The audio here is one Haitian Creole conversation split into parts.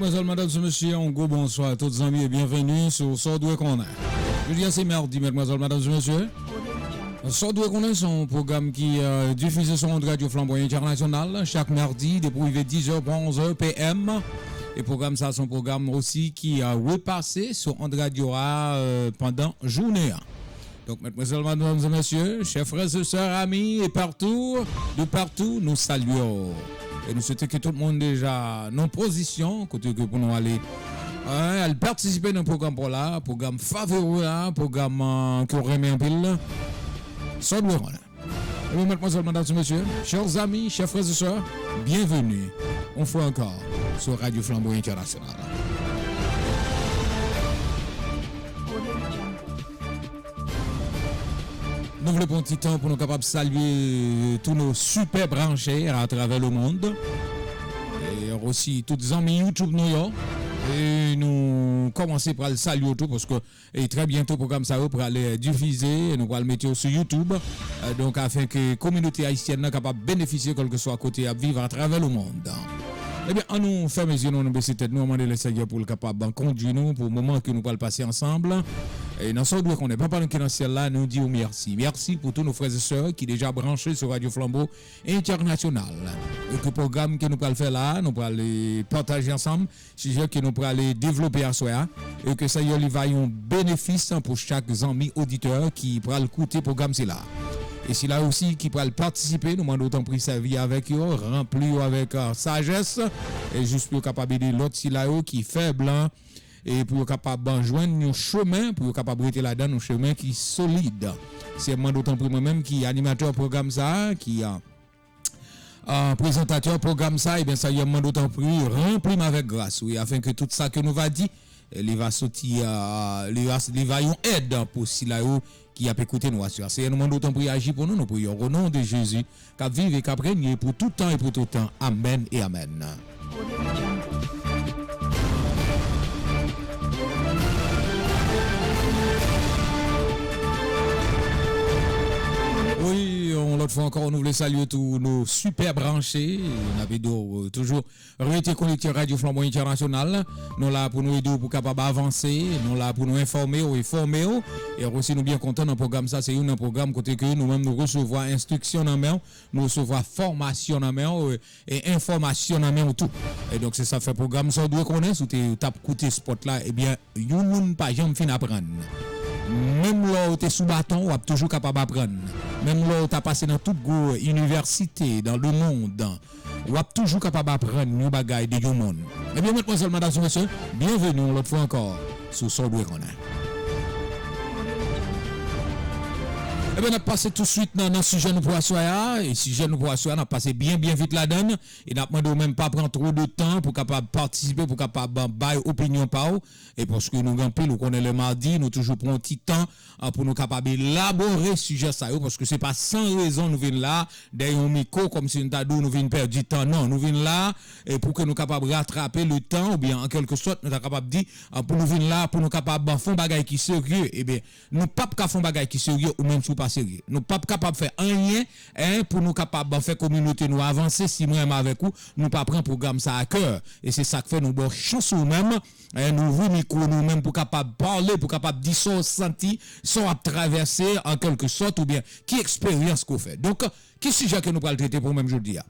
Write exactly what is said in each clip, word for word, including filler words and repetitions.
Madmwazèl, madanm, mesye, yon gwo bonswa tout zanmi e byenveni sou Sa W dwe konnen. Jodi a se mèdi, madmwazèl, madanm, mesye. Sa W dwe konnen se yon pwogram ki euh, difize sou Onn Radyo Flanboyan Entènasyonal chak mèdi depi rive diz è pou onz è P M. E pwogram sa se yon pwogram osi ki euh, repase sou Onn Radyo a euh, pandan jounen an. Donk, madmwazèl, madanm e mesye, chè frè e sè, ami, e patou, de patou, nou salye w. E nou swete ke tout moun deja nan pozisyon kote ke pou nou ale, euh, al patisipe nan pwogram pa w la, pwogram favori w la, pwogram euh, ke w renmen anpil la. Sa w dwe konnen. Ebyen, madmwazèl, madanm e mesye, chè zanmi, chè frè e sè, byenveni yon fwa ankò sou Radyo Flanboyan Entènasyonal. Nou vle pran ti tan pou nou kapab salye tout nos super branchés à travers le monde. E osi tout zanmi YouTube nou yo. E nou kòmanse pral salye yo tou paske e trè byento pwogram sa yo pral euh, difize, nou pral mete yo sou YouTube. Euh, donk afen ke kominote ayisyèn nan kapab benefisye kèlkeswa kote y ap viv atravè le monde. Ebyen, an nou fèmen zye nou, an nou bese tèt nou, an mande Lesenyè pou l kapab kondui nou pou moman ke nou pral pase ansanm. E nan sa w dwe konnen, Papa nou ki nan syèl la, nou di w mèsi. Mèsi pou tout nos frè e sè ki deja branche sou Radyo Flanbo Entènasyonal. E ke pwogram ke nou pral fè la, nou pral euh, pataje ansanm, sijè ke nou pral devlope aswè a, e ke sa yo li va yon benefis pou chak zanmi oditè ki pral koute pwogram sila. E sila osi ki pral patisipe, nou mande w tanpri sèvi avèk yo, ranpli yo avèk euh, sajès, e jis pou yo kapab ede lòt sila yo ki fèb lan, e pou yo kapab euh, jwenn yon chemen, pou yo kapab rete ladan yon chemen ki solid. Se mande w tanpri mwen menm ki animatè pwogram sa, ki euh, prezantatè pwogram sa, ebyen sa yo mande w tanpri, ranpli m avèk gras ou, e afen ke tout sa ke nou va di, li va soti, euh, li va, li va yon èd pou sila yo ki ap ekoute nou aswè a. Seyè, nou mande w tanpri aji pou nou, nou priye w o non de Jezi, k ap viv e k ap renye pou tout tan e pou tout tan. Amèn e amèn. Wi, yon lòt fwa ankò, nou vle salye tou nos super branchés. N ap ede w toujou rete konekte Radyo Flanboyan Entènasyonal. Nou la pou nou ede w pou kapab avanse. Nou la pou nou enfòme w e fòme w. E osi nou byen kontan nan pwogram sa, se youn nan pwogram kote ke nou menm nou resevwa enstriksyon nan men w, nou resevwa fòmasyon nan men w, e enfòmasyon nan men w tou. E donk se sa fè pwogram sa w dwe konnen, si w te t ap koute spòt la, ebyen yon moun pa janm fin aprann. Menm lè w te sou baton, w ap toujou kapab aprann. Menm lè w ta pase nan tout gwo inivèsite dans le monde, w ap toujou kapab aprann yon bagay de yon moun. Ebyen, madmwazèl, madanm e mesye, byenveni yon lòt fwa ankò sou Sa W dwe konnen. Ebyen, n ap pase touswit nan, nan sijè nou pou aswè a. E sijè nou pou aswè a, n ap pase byen, byen vit ladan l. E n ap mande w menm pa pran two de tan pou kapab patisipe, pou kapab bay opinyon pa w. E paske nou gen anpil, ou konnen lè madi, nou toujou pran yon ti tan, ah, pou nou kapab elabore sijè sa yo, paske se pa san rezon nou vin la, dèyè yon mikwo, kòmsi nou ta di w nou vin pèdi tan. Non, nou vin la, e pou ke nou kapab ratrape le tan, oubyen an kèlke sòt, nou ta kapab di, ah, pou nou vin la, pou nou kapab fè yon bagay ki serye. Ebyen, nou p ap ka fè yon bagay ki serye, ou menm si w pa serye. Nou p ap kapab fè anyen, en, pou nou kapab fè kominote nou avanse, si mwen menm avèk ou, nou pa pran pwogram sa a kè. E se sa k fè nou ba w chans ou menm, en, nou ouvri mikwo nou menm pou kapab pale, pou kapab di sa w santi, sa w ap travèse, an kèlke sòt, oubyen ki eksperyans ke w fè. Donk, ki sijè ke nou pral trete pou menm jodi a?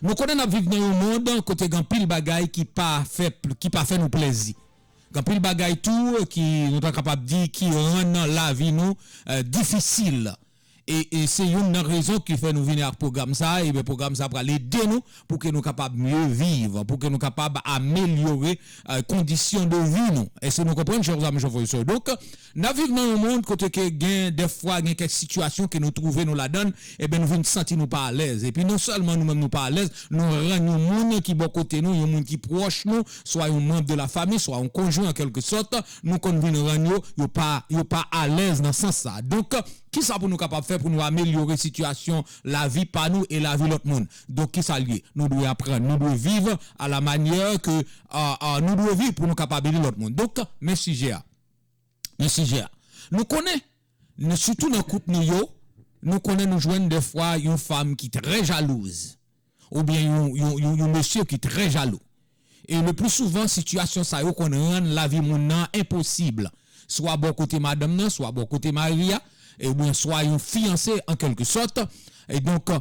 Nou konnen n ap viv nan yon mond kote gen anpil bagay ki pa fè, ki pa fè nou plezi. Gen anpil bagay tou ki, nou ta kapab di, ki rann lavi nou, eh, difisil. E, e se youn nan rezon ki fè nou vini ak pwogram sa a. Ebyen, pwogram sa a pral ede nou pou ke nou kapab mye viv, pou ke nou kapab amelyore, eh, kondisyon de vi nou. Èske nou konprann, chè zanmi, chè frè e sè? Donk, n ap viv nan yon mond kote ke gen, dèfwa, gen kèk sitiyasyon ke nou twouve nou ladan l, ebyen, nou vin santi nou pa alèz. Epi non sèlman nou menm nou pa alèz, nou rann yon moun ki bò kote nou, yon moun ki pwòch nou, swa yon manm de la fami, swa yon konjwen an kèlke sòt, nou konn vin rann yo, yo pa, yo pa alèz nan sans sa. Donk, kisa pou nou kapab fè pou nou amelyore sitiyasyon lavi pa nou e lavi lòt moun? Donk, kisa l ye? Nou dwe aprann, nou dwe viv a la manyè ke, a, a, nou dwe viv pou nou kapab ede lòt moun. Donk, men sijè a. Men sijè a. Nou konnen, nou, sitou nan koup nou yo, nou konnen nou jwenn dèfwa yon fanm ki trè jalouz, oubyen yon, yon, yon, yon mesye ki trè jalou. E le pli souvan, sitiyasyon sa yo konn rann lavi moun nan enposib. Swa bò kote madanm nan, swa bò kote mari a, oubyen swa yon fiyanse an kèlke sòt. E donk,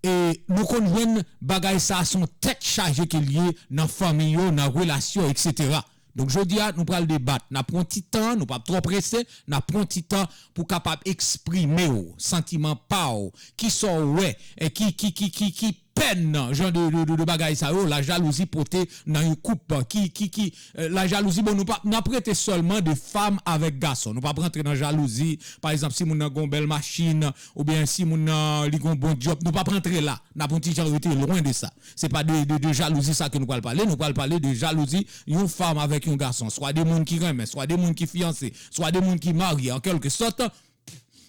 e nou konn jwenn bagay sa a se yon tèt chaje ke l ye nan fanmi yo, nan relasyon, etsetera. Donk, jodi a, nou pral debat. N ap pran ti tan, nou p ap twò prese, n ap pran ti tan pou kapab eksprime w, santiman pa w, kisa w wè, e ki, ki, ki, ki, ki pèn jan de, de, de, de bagay sa yo, lajalouzi pote nan yon koup, ki, ki, ki, e, lajalouzi, bon, nou p ap, n ap rete sèlman de fanm avèk gason. Nou p ap rantre nan jalouzi, pa egzanp, si moun nan gen yon bèl machin, oubyen si moun nan, li gen yon bon djòb, nou p ap rantre la. N ap yon ti jan rete lwen de sa. Se pa de, de, de jalouzi sa ke nou pral pale. Nou pral pale de jalouzi yon fanm avèk yon gason. Swa de moun ki renmen, swa de moun ki fiyanse, swa de moun ki marye, an kèlke sòt.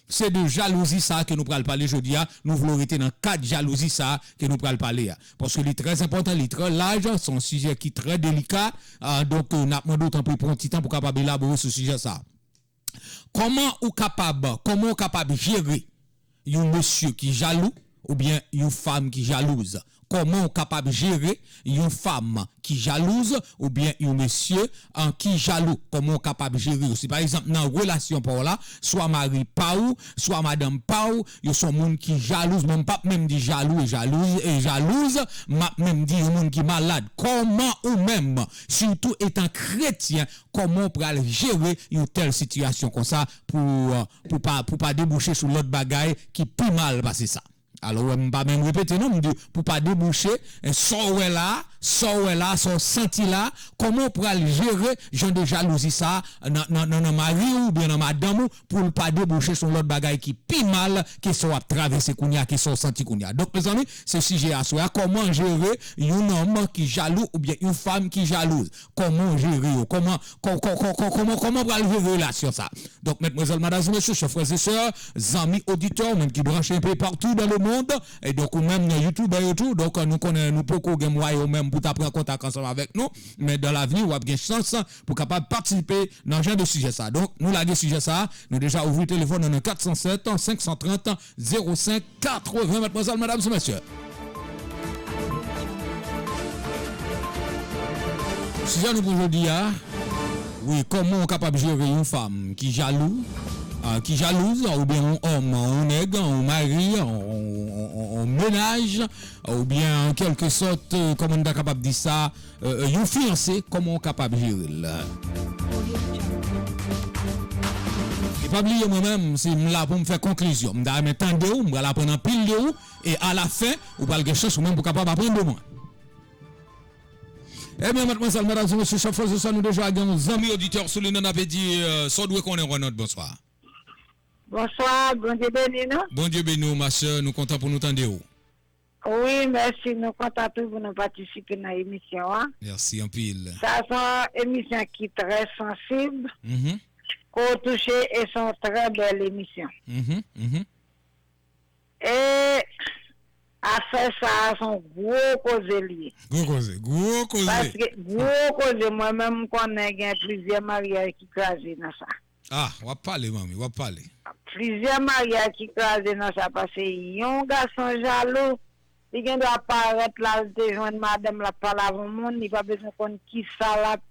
Se de jalouzi sa ke nou pral pale jodi a. Nou vle rete nan kad jalouzi sa ke nou pral pale a. Paske li trè enpòtan, li trè laj, se yon sijè ki trè delika. Ah, donk, euh, n ap mande w tanpri pran ti tan pou kapab elabore sou sijè sa. Kòman ou kapab, kòman ou kapab jere yon mesye ki jalou oubyen yon fanm ki jalouz? Kòman ou kapab jere yon fanm ki jalouz oubyen yon mesye, an, ki jalou? Kòman ou kapab jere yo? Si pa egzanp nan relasyon pa w la, swa mari pa w, swa madanm pa w, yo se yon moun ki jalouz, men m p ap menm di jalou e jalouz, e jalouz, m ap menm di yon moun ki malad. Kòman ou menm, sitou etan kretyen, kòman w pral jere yon tèl sitiyasyon konsa pou, euh, pou pa, pou pa debouche sou lòt bagay ki pi mal pase sa? Alò, wè, m pa menm repete non, m di pou pa debouche, e, sa w wè la, sa w wè la, sa w santi la, kòman w pral jere jan de jalouzi sa nan, nan, nan, nan mari w oubyen nan madanm ou pou l pa debouche sou lòt bagay ki pi mal ke sa w ap travèse kounye a, ke sa w santi kounye a. Donk, mezanmi, se sijè aswè a, kòman jere yon nonm ki jalou oubyen yon fanm ki jalouz? Kòman w jere yo? Kòman, kò-, kò-, kò-, kò-, kòman, kòman w pral jere relasyon sa? Donk, medmwazèl, madam, mesye, chè frè e sè, zanmi oditè, ou menm ki branche un peu partout dans le monde, e donk ou menm nan YouTube yo tou, donk nou konnen nou poko gen mwayen ou menm pou ta pran kontak ansanm avèk nou, men dans l'avenir, w ap gen chans pou kapab patisipe nan jan de sijè sa. Donk, nou lage sijè sa, nou deja ouvri telefòn nan kat san sèt, senk san trant, zewo senk katreven, medmwazèl, madam e mesye. Sijè nou pou jodi a, wi, kòman w kapab jere yon fanm ki jalou, ah, ki jalouz, oubyen yon òm, yon nèg, yon mari, yon, yon, yon, yon mennaj, oubyen an kèlke sòt, euh, kòman n ta kapab di sa, euh, yon fiyanse, kòman w kapab jere l? E pa bliye mwen menm, si m la pou m fè konklizyon, m ta renmen tande w, m pral aprann anpil de ou, e alafen, ou pral gen chans ou menm pou kapab aprann de mwen. Ebyen, medmwazèl, medam e mesye, chè frè e sè, nou deja gen yon zanmi oditè sou liy nan, n ap di, euh, sa w dwe konnen, Ronald, bonswa. Bonswa, Bondye beni nou. Bondye beni w, ma sè, nou kontan pou nou tande w. Wi, mèsi. Nou kontan tou pou nou patisipe nan emisyon an. Mèsi anpil. Sa se yon emisyon ki trè sansib, mhm, ke w touche, e se yon trè bèl emisyon. Mhm, mhm. E afè sa a se yon gwo koze li ye. Gwo koze, gwo koze. Paske gwo koze, mwen menm m konnen gen plizyè maryaj ki kraze nan sa. Ah, w ap pale, manmi, w ap pale. Plizyè maryaj ki kraze nan sa, paske yon gason jalou, li gen dwa parèt la, l te jwenn madanm, l ap pale avè yon moun, li pa bezwen konn kisa l ap,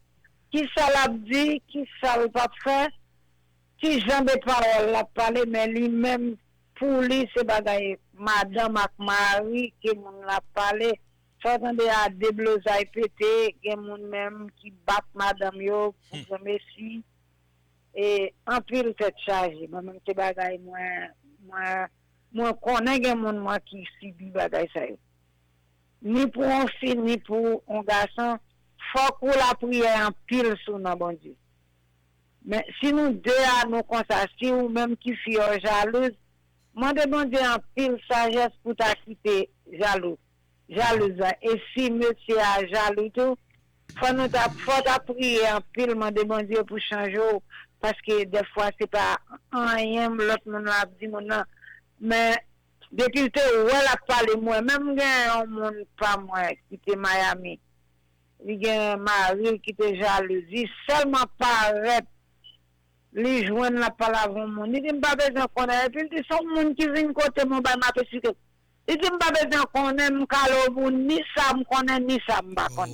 kisa l ap di, kisa l p ap fè, ki jan de pawòl l ap pale, men li menm, pou li, se bagay madanm ak mari ke moun la ap pale. Sa w tande a, deblozay pete, gen moun menm ki bat madanm yo pou granmesi. E anpil tèt chaje. Mwen menm se bagay mwen, mwen, mwen konnen gen moun mwen ki sibi bagay sa yo. Ni pou yon fi, ni pou yon gason, fòk ou lapriyè anpil sou non Bondye. Men si nou de a nou konsa, si ou menm ki fi a w jalouz, mande Bondye anpil sajès pou ta kite jalou, jalouz la. E si mesye a jalou tou, fò nou ta, fò ta priye anpil, mande Bondye pou chanje w, paske dèfwa se pa anyen lòt moun nan ap di moun nan, men depi l te wè l ap pale mwen, menm gen yon moun pa mwen ki te Miami, li gen mari l ki te jalouz, li sèlman parèt, li jwenn l ap pale avè yon moun, li di, "M pa bezwen konnen." Epi l di, "Se yon moun ki vin kote m, yon bagay m ap esplike l." Li di, "M pa bezwen konnen, m kale w pou ni sa m konnen, ni sa m pa konn."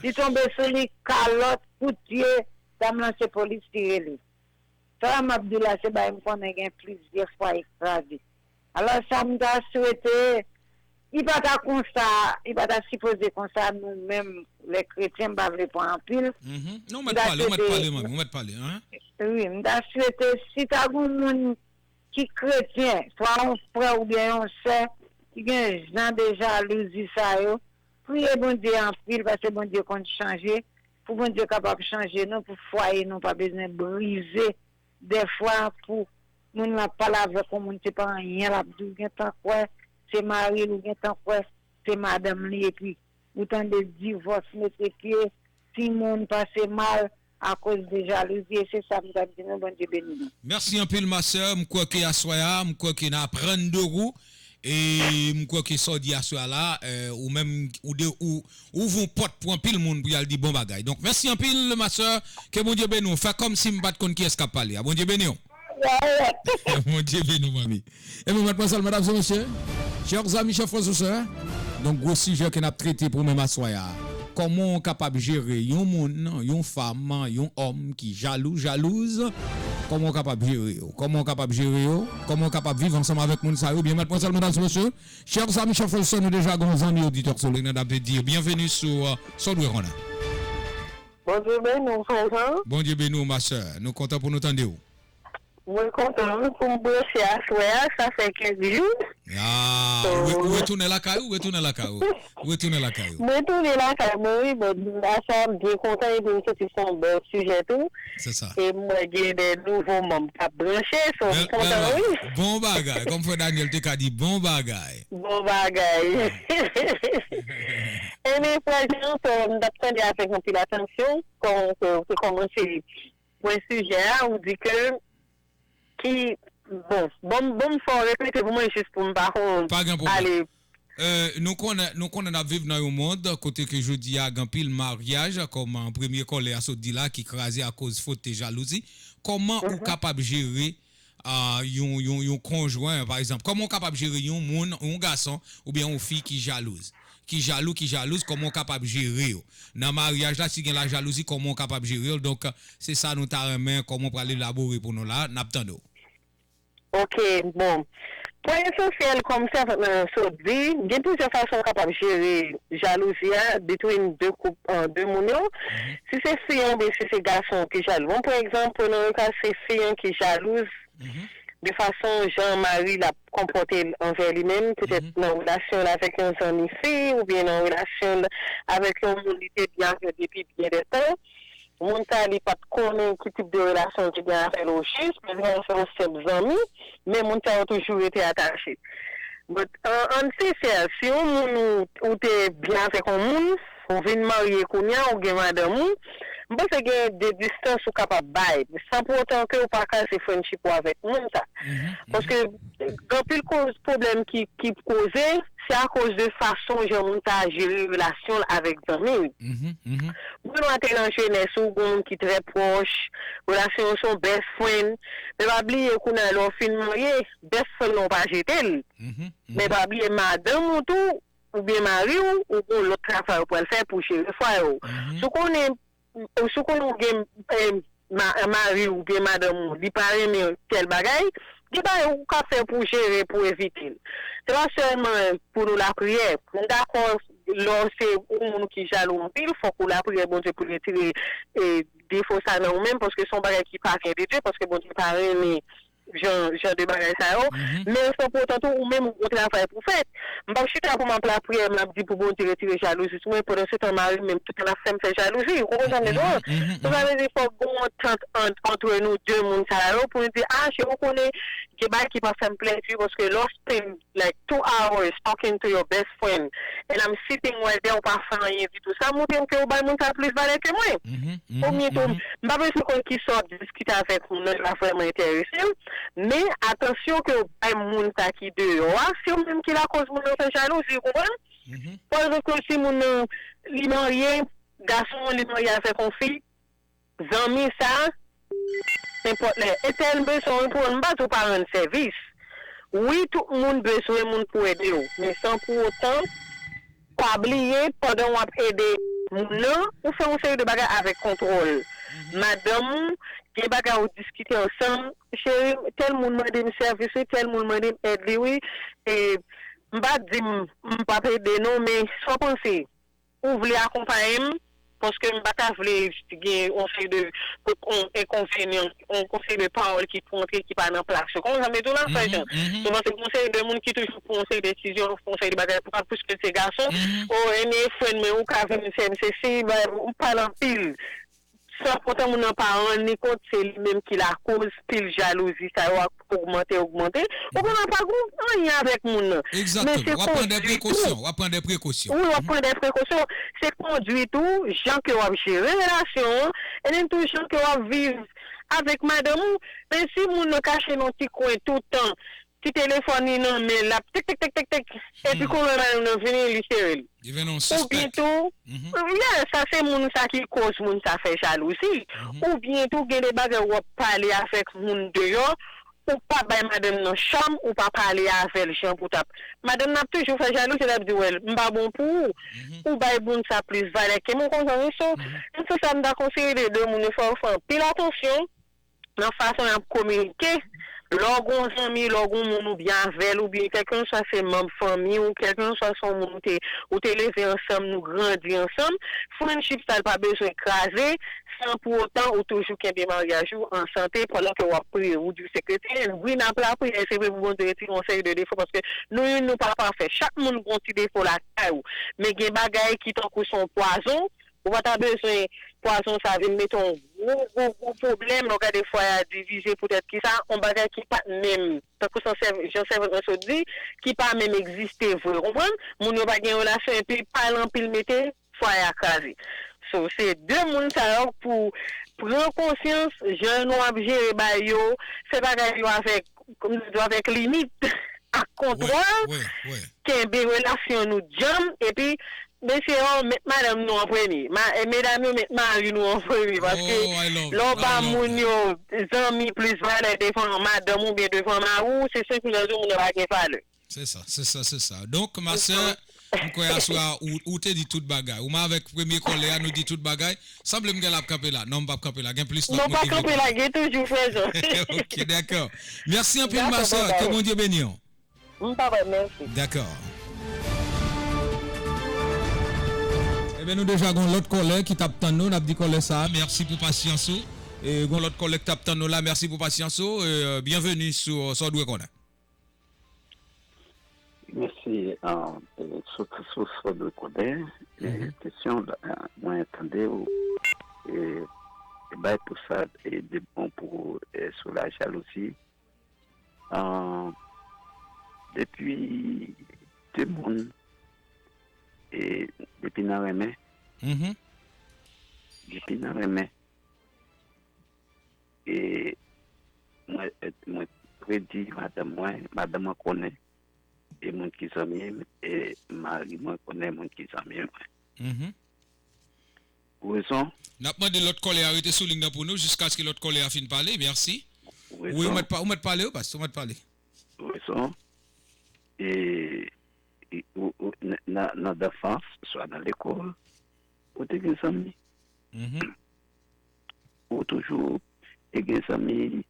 Li tonbe sou li, kalòt, kout pye, dam lan se polis ki rele. Sa m ap di la, se bagay m konnen gen plizyè fwa li kraze. Alò, sa m ta swete, li pa ta konsa, li pa ta sipoze konsa, nou menm, lè kretyen, m pa vle pran anpil. Mhm. Non, ou mèt pale, ou mèt pale, manmi, ou mèt pale, hein? Wi, m ta swete, si ta gen moun ki kretyen, swa yon frè oubyen yon sè, ki gen jan de jalouzi sa yo, priye Bondye anpil, paske Bondye konn chanje, pou Bondye kapab chanje nou, pou fwaye nou pa bezwen brize. Dèfwa, pou moun lan pale avèk yon moun, se pa anyen l ap di w, gentan kwè se mari l, ou gentan kwè se madanm li, epi ou tande divòs, mete pye, timoun pase mal, akoz de jalouzi, e se sa m t ap di nou, Bondye beni nou. Mèsi anpil, ma sè. M kwè ke aswè a, m kwè ke n aprann de ou. E m kwè ke sa w di aswè a la, eh, ou menm, ou de, ou, ou ouvri yon pòt pou anpil moun pou y al di bon bagay. Donk, mèsi anpil, ma sè. Ke Bondye beni w. Fè kòmsi m pa t konn kiyès k ap pale a. Bondye beni w. Bondye beni w, manmi. Ebyen, madmwazèl, medam e mesye, chè zanmi, chè frè e sè, donk, gwo sijè ke n ap trete pou menm aswè a. Kòman w kapab jere yon moun, yon fanm, yon òm ki jalou, jalouz? Kòman w kapab jere yo? Kòman w kapab jere yo? Kòman w kapab viv ansanm avèk moun sa yo? Byen, madmwazèl, medam e mesye, chè zanmi, chè frè e sè, nou deja gen yon zanmi oditè sou liy nan, n ap di byenveni sou, euh, Sa w dwe konnen. Bondye beni w, frè Jean. Bondye beni w, ma sè. Nou kontan pou nou tande w. Mwen kontan wi pou m branche aswè a, sa fè kèk jou. Ah, ou re-, ou retounen lakay ou, ou retounen lakay ou. Ou retounen lakay ou. Mwen tounen lakay mwen wi, bon, la sa m byen kontan epi m santi se yon bèl sijè tou. Se sa. E m wè gen de nouvo manm k ap branche, so m kontan wi. Bon bagay, kòm frè Daniel te ka di, bon bagay. Bon bagay. Ebyen, frè Jean, so, m t ap tande avèk anpil atansyon, kòman ke ou te kòmanse pwen sijè a, ou di ke ki, bon, bon, bon, fò repete pou mwen jis pou m pa konn ale. Euh, nou konnen, nou konnen n ap viv nan yon mond kote ke jodi a gen anpil maryaj, kòm, euh, premye kòlè a sot di la, ki kraze akoz fot e jalouzi. Kòman ou kapab jere, euh, yon, yon, yon konjwen, pa egzanp? Kòman ou kapab jere yon moun, yon gason oubyen yon fi ki jalouz? Ki jalou, ki jalouz, kòman ou kapab jere yo? Nan maryaj la, si gen lajalouzi, kòman ou kapab jere yo? Donk, se sa nou ta renmen, kòman ou pral elabore pou nou la, n ap tande w. Ok, bon. Pwen esansyèl kòm sèvant nan sot di, gen plizyè fason w kapab jere jalouzi a between de koup, euh, de moun yo. Si se fi an oubyen si se gason ki jalou. Bon, pa egzanp, pran nan yon ka se fi an ki jalouz de fason jan mari l ap konpòte l anvè li menm, petèt nan relasyon l avèk yon zanmi fi oubyen nan relasyon l avèk yon moun li te byen avè depi byen de tan. Moun sa li pa t konnen ki tip de relasyon l te gen avè l ojis, petèt se yon senp zanmi, men moun sa yo toujou rete atache. But, an, ann sensè, si yon moun ou, ou te byen avèk yon moun, ou vin marye kounye a, ou gen madanm ou, m panse gen de distans ou kapab bay, san pou otan ke ou pa kase friendship ou avèk moun sa. Paske gen anpil koz pwoblèm ki, ki koze, se akoz de fason jan moun sa a jere relasyon l avèk zanmi l. Moun nan te nan jenès ou, gen yon moun ki trè pwòch, relasyon yo se yon best friend, men pa bliye kounye a lè w fin marye, best friend nan w pa jete l. Men pa bliye madanm ou tou, oubyen mari w, ou gen lòt travay ou pral fè pou jere fwaye w. Si w konnen, si w konnen ou gen, eh, ma-, mari w oubyen madanm ou, li pa renmen tèl bagay, gen bagay ou ka fè pou jere, pou evite l. Se pa sèlman pou nou lapriyè. M dakò, lè w se yon moun ki jalou anpil, fòk ou lapriyè Bondye pou l retire, eh, defo sa nan ou menm, paske se yon bagay ki pa gen de Dye, paske Bondye pa renmen jan, jan de bagay sa yo. Men san pou otan tou, ou menm ou gon travay pou fèt. M p ap chita pou m ap lapriyè, m ap di pou Bondye retire jalouzi sou mwen, pandan se tan mari m menm tout tan l ap fè m fè jalouzi. Ou konprann sa m vle di w? So sa vle di fòk gon antant ant, antre nou de moun sa yo pou nou di, ah, cheri, ou konnen gen bagay ki pa fè m plezi, paske lè w spend like two hours talking to your best friend and I'm sitting right there, ou pa fè anyen ditou, sa montre m ke ou bay moun sa plis valè ke mwen. Ou menm tou, m pa bezwen konn kisa w ap diskite avèk moun nan, li pa vrèman enterese m. Men, atansyon ke w bay moun sa ki deyò a, se ou menm ki lakòz moun nan fè jalouzi, ou konprann? Pwal ke si moun nan, li marye, gason an, li marye avèk yon fi, zanmi sa, nenpòt lè, entèl bezwen w pou l, m pa di w pa rann sèvis. Wi, tout moun bezwen moun pou ede w, men san pou otan, pa bliye, pandan w ap ede moun nan, ou fè yon seri de bagay avèk kontwòl. Madanm ou, gen bagay ou diskite ansanm, cheri, tèl moun mande m sèvis wi, tèl moun mande m èd li wi, e m pa di m, m p ap ede non, men sa w panse? Ou vle akonpaye m, paske m pa ta vle gen yon seri de enkonvenyan, yon seri de pawòl ki pou antre ki pa nan plas yo. Kòman sa m di w la, frè Jan? Souvan se yon seri de moun ki toujou pran yon seri de desizyon, pran yon seri de bagay pou pa plis ke se gason. O, ebyen, frè m, men ou ka vin fè m sesi, ba, ou pale anpil. San poutan moun nan pa rann li kont, se li menm ki lakoz pil jalouzi sa yo ap ogmante, ogmante. Ou konnen pa gon anyen avèk moun nan. Men se kondui tou. Wi, w ap pran de prekosyon. Se kondui tou, jan ke w ap jere relasyon an, e menm tou jan ke w ap viv avèk madanm ou. Men si moun nan kache nan ti kwen toutan, ti telefòn li nan men l, l ap tik, tik, tik, tik, tik, epi kounye a madanm nan vini, li sere l. Oubyen tou, yeah, sa se moun sa ki koz moun sa fè jalouzi. Oubyen tou, gen de bagay w ap pale avèk moun deyò, ou pa bay madanm nan cham, ou pa pale avè l jan pou t ap. Madanm nan ap toujou fè jalouzi, l ap di, "Wè, m pa bon pou ou." Ou bay moun sa plis valè ke mwen, konprann, so, m se sa m ta konseye de, de moun yo, fò yo fè anpil atansyon nan fason y ap kominike. Lè w gen yon zanmi, lè w gen yon moun ou byen avè l, oubyen kèlkeswa se manm fanmi w, kèlkeswa se yon moun ou te, ou te leve ansanm, nou grandi ansanm, friendship sa l pa bezwen kraze, san pou otan ou toujou kenbe maryaj ou an sante pandan ke w ap priye. Ou di w se kretyen, wi, n ap lapriyè, se vre pou Bondye retire yon seri de defo, paske nou youn nou pa pafè. Chak moun gen yon ti defo lakay ou, men gen bagay ki tankou se yon pwazon, ou pa ta bezwen pwazon sa vin mete yon gwo, gwo, gwo pwoblèm. Lè w gade fwaye a divize poutèt kisa? Yon bagay ki pa t menm, tankou se yon sèv-, jan sèvant mwen sot di, ki pa menm egziste vre, w konprann? Moun yo pa gen relasyon, epi pale anpil mete fwaye a kraze. So, se de moun sa yo pou pran konsyans, jan nou ap jere bagay yo, fè bagay yo avèk, kòm nou di, avèk limit, ak kontwòl, kenbe relasyon nou djanm, epi, mesye yo, met madanm nou an premye. Ma-, e medam yo, met mari nou an premye, paske lè w ba moun yo zanmi plis valè devan madanm oubyen devan mari w, se senk mil zan moun nan pa gen valè. Se sa, se sa, se sa. Donk, ma sè, m kwè aswè a, ou, ou te di tout bagay. Ou menm avèk premye kòlè a, nou di tout bagay. Sanble m gen l ap kanpe la. Non, m p ap kanpe la. Gen plis lòt moun ki vle pale. Non, pa kanpe la, gen toujou, frè Jan. Ok, dakò. Mèsi anpil, ma sè. Ke Bondye beni w. M pa bay, mèsi. Dakò. Ebyen, nou deja gon lòt kòlè ki t ap tann nou. N ap di kòlè sa a, mèsi pou pasyans ou. E gon lòt kòlè ki t ap tann nou la, mèsi pou pasyans ou. E, byenveni sou Sa w dwe konnen. Mèsi, e, sou, sou, sou Sa w dwe konnen, e, kesyon, e, mwen tande w, e, e bay pou sa, e, de bon pou, e, sou la jalouzi. E, depi de moun, e, depi nan renmen, depi nan renmen, e mwen, mwen predi madanm mwen, madanm mwen konnen e moun ki zanmi m, e mari mwen konnen moun ki zanmi mwen. Rezon? N ap mande lòt kòlè a rete sou liy nan pou nou jiskaske lòt kòlè a fin pale. Mèsi. Wi, ou mèt pa-, ou mèt pale, wi, pastè, ou mèt pale. Rezon? E, e, ou, ou, nan, nan, nan danfans, swa nan lekòl, ou te gen zanmi. Ou toujou te gen zanmi,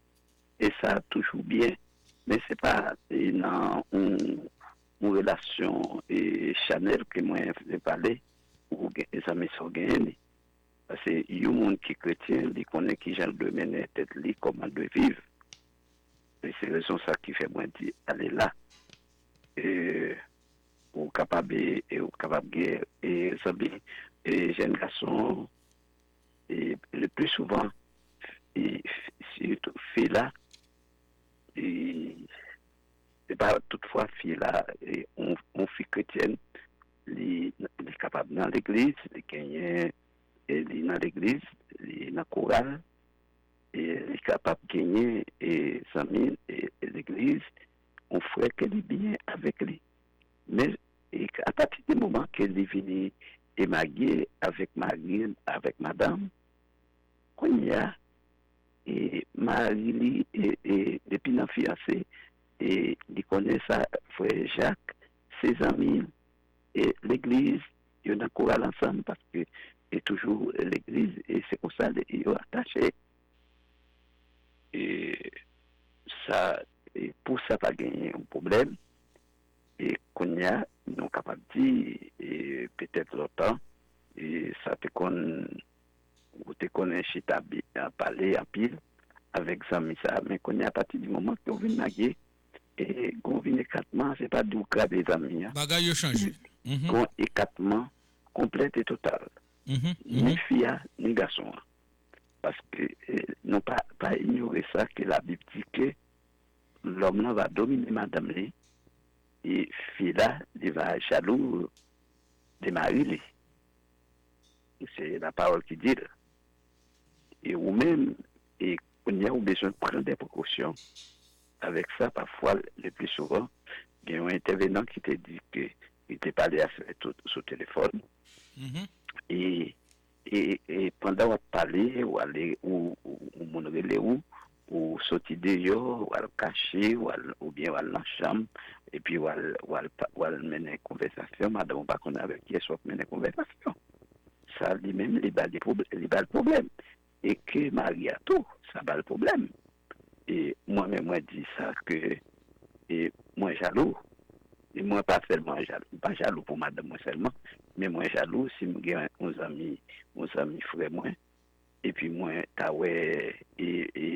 e sa toujou byen. Men se pa, e, nan yon, yon relasyon, e, chanèl ke mwen vle pale, ou gen zanmi sa w genyen li. Paske yon moun ki kretyen, li konnen kijan l dwe mennen tèt li, kòman l dwe viv. E se rezon sa ki fè mwen di ale la. E ou kapab, e, e ou kapab gen, e, zanmi, e, jèn gason, e, le pli souvan, e, sitou fi la, e, se pa tout fwa fi la, e, on, on fi kretyèn, li, li kapab nan legliz, li genyen, e, li nan legliz, li nan koral, e li kapab genyen, e, zanmi, e, legliz, yon frè ke li byen avèk li. Men, e, apati de moman ke li vini e marye avèk mari l, avèk madanm, kounye a, e, mari li, e, e, depi nan fiyanse, e, li konnen sa, frè Jak, se zanmi, e legliz, yo nan koral ansanm, paske e toujou legliz, e se konsa yo atache. E sa, e pou sa pa genyen yon pwoblèm, e kounye a, nou kapab di, e petèt lontan, e sa te konn, ou te konnen chita bi-, pale anpil avèk zanmi sa, men kounye a, apati di moman ke w vin marye, e gon vin ekatman, se pa di w kraze zanmi an. Bagay yo chanje. Gon ekatman konplèt e total. Ni fi a, ni gason an. Paske, e, nou pa, pa inyore sa ke Labib di ke lòm lan va domine madanm li, e fi la, li va jalou de mari li. Se la parole qui dit. E ou menm, e kounye a ou bezwen pran de prekosyon avèk sa, pafwa, le plus souvent, gen yon entèvenan ki te di ke li te pale avèk tout sou telefòn. E, e, e pandan w ap pale, ou ale, ou, ou, ou moun rele ou, ou soti deyò, ou al kache, ou al, oubyen ou al nan chanm, epi ou al, ou al pa, ou al mennen konvèsasyon, madanm ou pa konnen avèk kiyès w ap mennen konvèsasyon. Sa li menm, li ba li pwob-, li ba l pwoblèm. E ke mari a tou, sa ba l pwoblèm. E mwen menm, mwen di sa ke, e mwen jalou. E mwen pa sèlman jalou, m pa jalou pou madanm mwen sèlman, men mwen jalou si m gen yon zanmi, yon zanmi frè mwen, epi mwen ta wè, e, e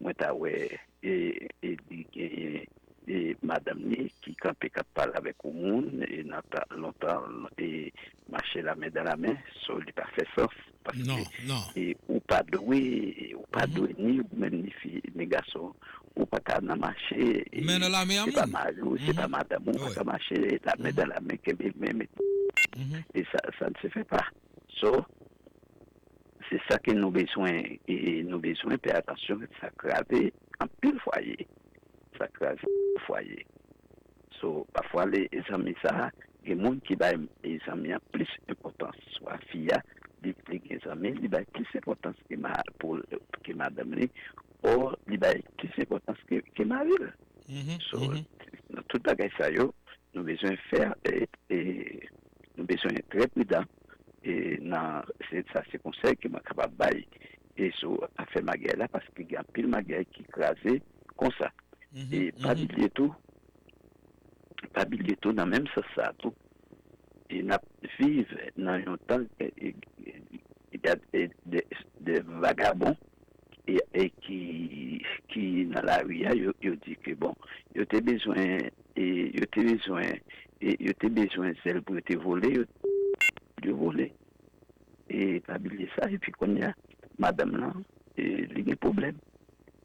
mwen ta wè, e, e li genyen, e madanm li ki kanpe k ap pale avèk yon moun, e nan tan lontan, e mache la men dan la men, so li pa fè sans, paske, e ou pa dwe, ou pa dwe ni ou menm ni fi, ni gason, ou pa ka nan mache, e se pa mari w, se pa madanm ou, ou pa ka mache la men dan la men, kenbe men, e sa, ça ne se fait pas. So, se sa ke nou bezwen, e nou bezwen fè atansyon, sa kraze anpil fwaye. Sa kraze fwaye. So, pafwa, le zanmi sa, gen moun ki bay, e, zanmi an plis enpòtans. Swa fi a, li, li gen zanmi, li bay plis enpòtans ke ma-, pou, ke madanm li, o li bay plis enpòtans ke, ke mari l. So, nan tout bagay sa yo, nou bezwen fè, e, e, nou bezwen trè pridan, e nan, se, sa se konsèy ke mwen kapab bay, e sou afè maryaj la, paske gen anpil maryaj ki kraze konsa. E pa bliye tou, pa bliye tou, nan menm sans sa tou, e n ap viv nan yon tan, e, e, e, e, de, de vagabon, e, e ki, ki nan lari a, yo, yo di ke, bon, yo te bezwen, e, yo te bezwen, e, yo te bezwen zèl pou yo te vole, yo, yo vole. E pa bliye sa, epi kounye a, madanm lan, e, li gen pwoblèm.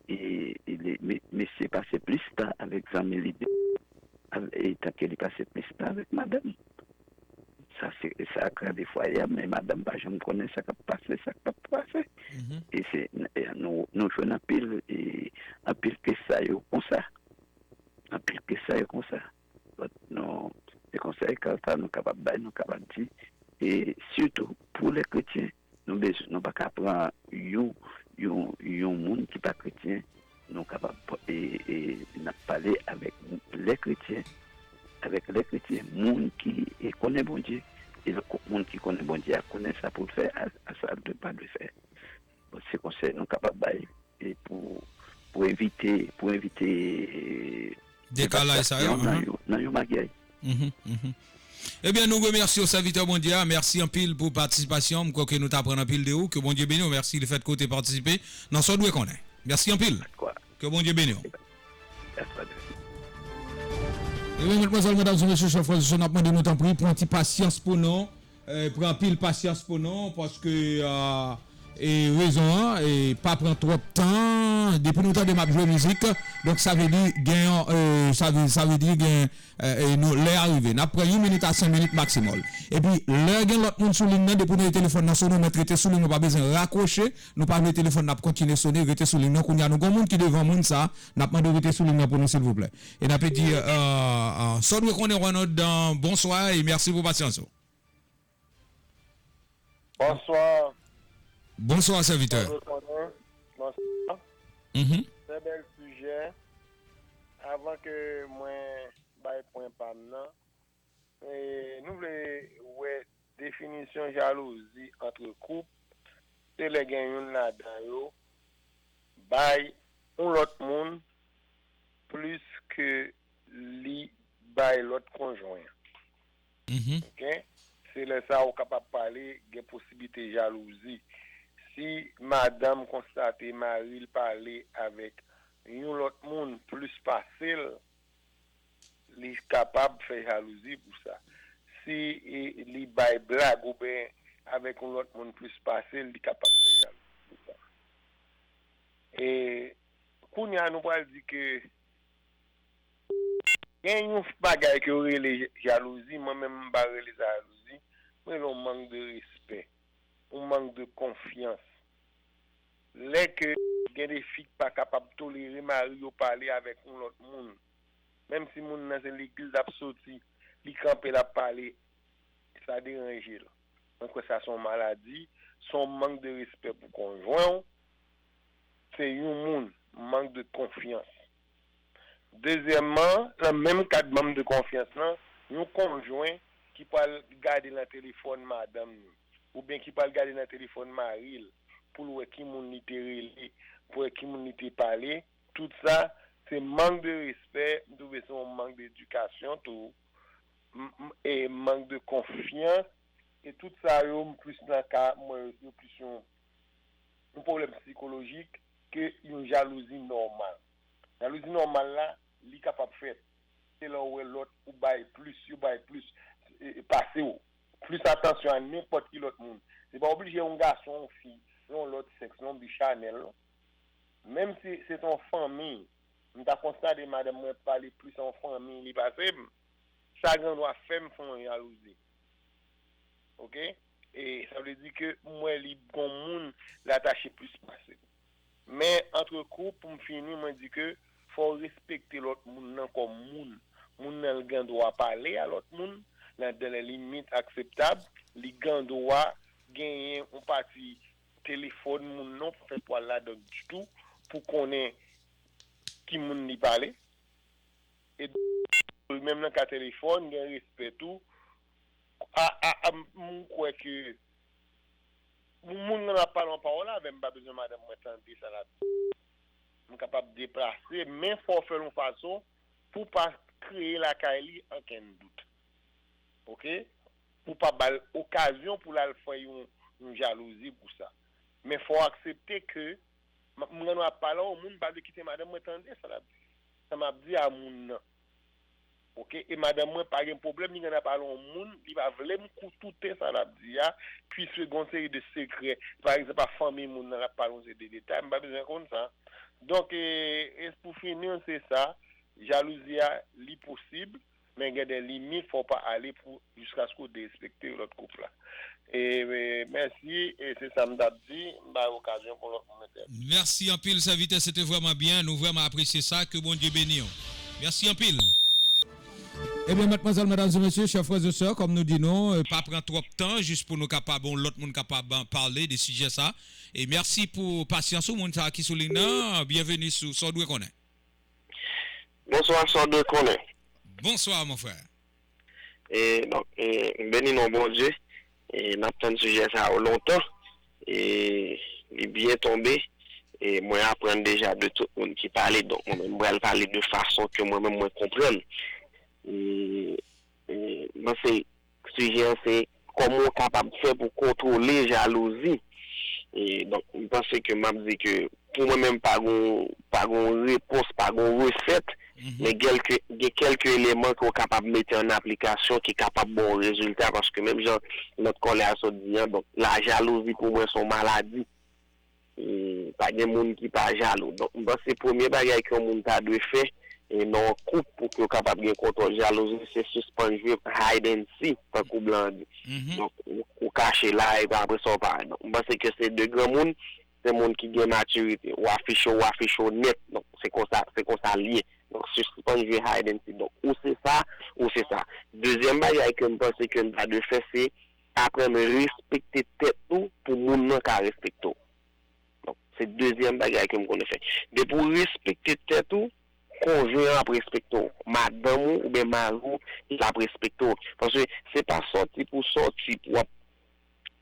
E, e li, me-, mesye pase plis tan avèk zanmi li, e, tanke li pase plis tan avèk madanm. Sa se, sa kraze fwaye a, men madanm pa janm konnen sa k ap pase, sa k p ap pase. E se, e nou, nou jwenn anpil, e anpil ke sa yo konsa. Anpil ke sa yo konsa. But nou, se konsèy sa nou kapab bay, nou kapab di, e sitou pou lè kretyen, nou bezwen, nou pa ka pran yon, yon, yon moun ki pa kretyen, nou kapab, e, e, n ap pale avèk lè kretyen, avèk lè kretyen, moun ki, e, konnen Bondye, e lè ko-, moun ki konnen Bondye a konnen sa pou l fè, a, a sa l dwe pa dwe fè. Bon, se konsèy nou kapab bay, e pou, pou evite, pou evite, e, dekalaj sa yo, devastasyon nan yon, nan yon maryaj. Ebyen, nou remèsye w, sèvitè Bondye a. Mèsi anpil pou patisipasyon w. M kwè ke nou t aprann anpil de ou. Ke Bondye beni w. Mèsi lefètke w te patisipe nan sa w dwe konnen. Mèsi anpil. Ke Bondye beni w. Ebyen, madmwazèl, medam e mesye, chè frè e sè, n ap mande nou, tanpri, pran ti pasyans pou nou. E, pran anpil pasyans pou nou, paske, e, e, rezon an, e, pa pran twòp tan. Depi nou tande m ap jwe mizik, donk sa vle di gen yon, e, sa vle, sa vle di gen, e, e, nou, lè a rive. N ap pran yon minit a senk minit maksimòl. Epi, lè gen lòt moun sou liy nan, depi w tande telefòn nan sonnen, w mèt rete sou liy, ou pa bezwen rakwoche. Nou pa vle telefòn nan ap kontinye sonnen, rete sou liy nan. Kounye a, nou gen yon moun ki devan moun sa, n ap mande w rete sou liy nan pou nou, silvouplè. E n ap di, e, e, sa w dwe konnen, Ronald, e, bonswa e mèsi pou pasyans ou. Bonswa. Bonswa, sèvitè. Bonswa. Mhm. Trè bèl sijè. Avan ke mwen bay pwen pa m nan, e, nou vle wè definisyon jalouzi antre koup, se lè gen youn ladan yo bay yon lòt moun plis ke li bay lòt konjwen an. Oke? Se lè sa a ou kapab pale, gen posiblite jalouzi. Si madanm konstate mari l pale avèk yon lòt moun plis pase l, li kapab fè jalouzi pou sa. Si e, li bay blag oubyen avèk yon lòt moun plis pase l, li kapab fè jalouzi pou sa. E kounye a nou pral di ke gen yon bagay ke yo rele jalouzi, mwen menm m pa rele sa jalouzi, mwen rele yon mank de respè, yon mank de konfyans. Lè ke gen de fi k pa kapab tolere mari yo pale avèk yon lòt moun, menm si moun nan se legliz l ap soti, li kanpe l ap pale, sa deranje l. Mwen kwè sa se yon maladi, se yon mank de respè pou konjwen w, se yon moun, mank de konfyans. Dezyèmman, nan menm kad mank de konfyans lan, yon konjwen ki pral gade nan telefòn madanm ni, oubyen ki pral gade nan telefòn mari l, pou l wè ki moun li te rele, pou wè ki moun li te pale, tout sa, se mank de respè, m twouve se yon mank de edikasyon tou, m- m- e mank de konfyans, e tout sa yo, m plis nan ka, mwen, yo plis yon, yon pwoblèm sikolojik ke yon jalouzi nòmal. Jalouzi nòmal la, li kapab fèt. Se lè w wè lòt ou bay plis, yo bay plis e, e, pase w. Plis atansyon a nenpòt ki lòt moun. Se pa oblije yon gason, yon fi, yon lòt sèks, yon bichanèl, non. Menm si se t yon fanmi, m ta konstate madanm mwen pale plis a yon fanmi li pase m, sa gen dwa fè m fè yon jalouzi. Oke? E sa vle di ke m wè li gon moun l atache plis pase m. Men, antre koup, pou m fini, mwen di ke fò w respekte lòt moun nan kòm moun. Moun nan l gen dwa pale a lòt moun, nan de lè limit akseptab, li gen dwa genyen yon pati telefòn moun nan, w pa fè pwal ladan ditou, pou konnen ki moun li pale. E menm nan ka telefòn, gen respè tou. A, a, a, m kwè ke moun nan ap pale yon pawòl avè m, m pa bezwen madanm mwen tande sa l ap di. M kapab deplase, men fò w fè l yon fason pou w pa kreye lakay li ankenn dout. Oke? Pou w pa ba l okazyon pou l al fè yon, yon jalouzi pou sa. Men fò w aksepte ke m- m- mwen ap pale a yon moun, m pa vle kite madanm mwen tande sa l ap di. Sa m ap di a moun nan. Oke? E madanm mwen pa gen pwoblèm, li gen dwa pale yon moun, li pa vle m kou- koute sa l ap di a, piske gen yon seri de sekrè, pa egzanp, a fanmi moun nan, l ap pale yon seri de detay, m pa bezwen konn sa. Donk, e, e pou fini, se sa, jalouzi a, li posib, men gen de limit, fò w pa ale pou jiskaske w derespekte lòt koup la. E, e, mèsi, e se sa m t ap di, m bay okazyon pou lòt moun entèveni. Mèsi anpil, sèvitè, se te vrèman byen, nou vrèman apresye sa, ke Bondye beni w. Mèsi anpil. Ebyen, madmwazèl, medam e mesye, chè frè e sè, kòm nou di nou, e, pa pran twòp tan, jis pou nou kapab, yon lòt moun kapab, e, pale de sijè sa. E mèsi pou pasyans ou, moun sa ki sou liy nan, byenveni sou Sa w dwe konnen. Bonswa, sa w dwe konnen. Bonswa, mon frè. E, donk, e, m beni non Bondye. E, n ap tann sijè sa yo lontan. E, li byen tonbe. E, mwen aprann deja de tout moun ki pale. Donk, mwen menm, m pral pale de fason ke mwen menm, mwen konprann. E, e, m panse sijè an se kòman w kapab fè pou kontwole jalouzi. E, donk, m panse ke m ap di ke pou mwen menm, pa gon, pa gon repons, pa gon resèt, men kèlke, gen kèlke eleman ke w kapab mete an aplikasyon ki kapab ba w rezilta, paske menm jan lòt kòlè a sot di an, donk, lajalouzi pou mwen se yon maladi. E, pa gen moun ki pa jalou. Donk, m panse premye bagay ke yon moun ta dwe fè, e, nan yon koup pou ke w kapab gen kontwòl jalouzi, se sispann jwe hide and seek, tankou blan an di. Donk, ou, ou kache la, epi apre sa, w parèt. Donk, m panse ke se de granmoun, se moun ki gen matirite. Ou afiche w, ou afiche w nèt. Donk, se konsa, se konsa l ye. Donk, sispann jwe hide and seek. Donk, ou se sa, ou se sa. Dezyèm bagay ke m panse ke n ta dwe fè, se aprann respekte tèt ou pou moun nan ka respekte w. Donk, se dezyèm bagay ke m konnen fè. Depi w respekte tèt ou, konjwen an ap respekte w. Madanm ou oubyen mari w, l ap respekte w. Paske se pa sòti pou sòti pou w ap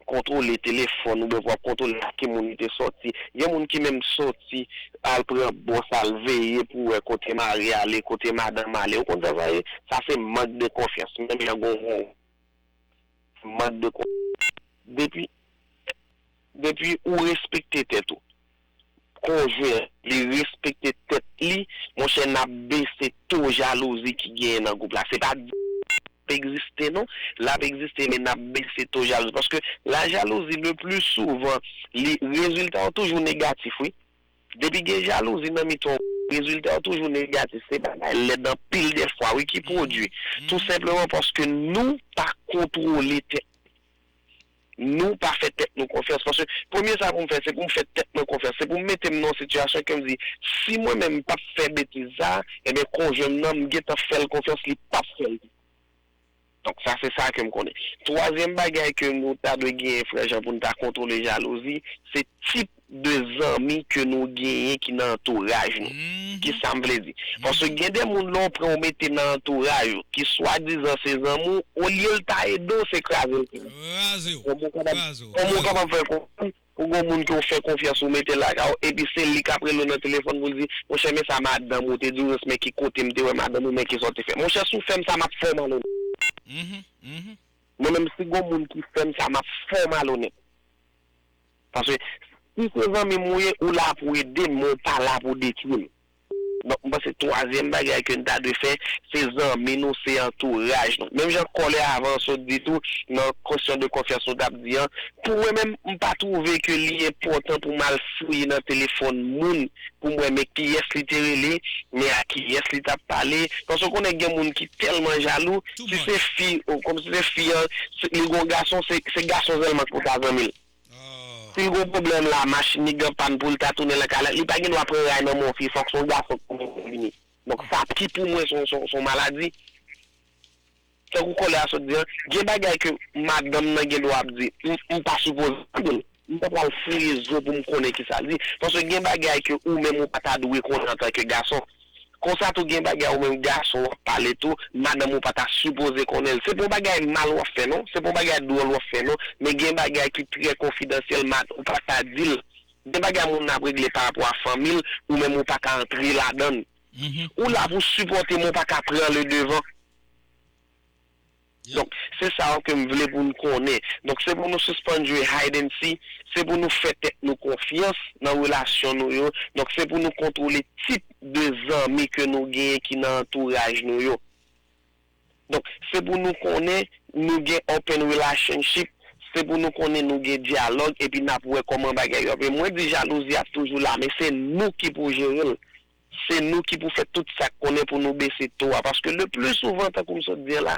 kontwole telefòn oubyen pou w ap kontwole ak ki moun li te sòti. Gen moun ki menm sòti al pran bòs al veye pou wè kote mari ale, kote madanm ale. Ou konn sa sa ye? Sa se mank de konfyans. Menm jan gon won mank de konfyans. Depi, depi ou respekte tèt ou, konjwen an, li respekte tèt li, monchè, n ap bese to jalouzi ki genyen nan gwoup la. Se pa di l p ap egziste non, l ap egziste, men n ap bese to jalouzi. Paske la jalouzi, le pli souvan, li, rezilta yo toujou negatif, wi. Depi gen jalouzi nan mitan w, rezilta yo toujou negatif. Se bagay lèd anpil de fwa, wi, ki pwodui. Tou senpleman paske nou pa kontwole tèt nou. Nou pa fè tèt nou konfyans. Paske premye sa pou m fè, se pou m fè tèt mwen konfyans. Se pou m mete m nan yon sitiyasyon ke m di, si mwen menm m p ap fè betiz sa, ebyen, konjwen m nan, m gentan fè l konfyans, li p ap fè l. Donk, sa se sa ke m konnen. Twazyèm bagay ke nou ta dwe genyen, frè Jean, pou n ta kontwole jalouzi, se tip de zanmi ke nou genyen ki nan antouraj nou. Ki sa m vle di? Paske gen de moun, lè w pran w mete nan antouraj ou, ki swadizan se zanmi w, olye l ta ede w, se kraze l. Kraze w. Kòman w kapab, kòman w kapab fè konprann pou gon moun ke w fè konfyans ou mete l lakay ou, epi se li k ap rele w nan telefòn pou l di, monchè, men sa madanm ou te di w, men ki kote m te wè madanm ou, men ki sa w te fè. Monchè, si w fè m sa, m ap fè w malonèt. Mwen menm, si gon moun ki fè m sa, m ap fè w malonèt. Paske si se zanmi m ou ye, ou la pou ede m, men ou pa la pou detwi m. Donk, m panse twazyèm bagay ke n ta dwe fè, se zanmi nou, se antouraj nou. Menm jan kòlè avan an sot di tou, nan kesyon de konfyans nou t ap di an, pou mwen menm, m pa twouve ke li enpòtan pou m al fouye nan telefòn moun, pou m wè men kiyès li te rele, men ak kiyès li t ap pale. Paske w konnen gen moun ki tèlman jalou, si se fi, kòmsi se fi an, se, li gon gason, se, se gason sèlman ki pou ta zanmi l. Si l gon pwoblèm la, machin li gen pàn pou l ta tounen lakay la, li pa gen dwa pran ray nan men yon fi, fòk se yon gason ki pou vini. Donk, sa ki pou mwen se yon, se yon, se yon maladi. Tankou kòlè a sot di an, gen bagay ke madanm nan gen dwa ap di, m, m pa sipoze tande l. M pa pral fouye zo pou m konnen kisa l di. Paske gen bagay ke ou menm ou pa ta dwe konnen antanke gason. Konsa tou gen bagay ou menm gason w ap pale tou, madanm ou pa ta sipoze konnen l. Se pa yon bagay mal w ap fè non, se pa yon bagay dwòl w ap fè non, men gen bagay ki trè konfidansyèl, mad-, ou pa ka di l. Gen bagay moun nan ap regle pa rapò a fanmi l, ou menm ou pa ka antre ladan l. Ou la pou sipòte, men ou pa ka pran le devan. Donk, se sa yo ke m vle pou n konnen. Donk, se pou nou sispann jwe hide and seek, se pou nou fè tèt nou konfyans nan relasyon nou yo. Donk, se pou nou kontwole tip de zanmi ke nou genyen ki nan antouraj nou yo. Donk, se pou nou konnen nou gen open relationship, se pou nou konnen nou gen dyalòg, epi n ap wè kòman bagay yo ap ye. Mwen di jalouzi ap toujou la, men se nou ki pou jere l. Se nou ki pou fè tout sa k konnen pou nou bese to a. Paske le pli souvan, tankou m sot di an la,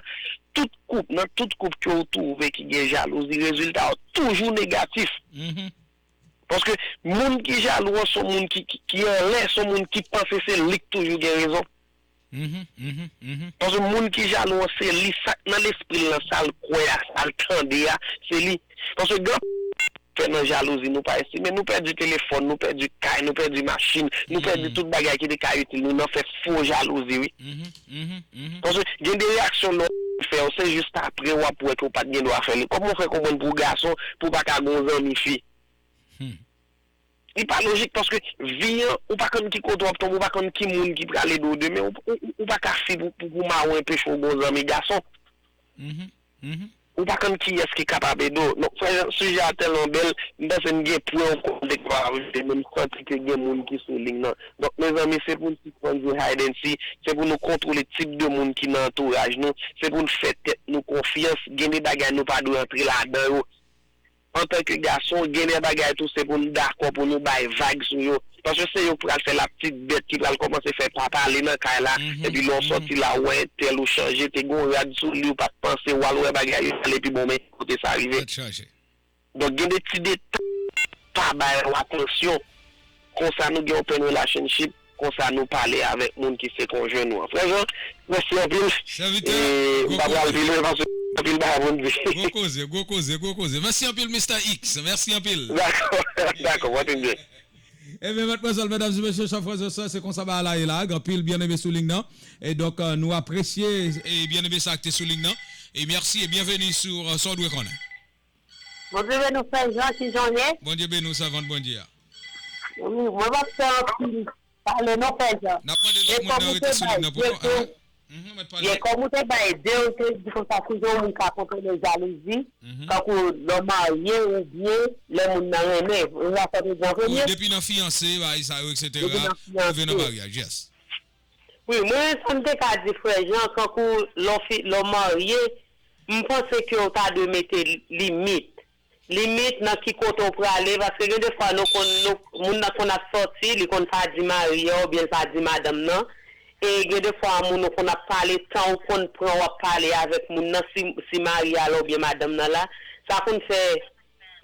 tout koup, nan tout koup ke w twouve ki gen jalouzi, rezilta yo toujou negatif. Paske moun ki jalou an, se yon moun ki, ki, ki anlè, se yon moun ki panse se li k toujou gen rezon. Paske moun ki jalou an, se li, sa k nan lespri l lan, sa l kwè a, sa l tande a, se li. Paske gen fè nan jalouzi, nou pa estime, nou pèdi telefòn, nou pèdi kay, nou pèdi machin, nou pèdi tout bagay ki te ka itil nou nan fè fo jalouzi, wi. Paske gen de reyaksyon lè w fè yo, se jis apre w ap wè ke w pa t gen dwa fè li. Kòman w fè konprann pou gason, pou w pa ka gen yon zanmi fi? Li pa lojik paske vi an, ou pa konn ki kote w ap tonbe, ou pa konn ki moun ki pral ede w demen, ou, ou, ou pa ka fi pou, pou, pou mari w anpeche w gen yon zanmi gason. Ou pa konn kiyès ki kapab ede w. Donk, frè Jean, sijè a tèlman bèl, m panse n gen pwen ankò n te kapab ajoute, men m santi ke gen moun ki sou liy nan. Donk, mezanmi, se pou n sispann jwe hide and seek, se pou nou kontwole tip de moun ki nan antouraj nou, se pou n fè tèt nou konfyans, gen de bagay nou pa dwe antre ladan yo. Antanke gason, gen de bagay tou se pou n dakò pou nou bay vag sou yo. Paske se yo k pral fè la petite bête ki pral kòmanse fè pa pale nan kay la. Epi lè w sòti la, ou wè entèl ou chanje, te gen yon rad sou li, ou pa t panse, w al wè bagay yo ale pi bon, men kote sa rive. Donk, gen de ti detay pa bay yo atansyon. Konsa nou gen open relationship, konsa nou pale avèk moun ki se konjwen nou an. Frè Jean, mèsi anpil. Sèvitè, e m pa pral pi lwen paske anpil bagay pou n di. Gwo koze, gwo koze, gwo koze. Mèsi anpil, Mistè X. Mèsi anpil. Dakò, dakò, pote m byen. Ebyen, madmwazèl, medam e mesye, chè frè e sè, se konsa bagay la ye la. Gen anpil byeneme sou liy nan. E donk, euh, nou apresye e byeneme sa ki te sou liy nan. E mèsi e byenveni sou, euh, Sa w dwe konnen. Bondye beni w, frè Jean, ki jan w ye? Bondye beni w, sèvant Bondye a. Wi, mwen p ap fè anpil pale non, frè Jean. N ap mande lòt moun nan rete sou liy nan pou nou. Gen, kòm ou te bay de, ou te di konsa, si gen yon moun ka kontwole jalouzi, tankou lè w marye oubyen lè moun nan renmen. Ou wè sa te di an premye? Wi, depi nan fiyanse, bagay sa yo, etsetera, rive nan maryaj, yes. Wi, mwen, sa m te ka di, frè Jean, tankou lè w fi-, lè w marye, m panse ke w ta dwe mete limit. Limit nan ki kote w prale, paske gen de fwa nou konn, nou, moun nan konn ap sòti, li konn pa di mari a oubyen l pa di madanm nan. E gen de fwa moun ou konn ap pale, tan ou konn pran w ap pale avèk moun nan, si, si mari a la oubyen madanm nan la, sa konn fè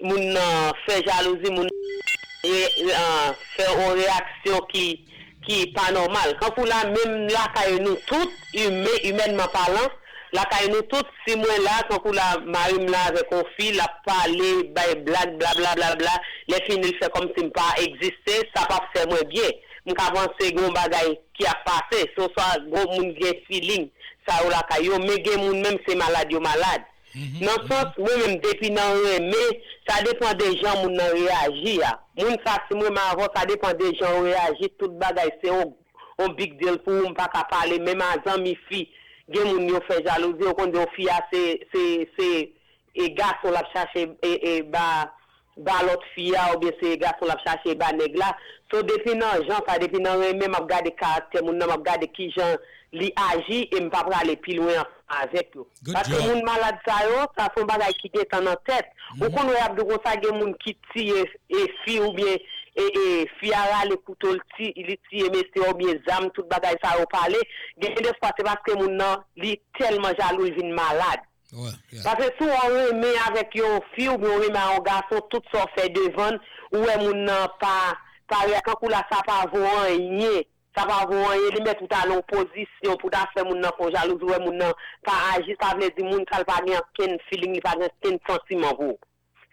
moun nan fè jalouzi, moun nan re, re, an, fè yon reyaksyon ki, ki pa nòmal. Kankou la, menm lakay nou tout, imen, imènman palan, lakay nou tout, si mwen la, kankou la, mari m la avèk yon fi, l ap pale, bay blag, bla, bla, bla, bla, lè fini, l fè kòmsi m pa egziste, sa p ap fè mwen byen. M ka panse gen yon bagay ki ap pase, se oswa gen yon moun gen feeling, sa yo lakay yo, men gen moun menm se malad yo malad. Nan sans, mwen menm, depi nan renmen, sa depann de jan moun nan reyaji a. Moun sa, si m renmen avè w, sa depann de jan w reyaji. Tout bagay se yon, yon big deal pou ou, m pa ka pale, menm a zanmi fi. Gen moun yo fè jalouzi, yo konn di yon fi a se, se, se, e gason l ap chache, e, e ba, ba lòt fi a, oubyen se gason l ap chache ba nèg la. So, depi nan jan sa, depi nan renmen, m ap gade karaktè moun nan, m ap gade kijan li aji, e m pa prale pi lwen ansanm avèk yo. Paske moun malad sa yo, sa se yon bagay ki gentan nan tèt. Ou konn wè y ap di w konsa, gen moun ki tiye, e, fi oubyen, e, e, fi a rale kouto, li ti-, li tiye mesye a oubyen zam, tout bagay sa yo pale. Gen de fwa, se paske moun nan, li tèlman jalou, li vin malad. Paske si w renmen avèk yon fi oubyen w renmen a yon gason, tout sa w fè devan l, ou wè moun nan pa, pa reyaji, kankou la sa pa vo anyen. Sa pa vo anyen, li mèt ou ta nan yon pozisyon pou ta fè moun nan fè w jalouzi, ou wè moun nan pa aji, sa vle di moun sa l pa gen ankenn feeling, li pa gen ankenn santiman pou ou.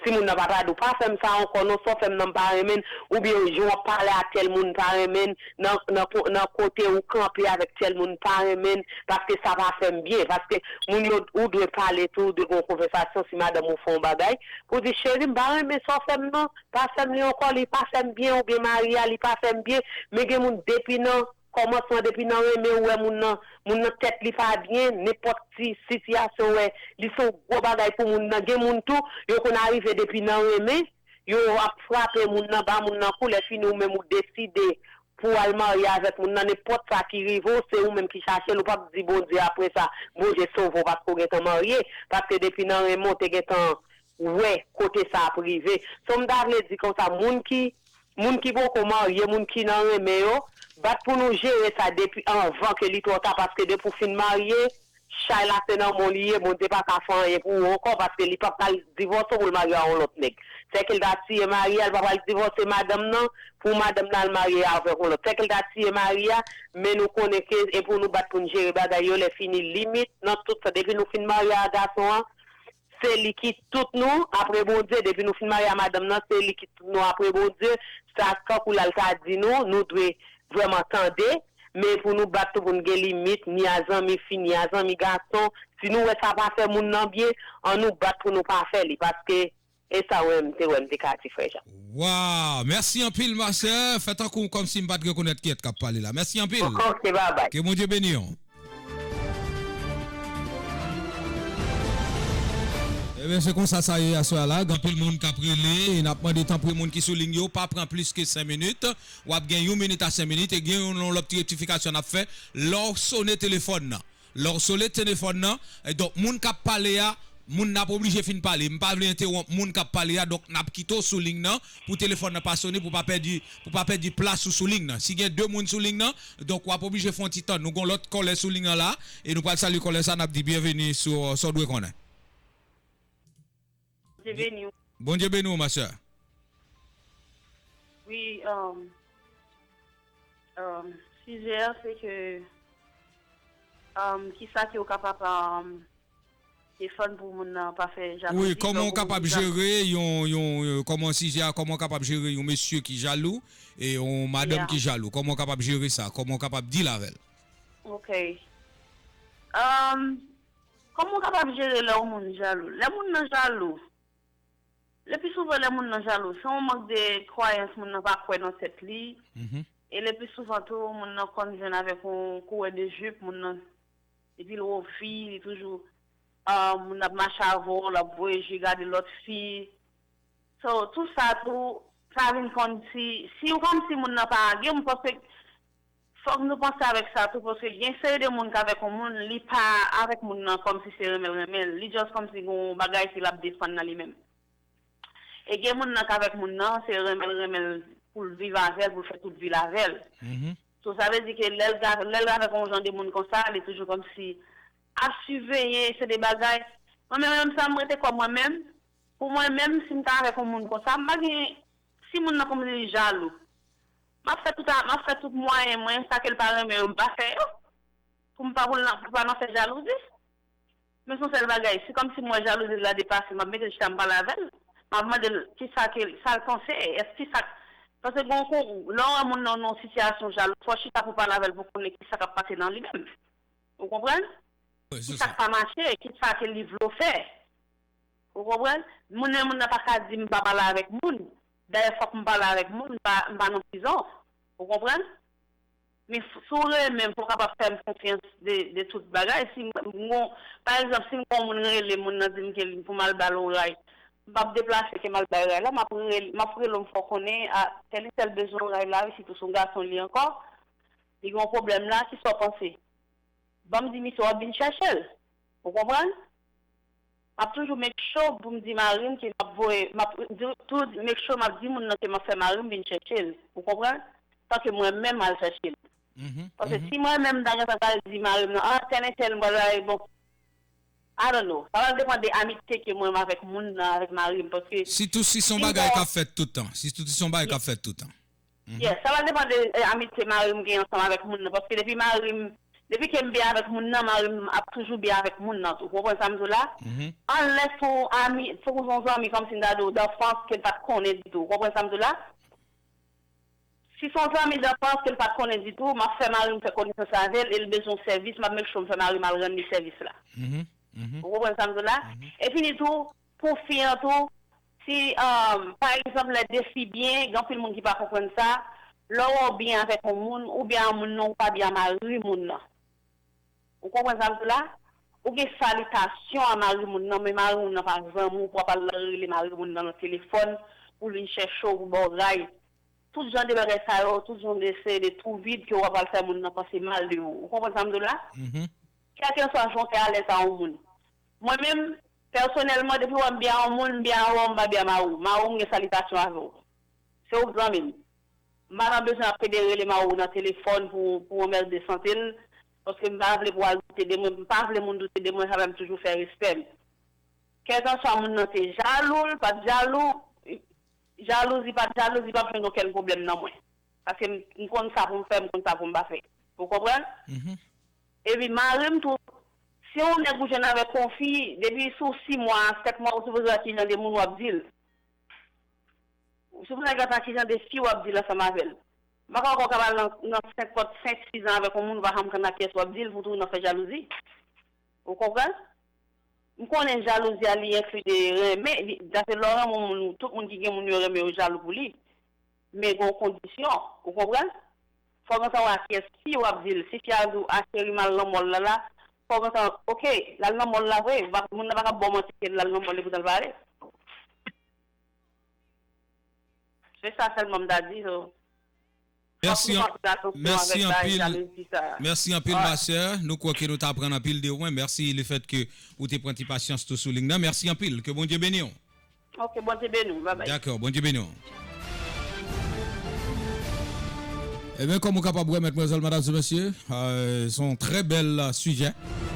Si moun nan pa ta di w, "Pa fè m sa ankò non, sa w fè m nan m pa renmen l," oubyen jan w ap pale a tèl moun pa renmen l, nan, nan, nan kote ou kanpe avèk tèl moun pa renmen l, paske sa pa fè m byen, paske moun yo, ou dwe pale tou, ou dwe gen yon konvèsasyon si madanm ou fè yon bagay, pou di, "Cheri, m pa renmen sa w fè m nan, pa fè m li ankò, li pa fè m byen," oubyen mari a, "Li pa fè m byen," men gen moun depi nan kòmansman, depi nan renmen, ou wè moun nan, moun nan tèt li pa byen, nenpòt ti sitiyasyon, ou wè, li se yon gwo bagay pou moun nan. Gen moun tou, yo konn arive depi nan renmen, yo ap frape moun nan, ba moun nan kou, lè fini ou menm ou deside pou w al marye avèk moun nan, nenpòt sa ki rive w, se ou menm ki chache l, ou p ap di Bondye apre sa, Bondye sove w paske w gentan marye, paske depi nan renmen w te gentan wè kote sa ap rive. So, m ta vle di konsa, moun ki, moun ki poko marye, moun ki nan renmen yo, bat pou nou jere sa depi anvan ke li twò ta, paske depi w fin marye, chay la se nan men w li ye, Bondye pa ka fè anyen pou ou ankò, paske li pa pral divòse w pou l marye a yon lòt nèg. Sèke l ta tiye mari a, li pa pral divòse madanm nan, pou madanm nan al marye avèk yon lòt. Sèke l ta tiye mari a, men nou konnen ke e pou nou bat pou n jere bagay yo, lè fini limit, nan tout sa, depi nou fin marye a gason an, se li ki tout nou, apre Bondye, depi nou fin marye a madanm nan, se li ki tout nou, apre Bondye, sa kankou la l ta di nou, nou dwe vrèman tande, men pou nou bat tou pou n gen limit, ni a zanmi fi, ni a zanmi gason, si nou wè sa pa fè moun nan byen, ann nou bat pou nou pa fè li, paske e sa w wè m te wè m te ka di frè Jean. Waw, mèsi anpil, ma sè. Fè tankou kòmsi m pa t rekonèt kiyès k ap pale la. Mèsi anpil. Ok, babay. Ke Bondye beni w. Ebyen, se konsa sa ye aswè a la. Gen anpil moun k ap rele. E n ap mande, tanpri, moun ki sou liy yo, pa pran plis ke senk minit. W ap gen yon minit a senk minit. E gen yon lòt ti rektifikasyon n ap fè. Lè w sone telefòn nan, lè w sone telefòn nan, e donk, moun k ap pale a, moun nan ap oblije fin pale. M pa vle entewonp moun k ap pale a, donk, n ap kite w sou liy nan pou telefòn nan pa sone, pou pa pèdi, pou pa pèdi plas ou sou liy nan. Si gen de moun sou liy nan, donk, w ap oblije fè yon ti tann. Nou gen yon lòt kòlè sou liy nan la, e nou pral salye kòlè sa, n ap di byenveni sou, euh, Sa w dwe konnen. Bondye beni w. Bondye beni w, ma sè. Wi, um, um, sijè a, se ke, um, kisa ke w kapab, um, defann pou moun nan pa fè jalouzi. Wi, kòman w kapab jere yon, yon, yon, kòman sijè a, kòman w kapab jere yon mesye ki jalou e yon madanm ki jalou? Kòman w kapab jere sa? Kòman w kapab deal avè l? Ok. Um, kòman w kapab jere lè yon moun jalou? Lè moun nan jalou, le pi souvan lè moun nan jalou, se yon mank de kwayans moun nan pa kwè nan tèt li. E le pi souvan tou, moun nan konn jwenn avèk yon kourè de jip, moun nan epi l wo fi, li toujou, ah, moun ap mache avè w, l ap voye je gade lòt fi. So, tou sa tou, sa vin kòmsi, si w kòmsi moun nan pa gen, m panse, fòk nou panse avèk sa tou, paske gen seri de moun k avèk yon moun, li pa avèk moun nan kòmsi se renmen l renmen l, li just kòmsi gen yon bagay ke l ap defann nan li menm. E gen moun nan k avèk moun nan, se renmen l renmen l pou l viv avè l, pou l fè tout vi l avè l. So, sa vle di ke lè l, lè l avèk yon jan de moun konsa, li toujou kòmsi ap siveye, se de bagay. Mwen menm, menm sa, m rete kò mwen menm. Pou mwen menm, si m ta avèk yon moun konsa, m pa gen, si moun nan kòmsi li jalou, m ap fè tout, m ap fè tout mwayen mwen, sa ke l pa renmen yo, m pa fè yo. Pou m pa, pou l nan, pou l pa nan fè jalouzi. Men se yon sèl bagay, si kòmsi m wè jalouzi l la depase, m ap mete l chita, m pale avè l. M ap mande l kisa ke, sa l panse, èske kisa, paske gon kou, lè w wè moun nan nan yon sitiyasyon jalou, fò w chita pou w pale avè l, pou w konnen kisa k ap pase nan li menm. Ou konprann? Kisa k pa mache, kisa ke li vle w fè. Ou konprann? Moun nan, moun nan pa ka di m pa pale avèk moun. Dayè, fòk m pale avèk moun, m pa, m pa nan prizon. Ou konprann? Men si w renmen m, fò w kapab fè m konfyans de, de tout bagay. Si m, m gon, pa egzanp, si m gon moun rele, moun nan di m ke li, pou m al ba l yon ray, m p ap deplase ke m al bay ray la, m ap rele, m ap rele w, m fè w konnen, a, tèl e tèl bezwen yon ray la, wi, sitou se yon gason li ankò, li gen yon pwoblèm la, kisa w panse? Ban m di misye w ap vin chèche l. Ou konprann? M ap toujou make sure pou m di mari m ke m ap voye, m ap di, tou make sure m ap di moun nan ke m ap fè mari m vin chèche l. Ou konprann? San ke mwen menm al chèche l. Paske si mwen menm m ta gentan pral di mari m nan, ah, tèl entèl m pral la, bon, I don't know. Sa pral depann de amitye ke mwen m avèk moun nan, avèk mari m, paske sitou si se yon bagay k ap fèt tout tan. Sitou si se yon bagay k ap fèt tout tan. Yes, sa va depann de, eh, amitye mari m gen ansanm avèk moun nan, paske depi mari m, depi ke m byen avèk moun nan, mari m ap toujou byen avèk moun nan tou. Ou konprann sa m di w la? Unless se yon ami, se yon zanmi, kòmsi m ta di w, d'enfance ke l pa t konnen ditou. Ou konprann sa m di w la? Si se yon zanmi d'enfance ke l pa t konnen ditou, m ap fè mari m fè konesans avè l, e l bezwen yon sèvis, m ap make sure m fè mari m al rann li sèvis la. Ou konprann sa m di w la? E fini tou, pou fi an tou, si, um, pa egzanp, lè de fi byen, gen anpil moun ki pa konprann sa, lè w wè w byen avèk yon moun, ou byen a moun nan, ou pa byen a mari moun nan. Ou konprann sa m di w la? Ou gen salitasyon a mari moun nan, men mari moun nan pa zanmi w, pou w ap al rele mari moun nan nan telefòn, pou l vin chèche w, pou ba w ray. Tout jan de bagay sa yo, tout jan de seri de twou vid ke w ap al fè moun nan panse mal de ou. Ou konprann sa m di w la? Kèlkeswa jan w te alèz a yon moun. Mwen menm, pèsonèlman, depi w wè m byen a yon moun, m byen a ou, m pa byen a mari w. Mari w, m gen salitasyon avè w. Se ou k zanmi m. M pa nan bezwen ap pede rele mari w nan telefòn pou, pou w anmède sante l, paske m pa vle pou w al doute de mwen, m pa vle moun doute de mwen, sa fè m toujou fè respè m. Kèlkanswa moun nan te jalou, l pa t jalou, jalouzi pa t jalouzi, p ap jwenn okenn pwoblèm nan mwen. Paske m, m konn sa pou m fè, m konn sa pou m pa fè. Ou konprann? Epi mari m tou, si yon nèg ou jwenn avèk yon fi, depi sou sis mwa, sèt mwa, ou sipoze wè ki jan de moun w ap di l. Ou sipoze gade ki jan de fi w ap di l ansanm avè l. M pa kwè w kapab al nan, nan senk, senk, sis an avèk yon moun, ou pa janm konn nan kiyès w ap di l, pou tou nan fè jalouzi. Ou konprann? M konnen jalouzi a li enkli de renmen, li, dapre lè w renmen yon moun, tout moun ki gen moun yo renmen yo jalou pou li. Men gen yon kondisyon, ou konprann? Fò w gentan wè a kiyès fi w ap di l. Si fi a di w, a cheri m al nan mòl la la, fò w gentan, oke, l al nan mòl la vre, moun nan pa ka ba w manti ke l al nan mòl epoutan l pa ale. Se sa sèlman m ta di, so. Mèsi anpil, mèsi anpil, ma sè. Nou kwè ke nou t aprann anpil de ou. Mèsi lefèt ke ou te pran ti pasyans tou sou liy nan. Mèsi anpil. Ke Bondye beni w. Ok, Bondye beni w. Babay. Dakò, Bondye beni w. Ebyen, kòm ou kapab wè, madmwazèl, madam e mesye, euh, se yon trè bèl, euh, sijè.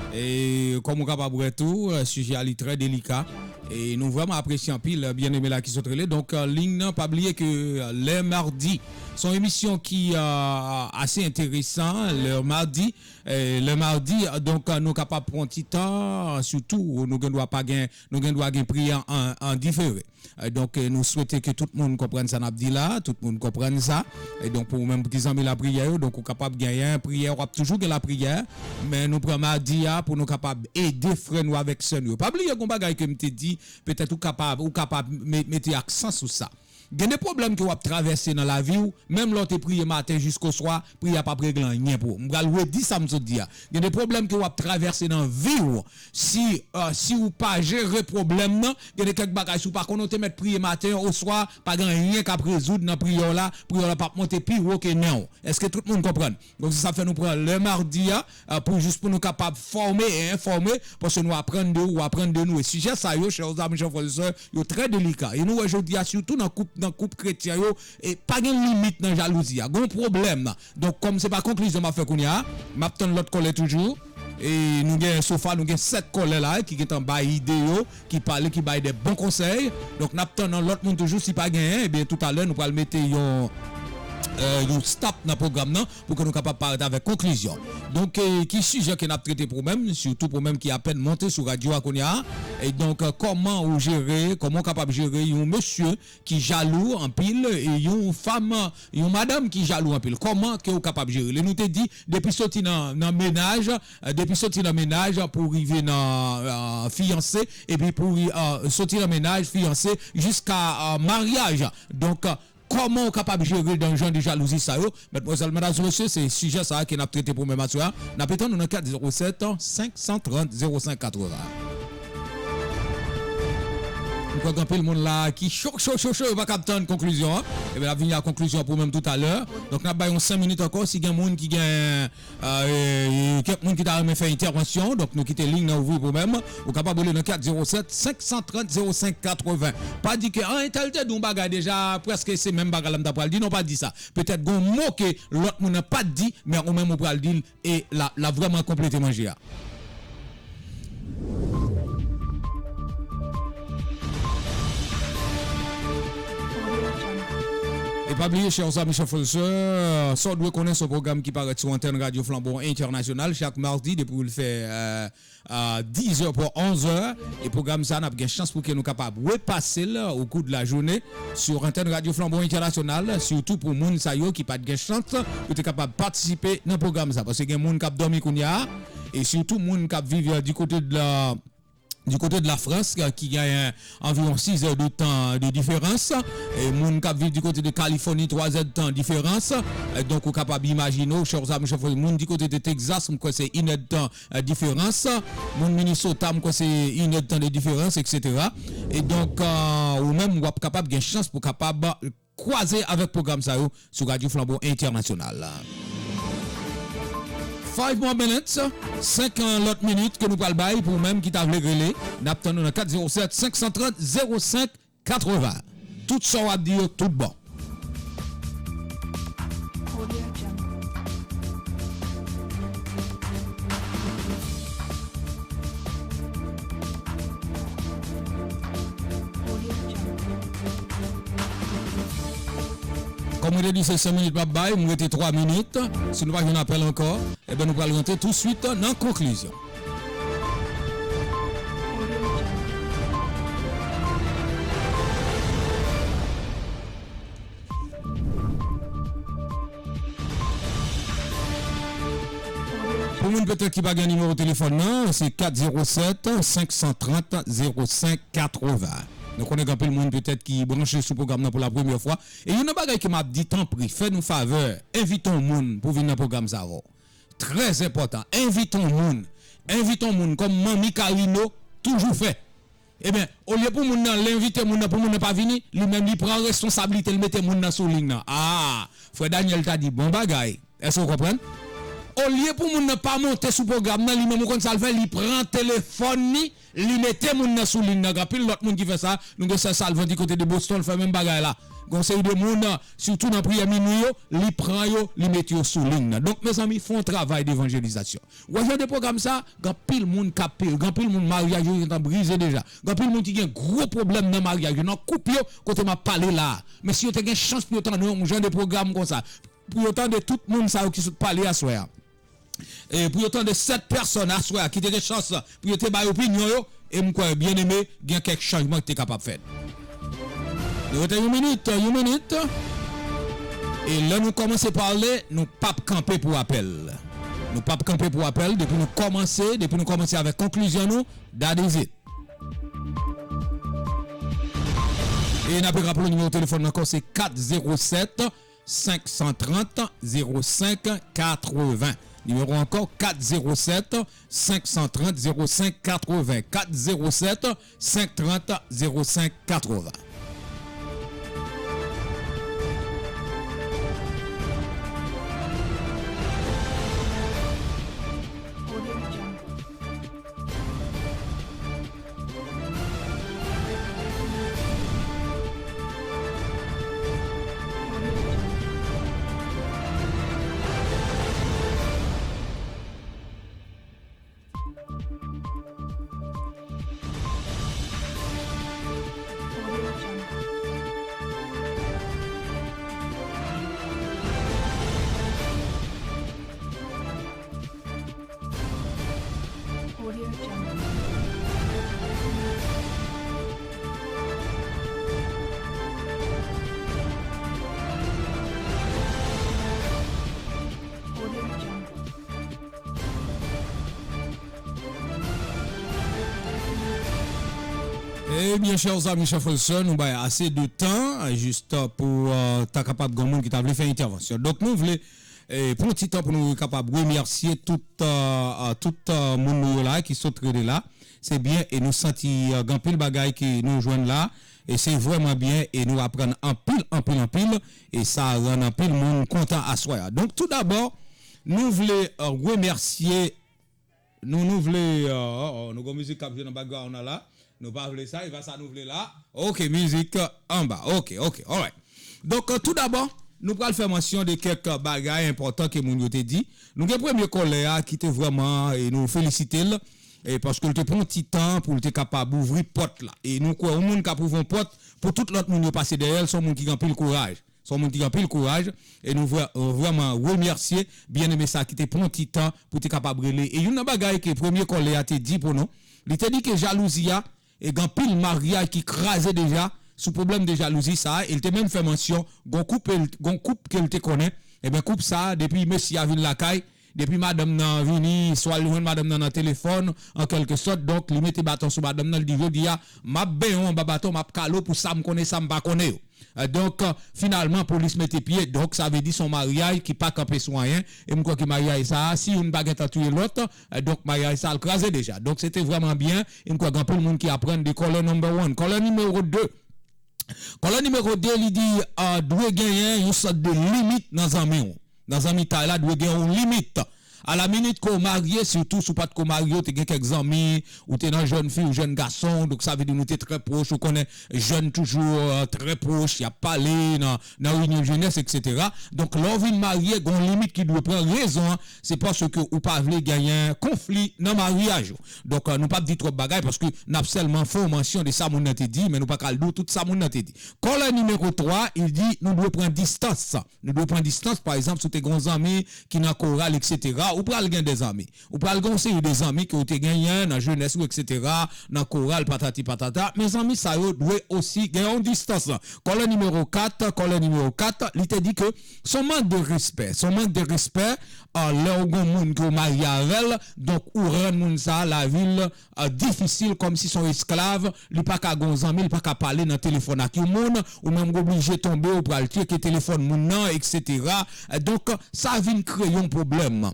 E kòm ou kapab wè tou, euh, sijè a li trè delika. E nou vrèman apresye anpil, euh, byeneme la ki sot rele. Donk, euh, liy nan, pa bliye ke, euh, Lè Madi, se yon emisyon ki, euh, ase enteresan, Lè Madi. Eh, Lè Madi, euh, donk, euh, nou kapab pran ti tan, sitou, nou gen dwa pa gen, nou gen dwa gen priyè an, an difere. Eh, donk, eh, nou swete ke tout moun konprann sa n ap di la, tout moun konprann sa. E donk, pou ou menm ki zanmi lapriyè yo, donk ou kapab genyen priyè, w ap toujou gen lapriyè, men nou pran madi a pou nou kapab ede frè nou avèk sè nou yo. Pa bliye, gon bagay ke m te di, petèt ou kapab, ou kapab me-, mete aksan sou sa. Gen de pwoblèm ke w ap travèse nan lavi w, menm lè w te priye maten jiskoswa, priyè a p ap regle anyen pou ou. M pral redi sa m sot di a. Gen de pwoblèm ke w ap travèse nan vi w. Si, euh, si ou pa jere pwoblèm nan, gen de kèk bagay, si w pa konnen w te mèt priye maten oswa, pa gen anyen k ap rezoud nan priyè w la, priyè w la p ap monte pi wo ke nen w. Èske tout moun konprann? Donk, se sa k fè nou pran Lè Madi a, euh, pou jis pou nou kapab fòme e enfòme, paske nou aprann de ou, ou aprann de nou. E sijè sa yo, chè zanmi, chè frè e sè, yo trè delika. E nou wè jodi a, sitou nan koup, nan koup kretyen yo, e pa gen limit nan jalouzi a. Gon pwoblèm. Donk, kòm se pa konklizyon m ap fè kounye a, m ap tann lòt kòlè toujou. E nou gen sofa, nou gen sèt kòlè la ki gentan bay ide yo, ki pale, ki bay de bon konsèy. Donk, n ap tann yon lòt moun toujou. Si pa genyen, ebyen, toutalè, nou pral mete yon, euh, yon stop nan pwogram nan pou ke nou kapab parèt avèk konklizyon. Donk, eh, ki sijè ke n ap trete pou menm, sitou pou menm ki apèn monte sou radyo a kounye a? E donk, eh, kòman ou jere, kòman w kapab jere yon mesye ki jalou anpil, e yon fanm, yon madanm ki jalou anpil? Kòman ke w kapab jere li? Nou te di, depi soti nan, nan mennaj, eh, depi soti nan mennaj pou rive nan, eh, fiyanse, epi pou, eh, soti nan mennaj, fiyanse, jiska, eh, maryaj. Donk, eh, kòman w kapab jere dan jan de jalouzi sa yo? Madmwazèl, medam, mesye, se sijè sa a ke n ap trete pou menm aswè a. N ap tann nou nan kat zewo sèt, senk san trant, zewo senk katreven. M kwè gen anpil moun la ki cho, cho, cho, cho, yo pa kab tann konklizyon an. Ebyen, n ap vini a konklizyon pou menm toutalè. Donk, n ap bay yon senk minit ankò. Si gen moun ki gen, euh, e, kèk moun ki ta renmen fè entèvansyon, donk nou kite liy nan ouvri pou menm. Ou kapab rele nan kat zewo sèt, senk san trant, zewo senk katreven. Pa di ke, ah, entèl te di yon bagay deja, prèske se menm bagay la m ta pral di. Non, pa di sa. Petèt gon mo ke lòt moun nan pa t di, men ou menm ou pral di l, e l a, l a vrèman konplete manje a. E pa bliye, chè zanmi, chè frè e sè, sa w dwe konnen se yon pwogram ki parèt sou antèn Radyo Flanbo Entènasyonal chak madi depi l fè, euh, euh, dizè pou onzè. E pwogram sa a, n ap gen chans pou ke nou kapab repase l au cours de la journée sur antèn Radyo Flanbo Entènasyonal, sitou pou moun sa yo ki pa t gen chans pou te kapab patisipe nan pwogram sa. Paske gen moun k ap dòmi kounye a, e sitou moun k ap viv, euh, du côté de la, du côté de la France, euh, ki genyen anviwon sis è de tan de diferans. E moun k ap viv du côté de Californie, twa è de tan diferans. E donk, ou kapab imajine w, chè zanmi, chè frè, moun du côté de Texas, m kwè se inè de tan, euh, diferans. Moun Minnesota, m kwè se inè de tan de diferans, et cetera. E donk, euh, ou menm, w ap kapab gen chans pou kapab kwaze avèk pwogram sa yo sou Radyo Flanbo Entènasyonal. Five more minutes, senk lòt minit ke nou pral bay pou ou menm ki ta vle rele. N ap tann nou nan kat zewo sèt, senk san trant, zewo senk katreven. Tout sa w ap di yo, tout bon. Kòm mwen te di, se senk minit m ap bay, m rete twa minit. Si nou pa jwenn apèl ankò, ebyen, nou pral rantre touswit nan konklizyon. Pou moun petèt ki pa gen nimewo telefòn nan, se kat zewo sèt, senk san trant, zewo senk katreven. Nou konnen gen anpil moun petèt ki branche sou pwogram nan pou la premyè fwa. E youn nan bagay ke m ap di, tanpri, fè nou favè, envite yon moun pou vin nan pwogram sa avè w. Trè enpòtan. Envite yon moun. Envite yon moun kòm Manmi Carino toujou fè. Ebyen, olye pou moun nan, l envite moun nan, pou moun nan pa vini, li menm li pran responsablite, l mete moun nan sou liy nan. A, frè Daniel ta di bon bagay. Èske w konprann? Olye pou moun nan pa monte sou pwogram nan, li menm ou konn sa l fè, li pran telefòn li, li mete moun nan sou liy nan. Gen anpil lòt moun ki fè sa. Nou gen sè Salvan di kote de Boston, l fè menm bagay la. Gen yon seri de moun, sitou nan priyè minwi yo, li pran yo, li mete yo sou liy nan. Donk, mezanmi, fè yon travay devanjelizasyon. Ou wè jan de pwogram sa, gen anpil moun k ap peri, gen anpil moun maryaj yo gentan brize deja. Gen anpil moun ki gen gwo pwoblèm nan maryaj yo, nan koup yo, kote m ap pale la a. Men si yo te gen chans pou yo tande yon jan de pwogram konsa, pou yo tande tout moun sa yo ki sot pale aswè a, e pou yo tande sèt pèsòn aswè a ki te gen chans pou yo te bay opinyon yo, e m kwè, byeneme, gen kèk chanjman ki te kapab fèt. Nou rete yon minit, yon minit. E lè nou kòmanse pale, nou p ap kanpe pou apèl. Nou p ap kanpe pou apèl. Depi nou kòmanse, depi nou kòmanse avèk konklizyon nou, that is it. E n ap raple nimewo telefòn nan ankò, se kat zewo sèt, senk san trant, zewo senk katreven. Nimewo ankò, kat zewo sèt, senk san trant, zewo senk katreven. Kat zewo sèt, senk trant, zewo senk katreven. Ebyen, chè zanmi, chè frè, sè, nou bay ase de tan, jis pou, euh, ta kapab gen moun ki ta vle fè entèvansyon. Donk, nou vle, eh, pran ti tan pou nou kapab remèsye tout, euh, euh, tout, euh, moun nou yo la ki sot rele la. Se byen, e nou santi, euh, gen anpil bagay ke nou jwenn la, e se vrèman byen, e nou aprann anpil, anpil, anpil, e sa rann anpil moun kontan aswè a. Donk, tou dabò, nou vle, euh, remèsye Nou, nou vle, euh, oh, oh, nou gon mizik k ap jwe nan background nan la. Nou pa vle sa, e pa sa nou vle la. Ok, mizik, euh, anba. Ok, ok, alright. Donk, euh, tou dabò, nou pral fè mansyon de kèk, euh, bagay enpòtan ke moun yo te di. Nou gen premye kòlè a ki te vrèman, e nou felisite l, e paske l te pran ti tan pou l te kapab ouvri pòt la. E nou kwè, yon moun k ap ouvri yon pòt pou tout lòt moun yo pase dèyè l, se yon moun ki gen anpil kouraj. Se yon moun ki gen anpil kouraj, e nou vrè-, vrèman remèsye byeneme sa ki te pran ti tan pou te kapab rele. E youn nan bagay ke premye kòlè a te di pou nou, li te di ke jalouzi a, e gen anpil maryaj ki kraze deja sou pwoblèm de jalouzi sa a, e li te menm fè mansyon, gon koup, gon koup ke l te konnen, ebyen koup sa a, depi mesye a vin lakay, depi madanm nan vini, swa l jwenn madanm nan nan telefòn, an kèlke sòt, donk li mete baton sou madanm nan, li di, "Jodi a, m ap benyen w anba baton, m ap kale w pou sa m konnen, sa m pa konnen yo." Eh, donk, eh, finalman, polis mete pye. Donk, sa vle di se yon maryaj ki pa kanpe sou anyen. E m kwè ke maryaj sa a, si youn pa gentan touye lòt, eh, donk, maryaj sa a, l kraze deja. Donk, se te vrèman byen. E m kwè gen anpil moun ki aprann de kòlè number one. Kòlè nimewo de. Kòlè nimewo de, li di, eh, dwe genyen yon sòt de limit nan zanmi w. Nan zanmitay la, dwe gen yon limit. A la minit ke w marye, sitou si w pa t ko marye, w te gen kèk zanmi, ou te nan jèn fi ou jèn gason, donk sa vle di nou te trè pwòch, ou konnen jèn toujou, euh, trè pwòch, y ap pale nan, nan reyinyon jenès, etsetera. Donk, lè w vin marye, gen yon limit ki dwe pran. Rezon an, se paske ou pa vle genyen konfli nan maryaj ou. Donk, euh, nou p ap di twòp bagay, paske n ap sèlman fè yon mansyon de sa moun nan te di, men nou pa ka al di w tout sa moun nan te di. Kòlè nimewo twa, li di, nou dwe pran distans. Nou dwe pran distans, pa egzanp, si w te gen yon zanmi ki nan koral, etsetera, ou pral gen de zanmi. Ou pral gen yon seri de zanmi ke w te genyen nan jenès ou, etsetera, nan koral, patati patata. Men zanmi sa yo dwe osi gen yon distans. Kòlè nimewo kat, kòlè nimewo kat, li te di ke se yon mank de respè. Se yon mank de respè, ah, lè w gen yon moun ke w marye avè l, donk ou rann moun sa a lavi l, ah, difisil, kòmsi se yon esklav, li pa ka gen yon zanmi, li pa ka pale nan telefòn ak yon moun, ou menm w oblije tonbe, ou pral tcheke telefòn moun nan, etsetera. Donk, sa vin kreye yon pwoblèm.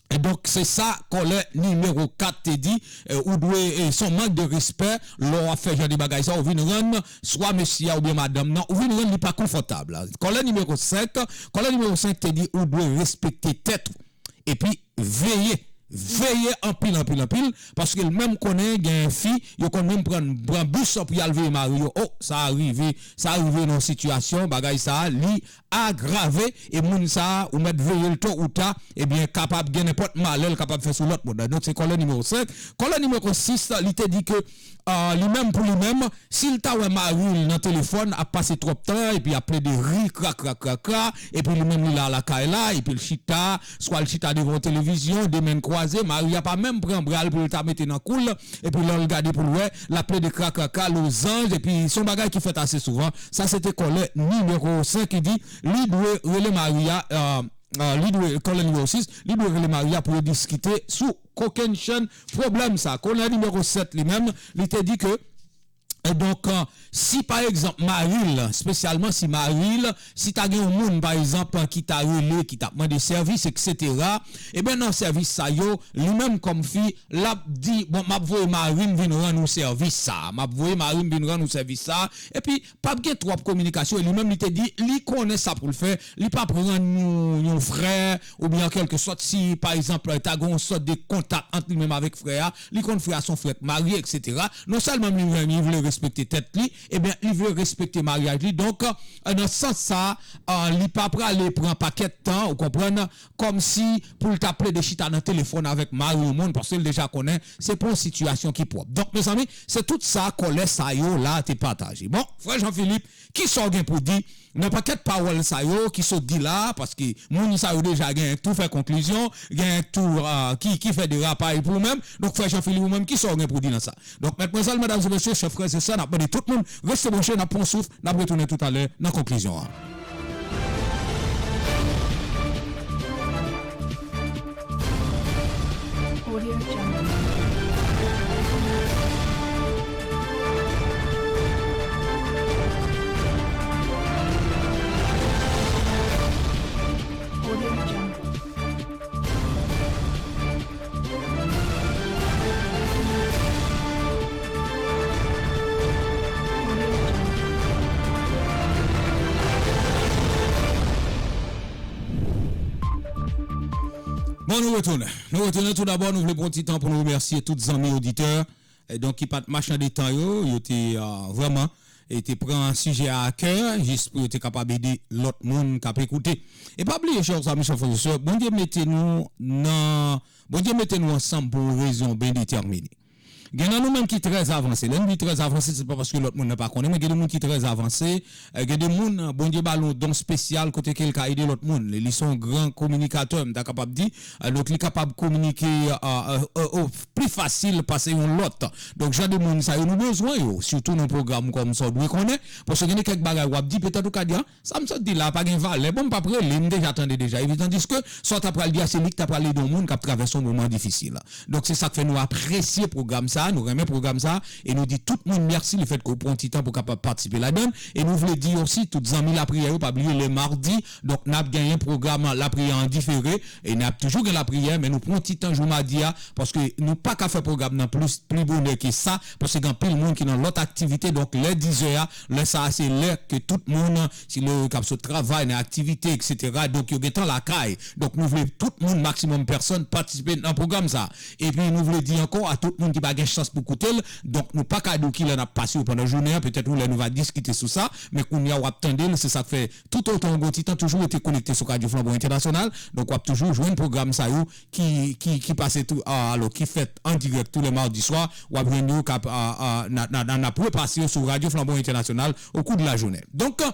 E donk, se sa kòlè nimewo kat te di, eh, ou dwe, eh, se yon mank de respè, lè w ap fè jan de bagay sa, ou vin rann swa mesye a oubyen madanm nan, ou vin rann li pa konfòtab. Kòlè nimewo senk, kòlè nimewo senk te di, ou dwe respekte tèt ou. Epi, veye veye anpil, anpil, anpil, paske l menm konnen gen fi, yo konn menm pran, pran bis pou y al veye mari yo. O, sa rive, sa rive nan sitiyasyon, bagay sa, li agrave, e moun sa, ou mèt veye l to ou ta, ebyen, kapab gen nenpòt malè l kapab fè sou lòt moun. Donk, se kòlè nimewo senk. Kòlè nimewo sis, li te di ke, ah, li menm pou li menm, si l ta wè mari l nan telefòn, ap pase twòp tan, epi ap plede ri, kra, kra, kra, kra, epi li menm li la lakay la, epi l chita, swa l chita devan yon televizyon, de men l kwaze, mari a pa menm pran bra l pou l ta mete nan kou l, epi lè l gade pou l wè, l ap plede kra, kra, kra, lozanj, epi se yon bagay ki fèt ase souvan. Sa se te kòlè nimewo senk ki di, li dwe rele mari a, ah, ah, li dwe, kòlè nimewo sis, li dwe rele mari a pou yo diskite sou kokennchenn pwoblèm sa. Kòlè nimewo sèt li menm, li te di ke, e donk, eh, si pa egzanp mari l, espesyalman si mari l, si ta gen yon moun pa egzanp ki ta rele, ki t ap mande sèvis, etsetera, ebyen nan sèvis sa yo, li menm kòm fi, l ap di, bon, m ap voye mari m vin rann ou sèvis sa, m ap voye mari m vin rann ou sèvis sa, epi p ap gen twòp kominikasyon, e li menm li te di, li konnen sa pou l fè, li p ap rann yon, yon frè, oubyen an kèlke sòt, si pa egzanp, ta gen yon sòt de kontak ant li menm avèk frè a, li konn frè a se yon frè k marye, etsetera. Non sèlman li vle, li vle respekte tèt li, ebyen, li vle respekte maryaj li. Donk, eh, nan sans sa, eh, li pa prale pran pakèt tan, ou konprann, kòmsi pou l ta plede chita nan telefòn avèk mari yon moun, paske l deja konnen se pa yon sitiyasyon ki pwòp. Donk, mezanmi, se tout sa kòlè sa yo la te pataje. Bon, frè Jean Philippe, kisa w gen pou di nan pakèt pawòl sa yo ki sot di la, paske moun sa yo deja gen tou fè konklizyon, gen tou, ah, ki, ki fè derapay pou ou menm. Donk, frè Jean Philippe, ou menm, kisa w gen pou di nan sa? Donk, medmwazèl, medam e mesye, chè frè e sè, n ap mande tout moun rete branche, n ap pran souf, n ap retounen toutalè nan konklizyon an. Bon, nou retounen. Nou retounen. Tou dabò, nou vle pran ti tan pou nou remèsye tout zanmi oditè, e donk, ki pa t machann de tan yo, yo te, ah, vrèman, e te pran sijè a a kè, jis pou yo te kapab ede lòt moun k ap ekoute. E pa bliye, chè zanmi, chè frè e sè, Bondye mete nou nan, Bondye mete nou ansanm pou yon rezon byen detèmine. Gen nan nou menm ki trè avanse. Lè n di trè avanse, se pa paske lòt moun nan pa konnen, men gen de moun ki trè avanse. Eh, gen de moun, Bondye ba l yon don espesyal kote ke l ka ede lòt moun. Li, li se yon gran kominikatè, m ta kapab di. Eh, donk, li kapab kominike, eh, eh, eh, eh, pli fasil pase yon lòt. Donk, jan de moun sa yo, nou bezwen yo, sitou nan pwogram kòm sa w dwe konnen. Paske gen de kèk bagay w ap di, petèt ou ka di, ah, sa m sot di la pa gen valè. Bon, m p ap rele, m deja tande deja. Epi tandiske sa w ta pral di a, se li k ta pral ede yon moun k ap travèse yon moman difisil. Donk, se sa k fè nou apresye pwogram sa, nou renmen pwogram sa, e nou di tout moun mèsi lefètke w pran ti tan pou w kapab patisipe ladan l. E nou vle di osi, tout zanmi lapriyè yo, pa bliye lè madi, donk, n ap genyen pwogram lapriyè an difere, e n ap toujou gen lapriyè, men nou pran ti tan jou madi a, paske nou pa ka fè pwogram nan plis, pli bonè ke sa, paske gen anpil moun ki nan lòt aktivite, donk, lè dizè a, lè sa a, se lè ke tout moun, si lè yo k ap sot travay, nan aktivite, etsetera, donk, yo gentan lakay. Donk, nou vle tout moun, maksimòm pèsòn, patisipe nan pwogram sa. Epi, nou vle di ankò a tout moun ki pa gen chans pou koute l, donk, nou pa ka di w ki lè n ap pase yo pandan jounen an, petèt yon lè nou va diskite sou sa, men kounye a w ap tande l, se sa k fè, toutotan w gen yon ti tan, toujou rete konekte sou Radyo Flanbo Entènasyonal, donk, w ap toujou jwenn pwogram sa yo ki, ki, ki pase tou, a, alò, ki fèt an dirèk tou lè madi swa, w ap jwenn yo k ap, a, a, n a, n a, n a, n ap repase yo sou Radyo Flanbo Entènasyonal au cours de la journée. Donk,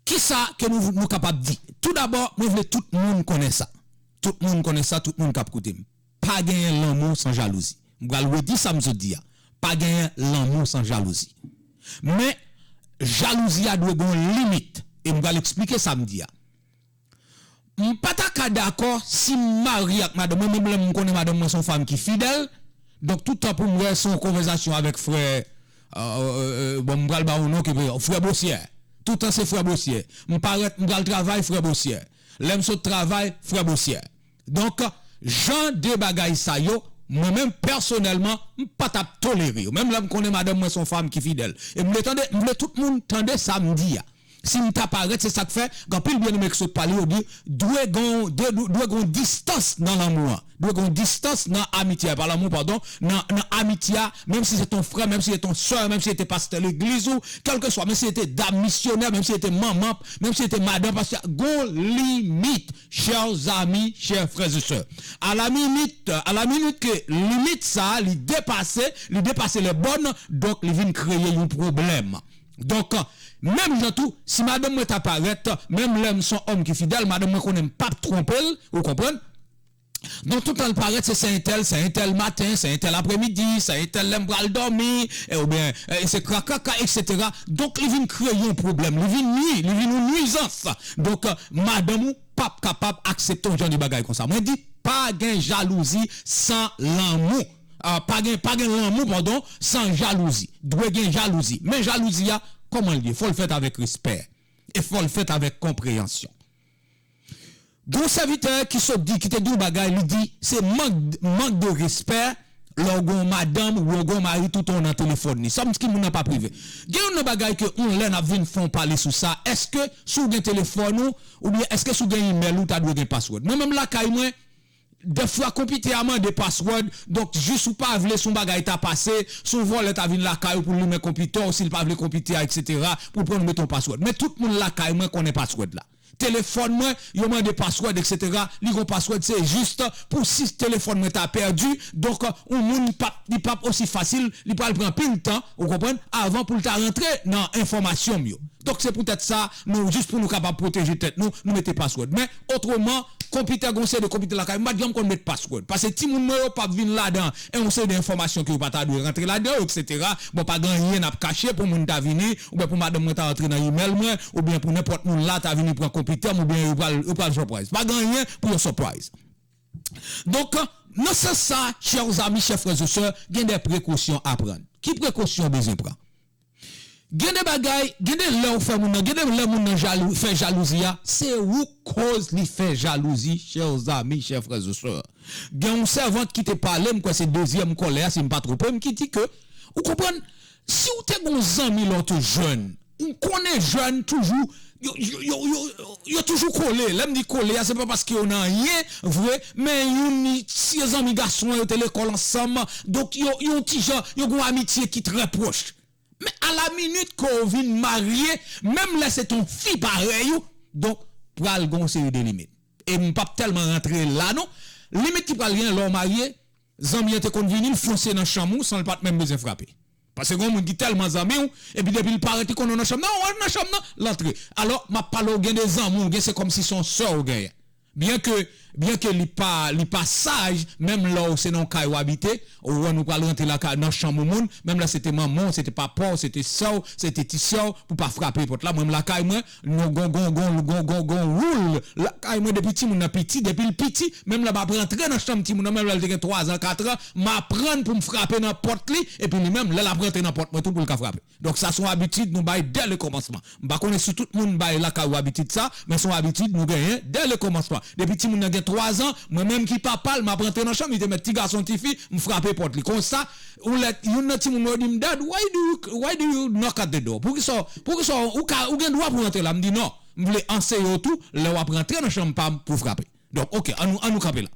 kisa ke nou, nou kapab di? Tou dabò, mwen vle tout moun konnen sa. Tout moun konnen sa, tout moun k ap koute m. Pa genyen lanmou san jalouzi. M pral redi sa m sot di a. Pa genyen lanmou san jalouzi. Men, jalouzi a dwe gen yon limit. E m pral eksplike sa m di a. M pa ta ka dakò si m marye ak madanm mwen, menm lè m konnen madanm mwen se yon fanm ki fidèl. Donk, tout tan pou m wè se yon konvèsasyon avèk frè, euh, euh, euh, bon, m pral ba yon non ke frè Bosyè. Tout tan se frè Bosyè. M parèt, m pral travay, frè Bosyè. Lè m sot travay, frè Bosyè. Donk, jan de bagay sa yo, mwen menm pèsonèlman, m pa t ap tolere yo. Menm lè m konnen madanm mwen se yon fanm ki fidèl. E m vle tande, m vle tout moun tande sa m di a. Si m ta parèt, se sa k fè, gen anpil byeneme ki sot pale, yo di, dwe gon, dwe, dwe gon distans nan lanmou an. Dwe gon distans nan amitye a, pa lanmou, padon, nan, nan amitye a, menm si se ton frè, menm si se ton sè, menm si se te pastè legliz ou, kèlkeswa, menm si se te dam misyonè, menm si se te manman, menm si se te madan pastè, gon limit, chè zami, chè frè e sè. A la minit, a la minit ke limit sa, li depase, li depase lè bòn, donk li vin kreye yon pwoblèm. Donk, menm jan tou, si madanm mwen ta parèt, menm lè m se yon òm ki fidèl, madanm mwen konnen m p ap twonpe l, ou konprann? Donk, tout tan l parèt, se sè entèl, sè entèl maten, sè entèl apremidi, sè entèl lè m pral dòmi, e, oubyen, e, se krakaka, etsetera. Donk, li vin kreye yon pwoblèm, li vin nwi, li vin yon nwizans. Donk, madanm ou p ap kapab aksepte yon jan de bagay konsa. Mwen di, pa gen jalouzi san lanmou. Ah, pa gen, pa gen lanmou, padon, san jalouzi. Dwe gen jalouzi. Men jalouzi a, kòman l ye? Fò l fèt avèk respè. E fò l fèt avèk konpreyansyon. Gon sèvitè ki sot di, ki te di yon bagay, li di, se mank, mank de respè lè w gen yon madanm ou w gen yon mari toutan w nan telefòn li. Sa m di ki moun nan p ap rive. Gen youn nan bagay ke yon lè n ap vin fè yon pale sou sa. Èske si w gen telefòn ou, oubyen èske si w gen imèl ou, ta dwe gen password? Mwen menm lakay mwen, dèfwa konpitè a mande password, donk jis ou pa vle si yon bagay ta pase, si yon vòlè ta vin lakay ou pou l limen konpitè w, si l pa vle konpitè a, etsetera, pou l pran nou mete yon password. Men tout moun lakay mwen konnen password la. Telefòn mwen, yo mande password, etsetera. Li gon password, se jis pou si telefòn mwen ta pèdi, donk yon moun p ap, li p ap osi fasil, li pral pran anpil tan, ou konprann, avan pou l ta rantre nan enfòmasyon m yo. Donk, se poutèt sa, nou, jis pou nou kapab pwoteje tèt nou, nou mete password. Men, otreman, konpitè, gon seri de konpitè lakay, m pa t janm konn met password. Paske timoun mwen yo p ap vin ladan, e yon seri de enfòmasyon ke yo pa ta dwe rantre ladan yo, etsetera. Bon, pa gen anyen n ap kache pou moun ta vini, oubyen pou madanm mwen ta rantre nan imèl mwen, oubyen pou nenpòt moun la ta vini pran konpitè m, oubyen yo pral, yo pral surprise. Pa gen anyen pou yo surprise. Donk, nan sans sa, chè zami, chè frè e sè, gen de prekosyon a pran. Ki prekosyon w bezwen pran? Gen de bagay, gen de lè w fè moun nan, gen de lè moun nan jalou, fè jalouzi a, se ou k koz li fè jalouzi, chè zami, chè frè e sè. Gen yon sèvant ki te pale, m kwè se dezyèm kòlè a, si m pa twonpe m, ki di ke, ou konprann, si w te gen yon zanmi lè w te jèn, ou konnen jèn toujou, yo, yo, yo, yo, yo toujou kole. Lè m di kole a, se pa paske yo nan anyen vre, men youn, se zanmi gason an, yo te lekòl ansanm, donk yo, yo ti jan, yo gen yon amitye ki trè pwòch. Men a la minit ke w vin marye, menm lè se t on fi parèy ou, donk pral gen yon seri de limit. E m p ap tèlman rantre la non. Limit ki pral gen lè w marye, zanmi an te konn vini, l fonse nan chanm ou san l pa t menm bezwen frape. Paske gen yon moun ki tèlman zanmi w, epi depi l parèt, li konnen w nan chanm nan, w nan chanm nan, l antre. Alò, m ap pale w, gen de zanmi w gen, se kòmsi se yon sè w genyen. Byenke, byenke li pa, li pa saj, menm lè w se nan yon kay w abite, ou wè nou pral rantre lakay, nan chanm yon moun, menm lè se te manman w, se te papa w, se te sè w, se te ti sè w, pou pa frape pòt la, mwen menm lakay mwen, nou gon, gon, gon, gon, gon, gon woul lakay mwen depi timoun nan piti, depi l piti, menm lè m ap rantre nan chanm timoun nan, menm lè l te gen twazan, katran, m aprann pou m frape nan pòt li, epi li menm, lè l ap rantre nan pòt mwen tou, pou l ka frape. Donk sa se yon abitid nou bay dè le kòmansman. M pa konnen si tout moun bay lakay ou abitid sa, men se yon abitid nou genyen dè le kòmansman. Depi timoun nan gen twazan, mwen menm ki papa l, m ap rantre nan chanm, li te mèt ti gason, ti fi, m frape pòt li. Konsa, yon lè, youn nan timoun mwen yo di m, "Dad, why do you, why do you knock at the door?" Poukisa, poukisa ou ka, ou gen dwa pou rantre la? M di, "Non, m vle anseye w tou, lè w ap rantre nan chanm pa m, pou frape." Donk, oke, ann nou, ann nou kanpe la.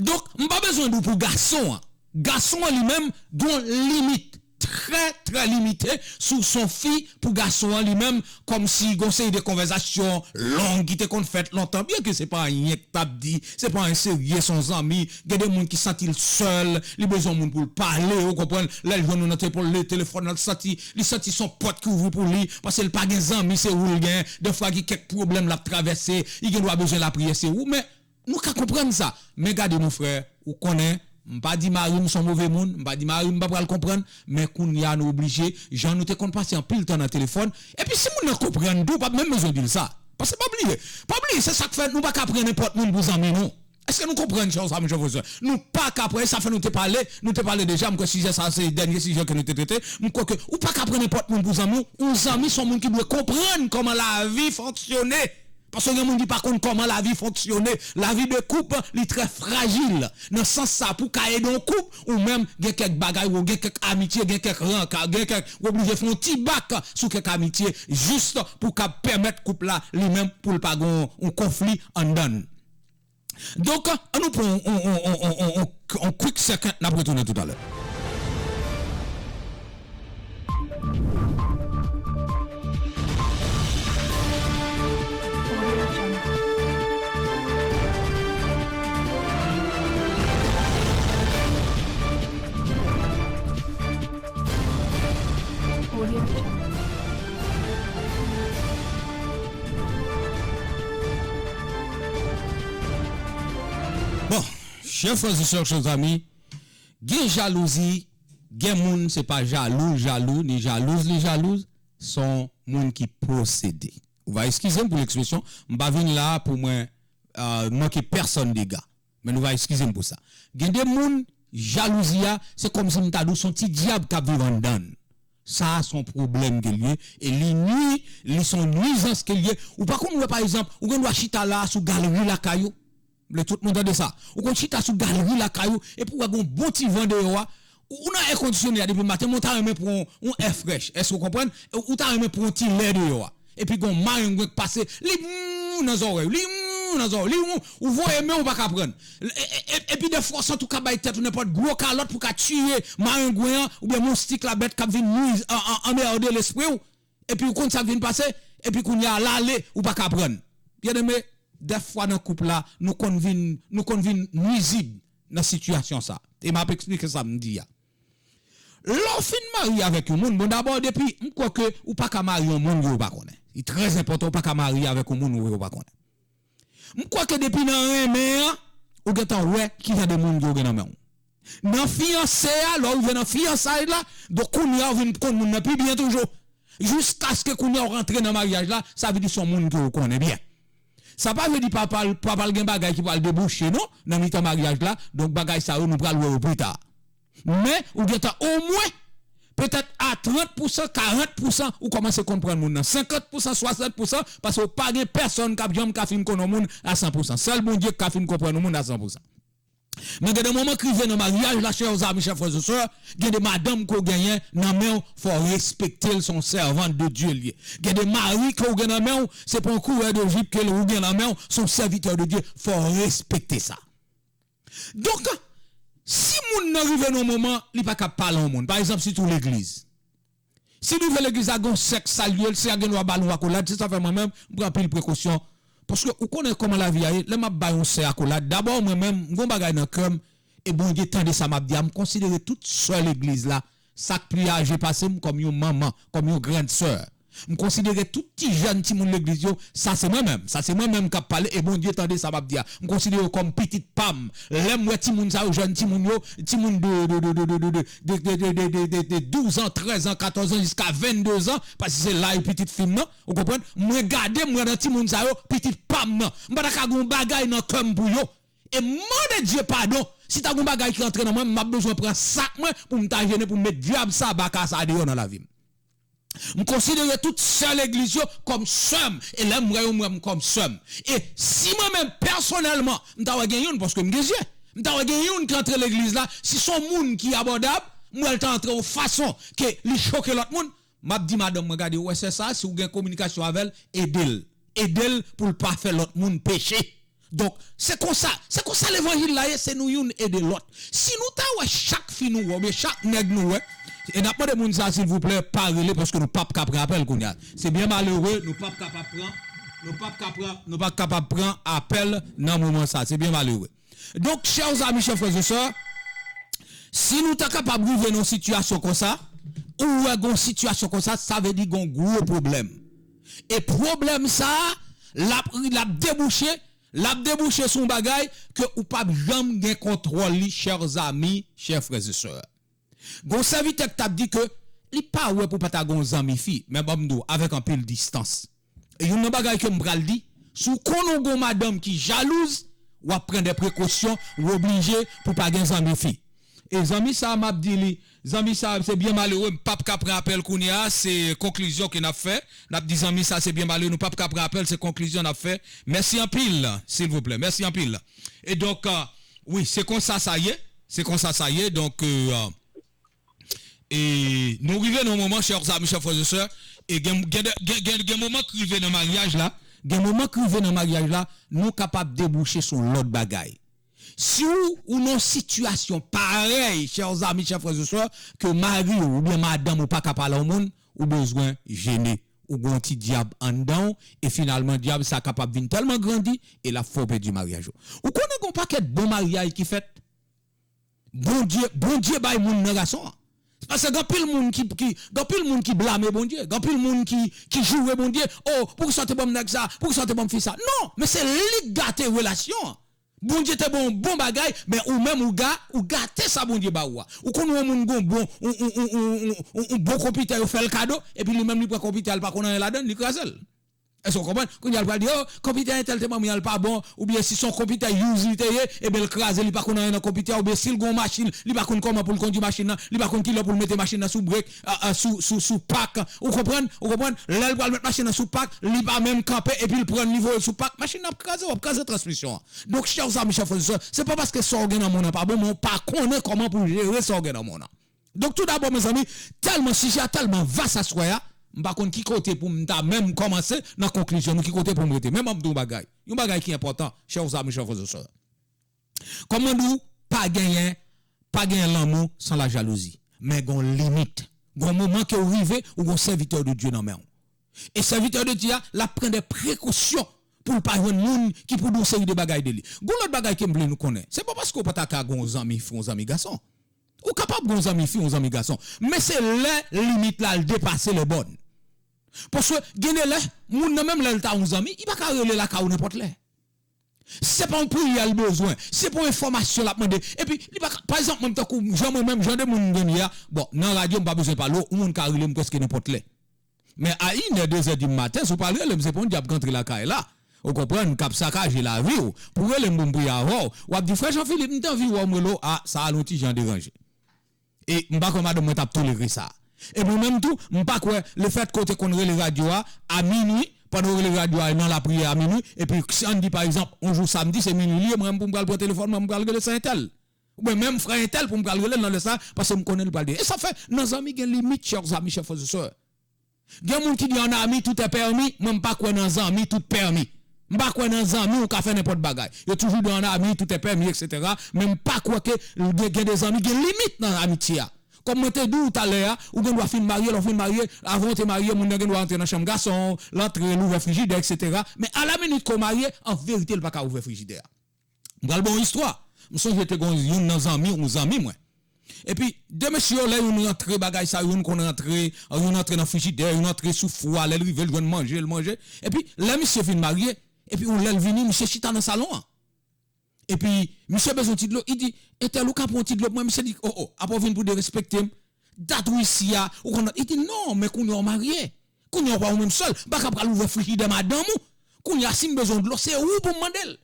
Donk, m pa bezwen di w pou gason an. Gason an li menm, gon limit trè, trè limite sou son fi pou gason an li menm, kòmsi gon seri de konvèsasyon long ki te konn fèt lontan, byenke se pa anyen k t ap di, se pa anyen serye, se yon zanmi, gen de moun ki santi l sèl, li bezwen moun pou l pale, ou konprann, lè l jwenn ou nan te-, le telefòn nan, l santi, li santi se yon pòt ki ouvri pou li, paske l pa gen zanmi, se ou l gen, dèfwa gen kèk pwoblèm l ap travèse, li gen dwa bezwen lapriyè, se ou, men nou ka konprann sa. Men gade non frè, ou konnen, m pa di mari m se yon move moun, m pa di mari m pa pral konprann, men kounye a nou oblije, jan nou te konn pase anpil tan nan telefòn, epi si moun nan konprann tou, w p ap menm bezwen di l sa. Paske pa bliye, pa bliye, se sa k fè nou pa ka pran nenpòt moun pou zanmi nou. Èske nou konprann, chè zami, chè frè e sè? Nou pa ka pran, e sa fè nou te pale, nou te pale deja, m kwè sijè sa se dènye sijè ke nou te trete, m kwè ke ou pa ka pran nenpòt moun pou zanmi w, yon zanmi se yon moun ki dwe konprann kòman lavi fonksyone. Paske gen moun ki pa konn kòman lavi fonksyone. Lavi de koup, li trè frajil. Nan sans sa, pou ka ede yon koup, ou menm, gen kèk bagay, ou gen kèk amitye, gen kèk rank, gen kèk, ou oblije fè yon ti bak sou kèk amitye, jis pou ka pèmèt koup la, li menm, pou l pa gen yon, yon konfli anndan l. Donk, ann nou pran yon, yon, yon, yon, yon, yon quick second, n ap retounen toutalè. Bon, chè frè e sè, chè zanmi, gen jalouzi, gen moun se pa jalou, jalou, ni jalouz, li jalouz, se yon moun ki posede. Ou va eskize m pou lekspresyon, m pa vin la pou mwen, euh, manke pèsonn dega. Men nou va eskize m pou sa. Gen de moun, jalouzi a, se kòmsi m ta di w se yon ti dyab k ap viv anndan l. Sa a se yon pwoblèm ke l ye, e li nwi, li se yon nwizans ke l ye. Ou pa konn wè, pa egzanp, ou gen dwa chita la a sou galri lakay ou. M vle tout moun tande sa. Ou konn chita sou galri lakay ou, epi w wè gen yon bon ti van deyò a. Ou, ou nan èkondisyone a depi maten, men w ta renmen pran yon, yon è frèch. Èske w konprann? Ou, ou ta renmen pran yon ti lè deyò a. Epi gen yon marengwen k pase, li mou nan zòrèy, li mou nan zòrèy, li mou, ou voye men w pa ka prann. E, e, e, epi defwa w santi w ka bay tèt ou nenpòt gwo kalòt pou ka tiye marengwen an, oubyen moustik la, bèt k ap vin nwi, an, an, anmède lespri w. Epi ou konn sa k vin pase, epi kounye a l ale, ou pa ka prann. Byeneme, defwa nan koup la, nou konn vin, nou konn vin nwizib nan sitiyasyon sa. E m ap eksplike sa m di a. Lè w fin marye avèk yon moun, bon, dabò, depi, m kwè ke ou pa ka marye yon moun ke w pa konnen. Li trè enpòtan, ou pa ka marye avèk yon moun ou, ou pa konnen. M kwè ke depi nan renmen an, ou gentan wè ki jan de moun ke w gen nan men w. Nan fiyanse a, lè w rive nan fiyansay la, donk kounye a w vin konn moun nan pi byen toujou. Jiskaske kounye a w rantre nan maryaj la, sa vle di se yon moun ke w konnen byen. Sa pa vle di pa pral, pa pral gen bagay ki pral debouche, non, nan mitan maryaj la, donk bagay sa yo nou pral wè yo pita. Men, ou gentan omwen, petèt a trant pousan, karant pousan, ou kòmanse konprann moun nan. Senkant pousan, swasant pousan, paske w pa gen pèsonn k ap janm ka fin konn yon moun a san pousan. Sèl Bondye k ka fin konprann yon moun a san pousan. Men gen de moman k rive nan maryaj la, chè zanmi, chè frè e sè, gen de madanm ke w genyen nan men w, fò w respekte l, se yon sèvant de Dye l ye. Gen de mari ke w gen nan men w, se pa yon kourè de jip ke l ou gen nan men w, se yon sèvitè de Dye, fò w respekte sa. Donk, si moun nan rive nan yon moman, li pa ka pale yon moun, pa egzanp, sitou legliz. Si l rive legliz la, gen yon sèk salye l, si a gen dwa ba l yon akolad, se sa fè mwen menm, m pran anpil prekosyon. Paske ou konnen kòman lavi a ye, lè m ap bay yon sè akolad, dabò mwen menm, m gen yon bagay nan kè m, e Bondye tande sa m ap di a, m konsidere tout sè legliz la, sa k pi aje pase m kòm yon manman, kòm yon grand sœur. M konsidere tout ti jèn timoun legliz yo, sa se mwen menm, sa se mwen menm k ap pale, e Bondye tande sa m ap di a. M konsidere yo kòm pitit pa m. Lè m wè timoun sa yo, jèn timoun yo, timoun de, de, de douz an, trèz an, katòz an, jiska venndezan, paske se laj pitit fi m nan, ou konprann? Mwen gade, m wè nan timoun sa yo, pitit pa m nan. M pa ta ka gen yon bagay nan kè m pou yo. E m mande Dye padon, si ta gen yon bagay ki rantre nan mwen, m ap bezwen pran sak mwen pou m ta jennen, pou m met dyab sa, baka sa deyò nan lavi m. M konsidere tout sè legliz yo kòm sè m, e lè m wè yo, m wè m kòm sè m. E si mwen menm, pèsonèlman, m ta wè gen youn, paske m gen zye, m ta wè gen youn ki antre legliz la, si se yon moun ki abòdab, m wè l ta antre yon fason ke li choke lòt moun, m ap di madanm mwen, gade, ou wè sè sa, si w gen kominikasyon avè l, ede l. Ede l pou l pa fè lòt moun peche. Donk, se konsa, se konsa levanjil la ye, se nou youn ede lòt. Si nou ta wè chak fi nou wè, oubyen chak nèg nou wè, e n ap mande moun sa, silvouplè, pa rele, paske nou p ap ka pran apèl kounye a. Se byen malere, nou p ap kapab pran, nou p ap ka pran, nou p ap kapab pran apèl nan moman sa. Se byen malere. Donk, chè zanmi, chè frè e sè, si nou ta kapab rive nan yon sitiyasyon konsa, ou wè gen yon sitiyasyon konsa, sa vle di gen yon gwo pwoblèm. E pwoblèm sa a, l ap, l ap debouche, l ap debouche sou yon bagay ke ou p ap janm gen kontwòl li, chè zanmi, chè frè e sè. Gon sèvitè k t ap di ke li pa wè pou pa ta gon zanmi fi, men ban m di w, avèk anpil distans. E youn nan bagay ke m pral di, si w konnen w gon madanm ki jalouz, w ap pran de prekosyon, w oblije pou pa gen zanmi fi. E zanmi sa a, m ap di li, zanmi sa a, se byen malere, m p ap ka pran apèl kounye a, se konklizyon ke n ap fè. N ap di zanmi sa a, se byen malere, nou p ap ka pran apèl, se konklizyon n ap fè. Mèsi anpil, silvouplè. Mèsi anpil. E donk, euh, wi, se konsa sa ye. Se konsa sa ye. Donk, euh, e nou rive nan yon moman, chè zanmi, chè frè e sè, e gen, gen, gen, gen, gen moman k rive nan maryaj la, gen moman k rive nan maryaj la, nou kapab debouche sou lòt bagay. Si w, ou nan yon sitiyasyon parèy, chè zanmi, chè frè e sè, ke mari w oubyen madanm ou pa ka pale a yon moun, ou bezwen jene. Ou gen yon ti dyab anndan w, e finalman, dyab sa kapab vin tèlman grandi, e l ap fè w pèdi maryaj ou. Ou konnen gen yon pakèt bon maryaj ki fèt, Bondye, Bondye bay moun nan gason an. Paske gen anpil moun ki, ki, gen anpil moun ki blame Bondye, gen anpil moun ki, ki joure Bondye. Oh, poukisa w te ban m nèg sa? Poukisa w te ban m fi sa? Non, men se li k gate relasyon an. Bondye te ba w yon bon bagay, men ou menm ou ga, ou gate sa Bondye ba ou a. Ou konn wè yon moun gen yon bon, yon, yon, yon bon konpitè yo fè l kado, epi li menm li pran konpitè a, li pa konn anyen ladan l, li kraze l. Èske w konprann? Kounye a l pral di, oh, konpitè entèl te ban mwen an, l pa bon, oubyen si se yon konpitè use li te ye, ebyen l kraze, li pa konn anyen nan konpitè a, oubyen si l gen yon machin, li pa konn kòman pou l kondui machin nan, li pa konn kilè pou l mete machin nan sou brek, a, a, sou, sou, sou pak, ou konprann? Ou konprann? Lè l pral met machin nan sou pak, li pa menm kanpe, epi l pran l, li voye l sou pak, machin nan ap kraze, w ap kraze transmisyon an. Donk, chè zanmi, chè frè e sè, se pa paske sa w gen nan men w nan pa bon, men w pa konnen kòman pou w jere sa w gen nan men w nan. Donk, tou dabò, mezanmi, tèlman sijè a tèlman vas aswè a, m pa konn ki kote pou m ta menm kòmanse nan konklizyon nou, ki kote pou m rete. Men ban m di w yon bagay, yon bagay ki enpòtan, chè zanmi, chè frè e sè. Kòm mwen di w, pa genyen, pa genyen lanmou san lajalouzi. Men gen yon limit. Gen yon moman ke w rive, ou gen yon sèvitè de Dye nan men w. E sèvitè de Dye a, l ap pran de prekosyon pou l pa jwenn moun ki pou di yon seri de bagay de li. Gen yon lòt bagay ke m vle nou konnen. Se pa paske w pa ta ka gen yon zanmi fi, yon zanmi gason. Ou kapab gen yon zanmi fi, yon zanmi gason. Men se lè limit la al depase lè bòn. Paske gen de lè, moun nan menm lè l ta yon zanmi, li pa ka rele lakay ou nenpòt lè. Si se pa yon priyè l bezwen, si se pa yon enfòmasyon l ap mande. Epi, li pa ka, pa egzanp, mwen tankou jan mwen menm, jan de moun m ye a, bon, nan radyo m pa bezwen pale w, yon moun ka rele m prèske nenpòt lè. Men a inè, dezè di maten, si w pa rele m, se pa yon dyab k antre lakay la. Ou konprann, k ap sakaje lavi w. Pou w rele m pou m priye avè w, w ap di, frè Jean Philippe, m te anvi wè w, m rele w, a, sa al yon ti jan deranje. E m pa kwè madanm mwen t ap tolere sa. E mwen menm tou, m pa kwè lefètke w te konn rele radyo a, a minwi, pandan w rele radyo a nan lapriyè a minwi, epi si ann di pa egzanp, yon jou samdi, se minwi li ye, mwen menm pou m pral pran telefòn mwen, m pral rele sè entèl. Oubyen menm frè entèl pou m pral rele l nan lè sa, paske m konnen li pral di. E sa fè, nan zanmi gen limit, chè zanmi, chè frè e sè. Gen moun ki di en ami tout est permis, mwen m pa kwè nan zanmi tout pèmi. M pa kwè nan zanmi ou ka fè nenpòt bagay. Yo toujou di en ami tout est permis, et cetera. Men m pa kwè ke gen, gen de zanmi, gen limit nan amitye a. Kòm mwen te di w talè a, ou gen dwa fin marye, lè w fin marye, avan w te marye, moun nan gen dwa antre nan chanm gason w, l antre, l ouvè frijidè, et cetera. Men a la minit ke w marye, an verite, l pa ka ouvè frijidè a. M pral ba w yon istwa. M sonje te gen youn nan zanmi, yon zanmi mwen. Epi, de mesye yo, lè youn rantre bagay sa, youn konn rantre, youn antre nan frijidè, youn antre sou fou a, lè l rive, l jwenn manje, l manje. Epi, lè misye fin marye, epi yon lè l vini, misye chita nan salon an. Epi, misye bezwen ti dlo, li di, entèl, ou ka pran yon ti dlo pou mwen? Misye di, oh, oh, apa w vin pou derespekte m? Dat ou isi a, ou konn, li di, non, men kounye a w marye. Kounye a w pa ou menm sèl, m pa ka pral ouvè frijidè madanm ou. Kounye a, si m bezwen dlo, se ou pou m mande l.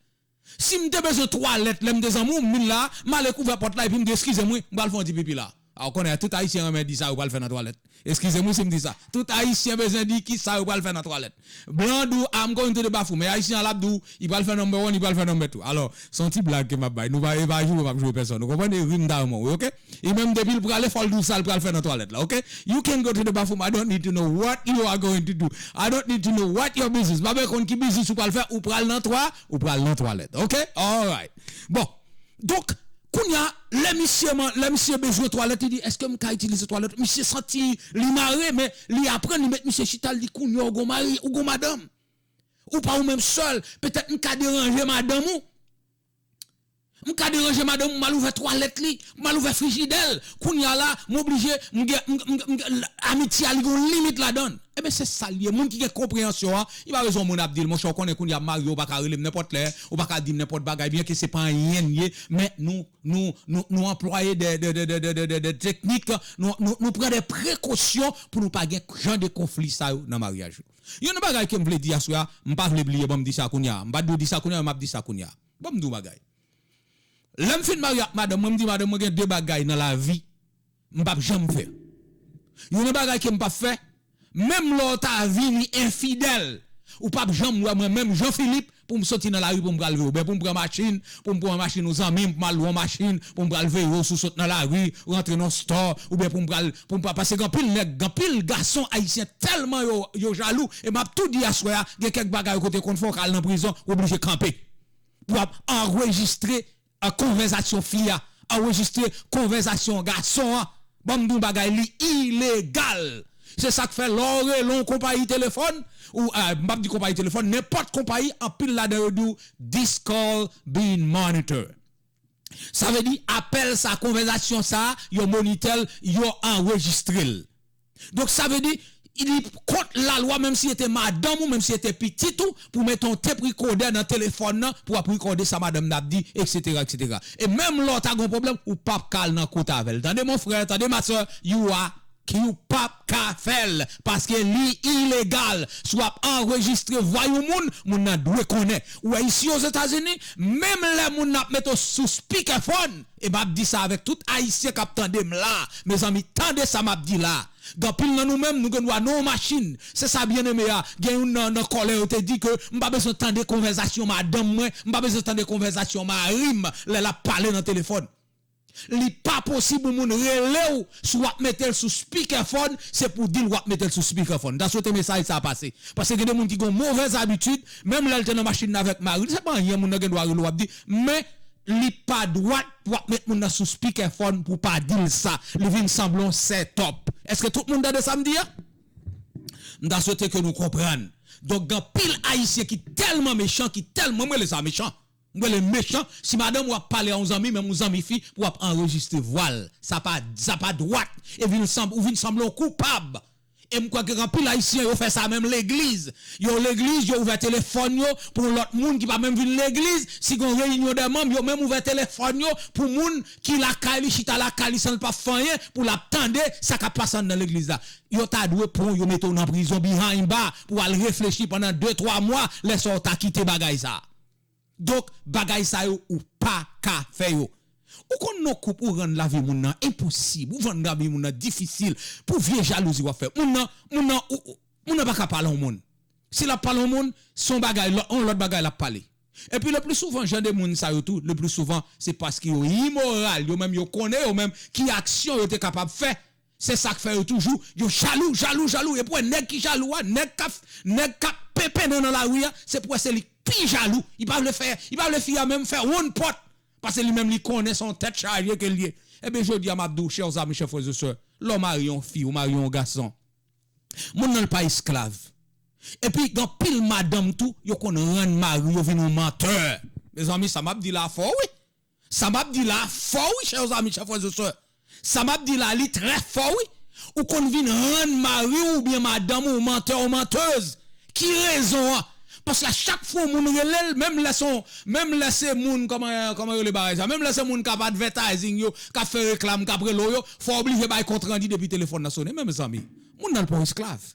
Si m te bezwen twalèt lè m te zanmi w, m vin la, m ale k ouvè pòt la epi m di, eskize m wi, m pral fè yon ti pipi la. A, ou konnen, tout Ayisyen renmen di sa yo pral fè nan twalèt. Eskize m wi si m di sa. Tout Ayisyen bezwen di kisa yo pral fè nan twalèt. Blan di w, I'm going to the bathroom. Men Ayisyen an l ap di w, li pral fè number one, li pral fè number two. Alò, se yon ti blag ke m ap bay. Nou pa, e pa joure m ap joure pèsonn. Ou konprann? E ri m ta renmen w wi, oke? E menm depi l prale, fò l di w sa l pral fè nan twalèt la, oke? You can go to the bathroom. I don't need to know what you are going to do. I don't need to know what your business. M pa bezwen konn ki biznis ou pral fè, ou pral nan twa, ou pral nan twalèt, oke? Alright. Bon, donk, kounye a, lè misye, lè misye bezwen twalèt, li di, èske m ka itilize twalèt? Misye santi li mare, men li aprann, li met misye chita, li di, kounye a, ou gon mari, ou gon madanm. Ou pa ou menm sèl, petèt m ka deranje madanm ou. M ka deranje madanm ou, m al ouvè twalèt li, m al ouvè frijidè l. Kounye a la, m oblije, m gen, m, m, m, amitye a, li gen yon limit ladan l. Ebyen, se sa l ye. Moun ki gen konpreyansyon an, li pa bezwen moun ap di l, monchè, ou konnen kounye a m marye, ou pa ka rele m nenpòt lè, ou pa ka di m nenpòt bagay, byenke se pa anyen l ye, men nou, nou, nou, nou anplwaye de, de, de teknik, nou, nou, nou pran de prekosyon pou nou pa gen jan de konfli sa yo nan maryaj yo. Youn nan bagay ke m vle di aswè a, m pa vle bliye, ban m di sa kounye a. M pa t dwe di sa kounye a, men m ap di sa kounye a. Ban m di w bagay. Lè m fin marye ak madanm mwen, m di madanm mwen gen de bagay nan lavi m p ap janm fè. Youn nan bagay ke m p ap fè, menm lè w ta vini enfidèl, ou p ap janm wè mwen menm Jean Philippe pou m soti nan lari pou m pral veye w, oubyen pou m pran machin, pou m pran machin yon zanmi m, pou m al lwe yon machin, pou m pral veye w si w sot nan lari, rantre nan store, oubyen pou m pral, pou m pral, paske gen anpil nèg, gen anpil gason ayisyen tèlman yo, yo jalou, e m ap tou di aswè a, gen kèk bagay kote konn fè w ka al nan prizon, ou oblije kanpe. Pou w ap anrejistre a konvèsasyon fi a, anrejistre konvèsasyon gason an. Ban m di w bagay, li ilegal. Se sa k fè lè w rele yon konpayi telefòn, ou, eh, m p ap di konpayi telefòn, nenpòt konpayi, anpil ladan yo di w, "This call being monitored." Sa vle di, apèl sa, konvèsasyon sa, yo monitè l, yo anrejistre l. Donk, sa vle di, li kont lalwa, menm si se te madanm ou, menm si se te pitit ou, pou mete yon tep recorder nan telefòn nan, pou w ap rekòde sa madanm nan ap di, et cetera, et cetera. E menm lè w ta gen yon pwoblèm, ou p ap ka al nan kout avè l. Tande, mon frè, tande, ma sè, you are, you p ap ka fè l, paske li ilegal. Si w ap anrejistre vwa yon moun, moun nan dwe konnen. Ou wè, isi Ozetazini, menm lè moun nan ap mete w sou speakerphone, e m ap di sa avèk tout Ayisyen k ap tande m la, mezanmi, tande sa m ap di la. Gen anpil nan nou menm, nou gen dwa nan yon machin. Se sa byeneme a, gen youn nan, nan kòlè yo te di ke m pa bezwen tande konvèsasyon madanm mwen, m pa bezwen tande konvèsasyon mari m lè l ap pale nan telefòn. Li pa posib yon moun rele w, si w ap mete l sou speakerphone, se pou di l w ap mete l sou speakerphone. M ta swete mesaj sa a pase. Paske gen de moun ki gen yon movèz abitid, menm lè l te nan machin nan avèk mari l, se pa anyen moun nan gen dwa rele w ap di, men li pa dwat pou w ap met moun nan sou speakerphone pou w pa di l sa. Li vin sanble yon set up. Èske tout moun tande sa m di a? M ta swete ke nou konprann. Donk, gen anpil Ayisyen ki tèlman mechan, ki tèlman, mwen, m rele sa mechan. M rele mechan, si madanm ou ap pale a yon zanmi, menm yon zanmi fi, pou w ap anrejistre vwa l. Sa pa, sa pa dwat. E vin sanb-, ou vin sanble yon koupab. E m kwè ke gen anpil Ayisyen, yo fè sa menm legliz. Yo legliz, yo ouvè telefòn yo pou yon lòt moun ki pa menm vin legliz. Si gen yon reyinyon dè manm, yo menm ouvè telefòn yo pou moun ki lakay li, chita lakay li san l pa fè anyen, pou l ap tande sa k ap pase anndan legliz la. Yo ta dwe pran w, yo mete w nan prizon behind bar pou w al reflechi pandan de, twa mwa, lè sa w ta kite bagay sa. Donk, bagay sa yo, ou pa ka fè yo. Ou konn nan koup, ou rann lavi moun nan enposib, ou rann lavi moun nan difisil pou vye jalouzi w ap fè. Moun nan, moun nan, ou, ou, moun nan pa ka pale yon moun. Si l ap pale yon moun, se yon bagay, lò-, yon lòt bagay l ap pale. Epi le pli souvan, jan de moun sa yo tou, le pli souvan, se paske yo imoral, yo menm yo konnen yo menm ki aksyon yo te kapab fè. Se sa k fè yo toujou, yo jalou, jalou, jalou. Epi w wè nèg ki jalou a, nèg k ap, nèg k ap penpennen nan lari a, se pou wè se li k pi jalou. Li pa vle fè, li pa vle fi a menm fè one pot. Paske li menm li konnen se yon tèt chaje ke l ye. Ebyen, jodi a, m ap di w, chè zanmi, chè frè e sè, lè w marye yon fi, ou marye yon gason, moun nan l pa esklav. Epi, gen anpil madanm tou, yo konn rann mari yo vin yon mantè. Mezanmi, sa m ap di la fò, wi. Sa m ap di la fò wi, chè zanmi, chè frè e sè. Sa m ap di la, li trè fò wi. Ou konn vin rann mari w oubyen madanm ou mantè ou mantèz. Ki rezon an? Paske a chak fwa yon moun rele l, menm lè se yon, menm lè se moun, kòman, kòman yo rele bagay sa? Menm lè se moun k ap advertising yo, k ap fè reklam, k ap rele w yo, fò w oblije bay kontrandi depi telefòn nan sonnen. Men mezanmi, moun nan l pa yon esklav.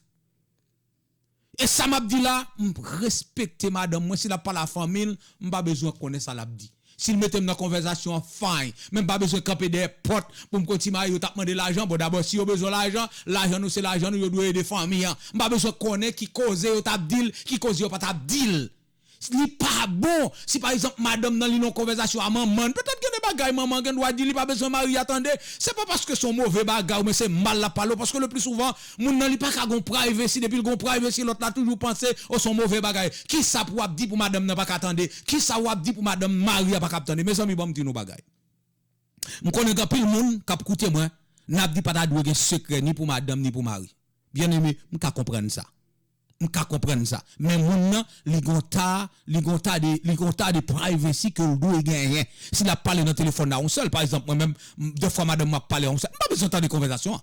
E sa m ap di la, m respekte madanm mwen. Si l ap pale a fanmi l, m pa bezwen konnen sa l ap di. Si l mete m nan konvèsasyon an, fine. Men m pa bezwen kanpe dèyè pòt pou m konn si mari yo t ap mande lajan. Bon, dabò, si yo bezwen lajan, lajan nou se lajan nou, yo dwe ede fanmi an. M pa bezwen konnen ki koze yo t ap di l, ki koze yo pa t ap di l. Li pa bon si, pa egzanp, madanm nan li nan yon konvèsasyon a manman l. Petèt gen de bagay manman an gen dwa di, li pa bezwen mari a tande. Se pa paske se yon move bagay oubyen se mal l ap pale w, paske le pli souvan, moun nan li pa ka gen yon privacy, depi l gen yon privacy, lòt la toujou panse, o, se yon move bagay. Kisa pou w ap di pou madanm nan pa ka tande? Kisa w ap di pou madanm mari a pa ka ap tande? Mezanmi, ban m di nou bagay. M konnen gen anpil moun k ap koute mwen, n ap di pa ta dwe gen sekrè ni pou madanm ni pou mari. Byeneme, m ka konprann sa. M ka konprann sa. Men moun nan, li gon ta, li gon ta de, li gon ta de privacy ke l dwe genyen. Si l ap pale nan telefòn la yon sèl, pa egzanp, mwen menm, m, defwa madanm mwen ap pale yon sèl, m pa bezwen tande konvèsasyon an.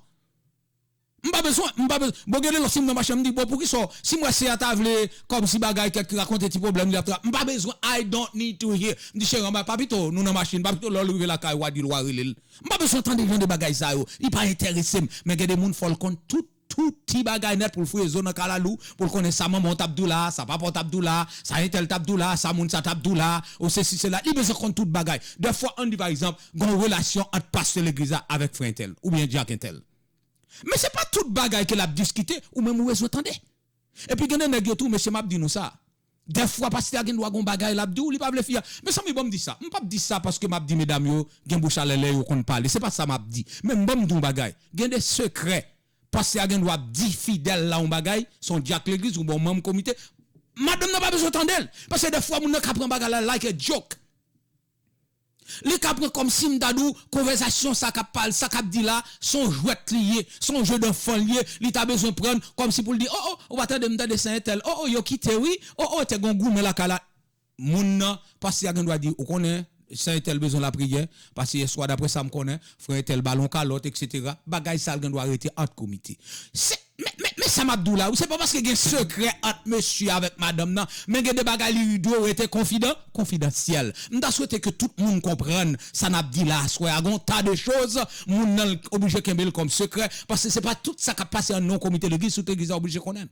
M pa bezwen, m pa bezwen. Bon, gen de lè si m nan machin, m di, bon, poukisa, si m wè sè a ta vle, kòmsi bagay, kèk rakonte ti pwoblèm li ap tra-, m pa bezwen, I don't need to hear. M di, cheri, anba, pa pito, nou nan machin, pa pito, lè w rive lakay, w a di l, w a rele l. M pa bezwen tande jan de bagay sa yo. Li pa enterese m. Men gen de moun, fò l konn tout tout ti bagay nèt pou l fouye zo nan kalalou, pou l konnen sa manman w t ap di w la, sa papa w t ap di w la, sa entèl t ap di w la, sa moun sa t ap di w la, ou sesi sela. Li bezwen konn tout bagay. Dèfwa, ann di pa egzanp, gen yon relasyon ant pastè legliz la avèk frè entèl, oubyen dyak entèl. Men se pa tout bagay ke l ap diskite, ou menm ou bezwen tande. Epi gen de nèg yo tou, mesye, m ap di nou sa. Dèfwa, pastè a gen dwa gon bagay l ap di w, li pa vle fi a. Mezanmi, ban m di sa. M p ap di sa paske m ap di medam yo gen bouch alèlè, yo konn pale. Se pa sa m ap di. Men ban m di w yon bagay. Gen de sekrè. Pastè a gen dwa ap di fidèl la yon bagay, se yon dyak legliz, yon bon manm komite. Madanm nan pa bezwen tande l. Paske dèfwa, moun nan ka pran bagay la like a joke. Li ka pran kòmsi m ta di w, konvèsasyon sa k ap pale, sa k ap di la, se yon jwèt li ye, se yon jeu d'enfant li ye, li ta bezwen pran kòmsi pou l di, o, o, ou pa tande m tande sa entèl, o, o, yo kite wi, o, o, te gen goumen lakay la. Moun nan, pastè a gen dwa di, ou konnen, sa entèl bezwen lapriyè, paske yèswa, daprè sa m konnen, frè entèl ba l yon kalòt, etsetera. Bagay sa a l gen dwa rete ant komite. Se Men, men, men sa m ap di w la, wi, se pa paske gen sekrè ant mesye avèk madanm nan, men gen de bagay li dwe rete konfidan, konfidansyèl. M ta swete ke tout moun konprann sa n ap di la aswè a. Gon ta de choz, moun nan oblije kenbe l kòm sekrè, paske se pa tout sa k ap pase anndan yon komite legliz, tout legliz la oblije konnen.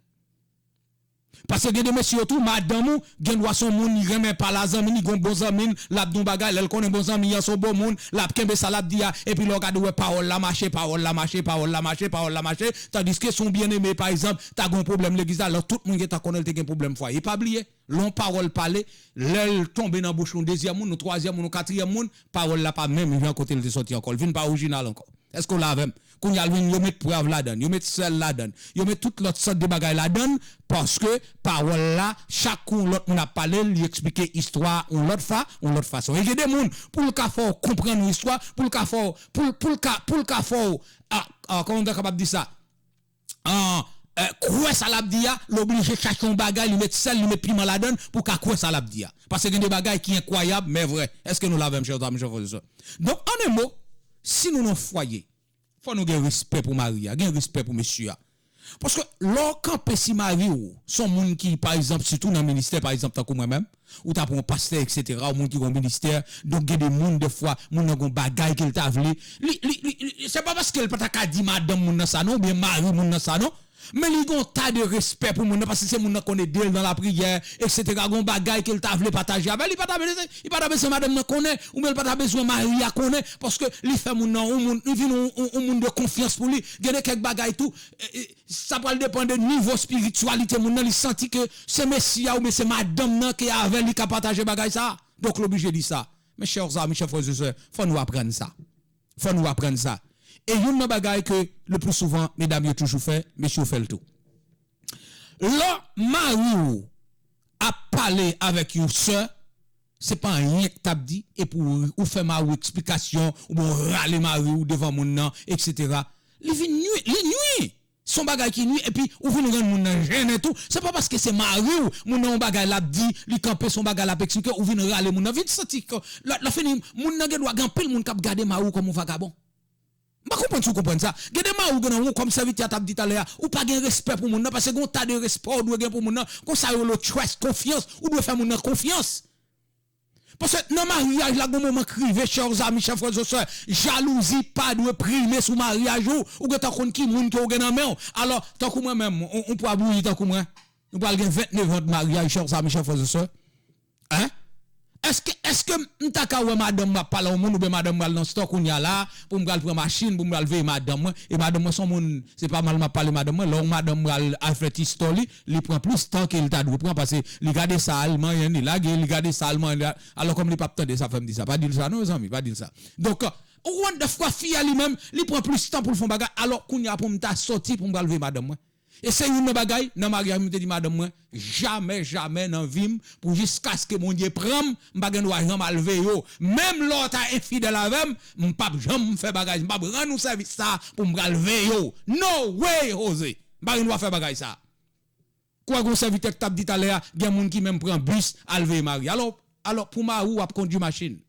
Paske gen de mesye yo tou, madanm ou, gen dwa se yon moun li renmen pale a zanmi, li gon bon zanmi, l ap di yon bagay, lè l konnen bon zanmi an se yon bon moun, l ap kenbe sa l ap di a, epi lè w gade w wè pawòl la mache, pawòl la mache, pawòl la mache, pawòl la mache, tandiske si yon byeneme, pa egzanp, ta gen yon pwoblèm legliz la, lè tout moun gentan konnen l te gen pwoblèm fwaye. Pa bliye, lè yon pawòl pale, lè l tonbe nan bouch yon dezyèm moun, yon twazyèm moun, yon katriyèm moun, pawòl la pa menm jan kote l te sòti ankò, l vin pa orijinal ankò. Èske w la avè m? Kounye a l vin, yo met prèv ladan l, yo met sèl ladan l, yo met tout lòt sòt de bagay ladan l, paske pawòl la, chak kou yon lòt moun ap pale l, li eksplike istwa yon lòt fa, yon lòt fason. E gen de moun, pou l ka fè w konprann yon istwa, pou l ka fè w, pou l, pou l ka, pou l ka fè w, a, a, kòman m ta kapab di sa? An, e, kwè sa l ap di a, l oblije chache yon bagay, li met sèl, li met piman ladan l, pou w ka kwè sa l ap di a. Paske gen de bagay ki enkwayab, men vrè. Èske nou la avè m, chè zanmi, chè frè e sè? Donk, an en mo, si nou nan fwaye, fò nou gen respè pou mari a, gen respè pou mesye a. Paske lè w kanpe si mari w, se yon moun ki, pa egzanp, sitou nan ministè, pa egzanp, tankou mwen menm, ou ta pran yon pastè, etsetera, yon moun ki gen yon ministè, donk gen de moun, dèfwa, moun nan gen yon bagay ke l ta vle. Li, li, li, li, se pa paske l pa ta ka di madanm moun nan sa non, oubyen mari moun nan sa non, men li gen yon ta de respè pou moun nan, paske se moun nan konn ede l nan lapriyè, etsetera, gen yon bagay ke l ta vle pataje avè l, li pa ta bezwen, li pa ta bezwen madanm nan konnen, oubyen l pa ta bezwen mari a konnen, paske li fè moun nan yon moun, li vin yon, yon, yon moun de konfyans pou li. Gen de kèk bagay tou, e, e, sa pral depann de nivo espirityalite moun nan, li santi ke se mesye a oubyen se madanm nan ki avè l, li ka pataje bagay sa. Donk, l oblije di sa. Mes chers amis, chers frères et sœurs, fò nou aprann sa. Fò nou aprann sa. E youn nan bagay ke le plus souvent, medam yo toujou fè, mesye yo fè l tou. Lè mari w ap pale avèk yon sè, se pa anyen k t ap di, epi w, ou fè mari w eksplikasyon, oubyen w rale mari w devan moun nan, etsetera. Li vin nui, li nui. Se yon bagay ki nui, epi ou vin rann moun nan jennen tou. Se pa paske se mari w, moun nan yon bagay l ap di, li kanpe se yon bagay l ap eksplike, ou vin rale moun nan. Vin santi ke, lè, lè fini, moun nan gen dwa, gen anpil moun k ap gade mari w kòm yon vagabon. M pa konprann si w konprann sa. Gen de mari w gen nan ou, kòm sèvitè a t ap di talè a, ou pa gen respè pou moun nan, paske gen yon ta de respè w dwe gen pou moun nan. Konsa yo rele trust, konfyans, ou dwe fè moun nan konfyans. Paske nan maryaj la, gon moman k rive, chers amis, chers frères et sœurs, jalouzi pa dwe prime sou maryaj ou. Ou gentan konn ki moun ke w gen nan men w. Alò, tankou mwen menm, yon, yon pwa bouyi tankou mwen, nou pral gen vennnev an de maryaj, chers amis, chers frères et sœurs. Hein? Èske, èske m ta ka wè madanm m ap pale a yon moun, oubyen madanm m pral nan store kounye a la, pou m pral pran machin, pou m pral veye madanm mwen, e madanm mwen se yon moun, se pa mal m ap pale madanm mwen, lè yon madanm pral al fè ti store li, li pran plis tan ke l ta dwe pran, paske li gade sa, l manyen, li lage, li gade sa, l manyen, li la-, alò kòm li p ap tande sa, fè m di sa, pa di l sa non, mezanmi, pa di l sa. Donk, ou konprann, dèfwa fi a li menm, li pran plis tan pou l fè yon bagay, alò kounye a pou m ta sòti pou m pral veye madanm mwen. E se youn nan bagay, nan maryaj mwen, m te di madanm mwen, jamè, jamè nan vi m, pou jiskaske Bondye pran m, m pa gen dwa janm al veye w. Menm lè w ta enfidèl avè m, m p ap janm fè bagay, m p ap rann ou sèvis sa pou m pral veye w. No way, Jose! M pa gen dwa fè bagay sa. Kwè gon sèvitè k t ap di talè a, gen moun ki menm pran bis al veye mari. Alò, alò, pou mari w ap kondui machin.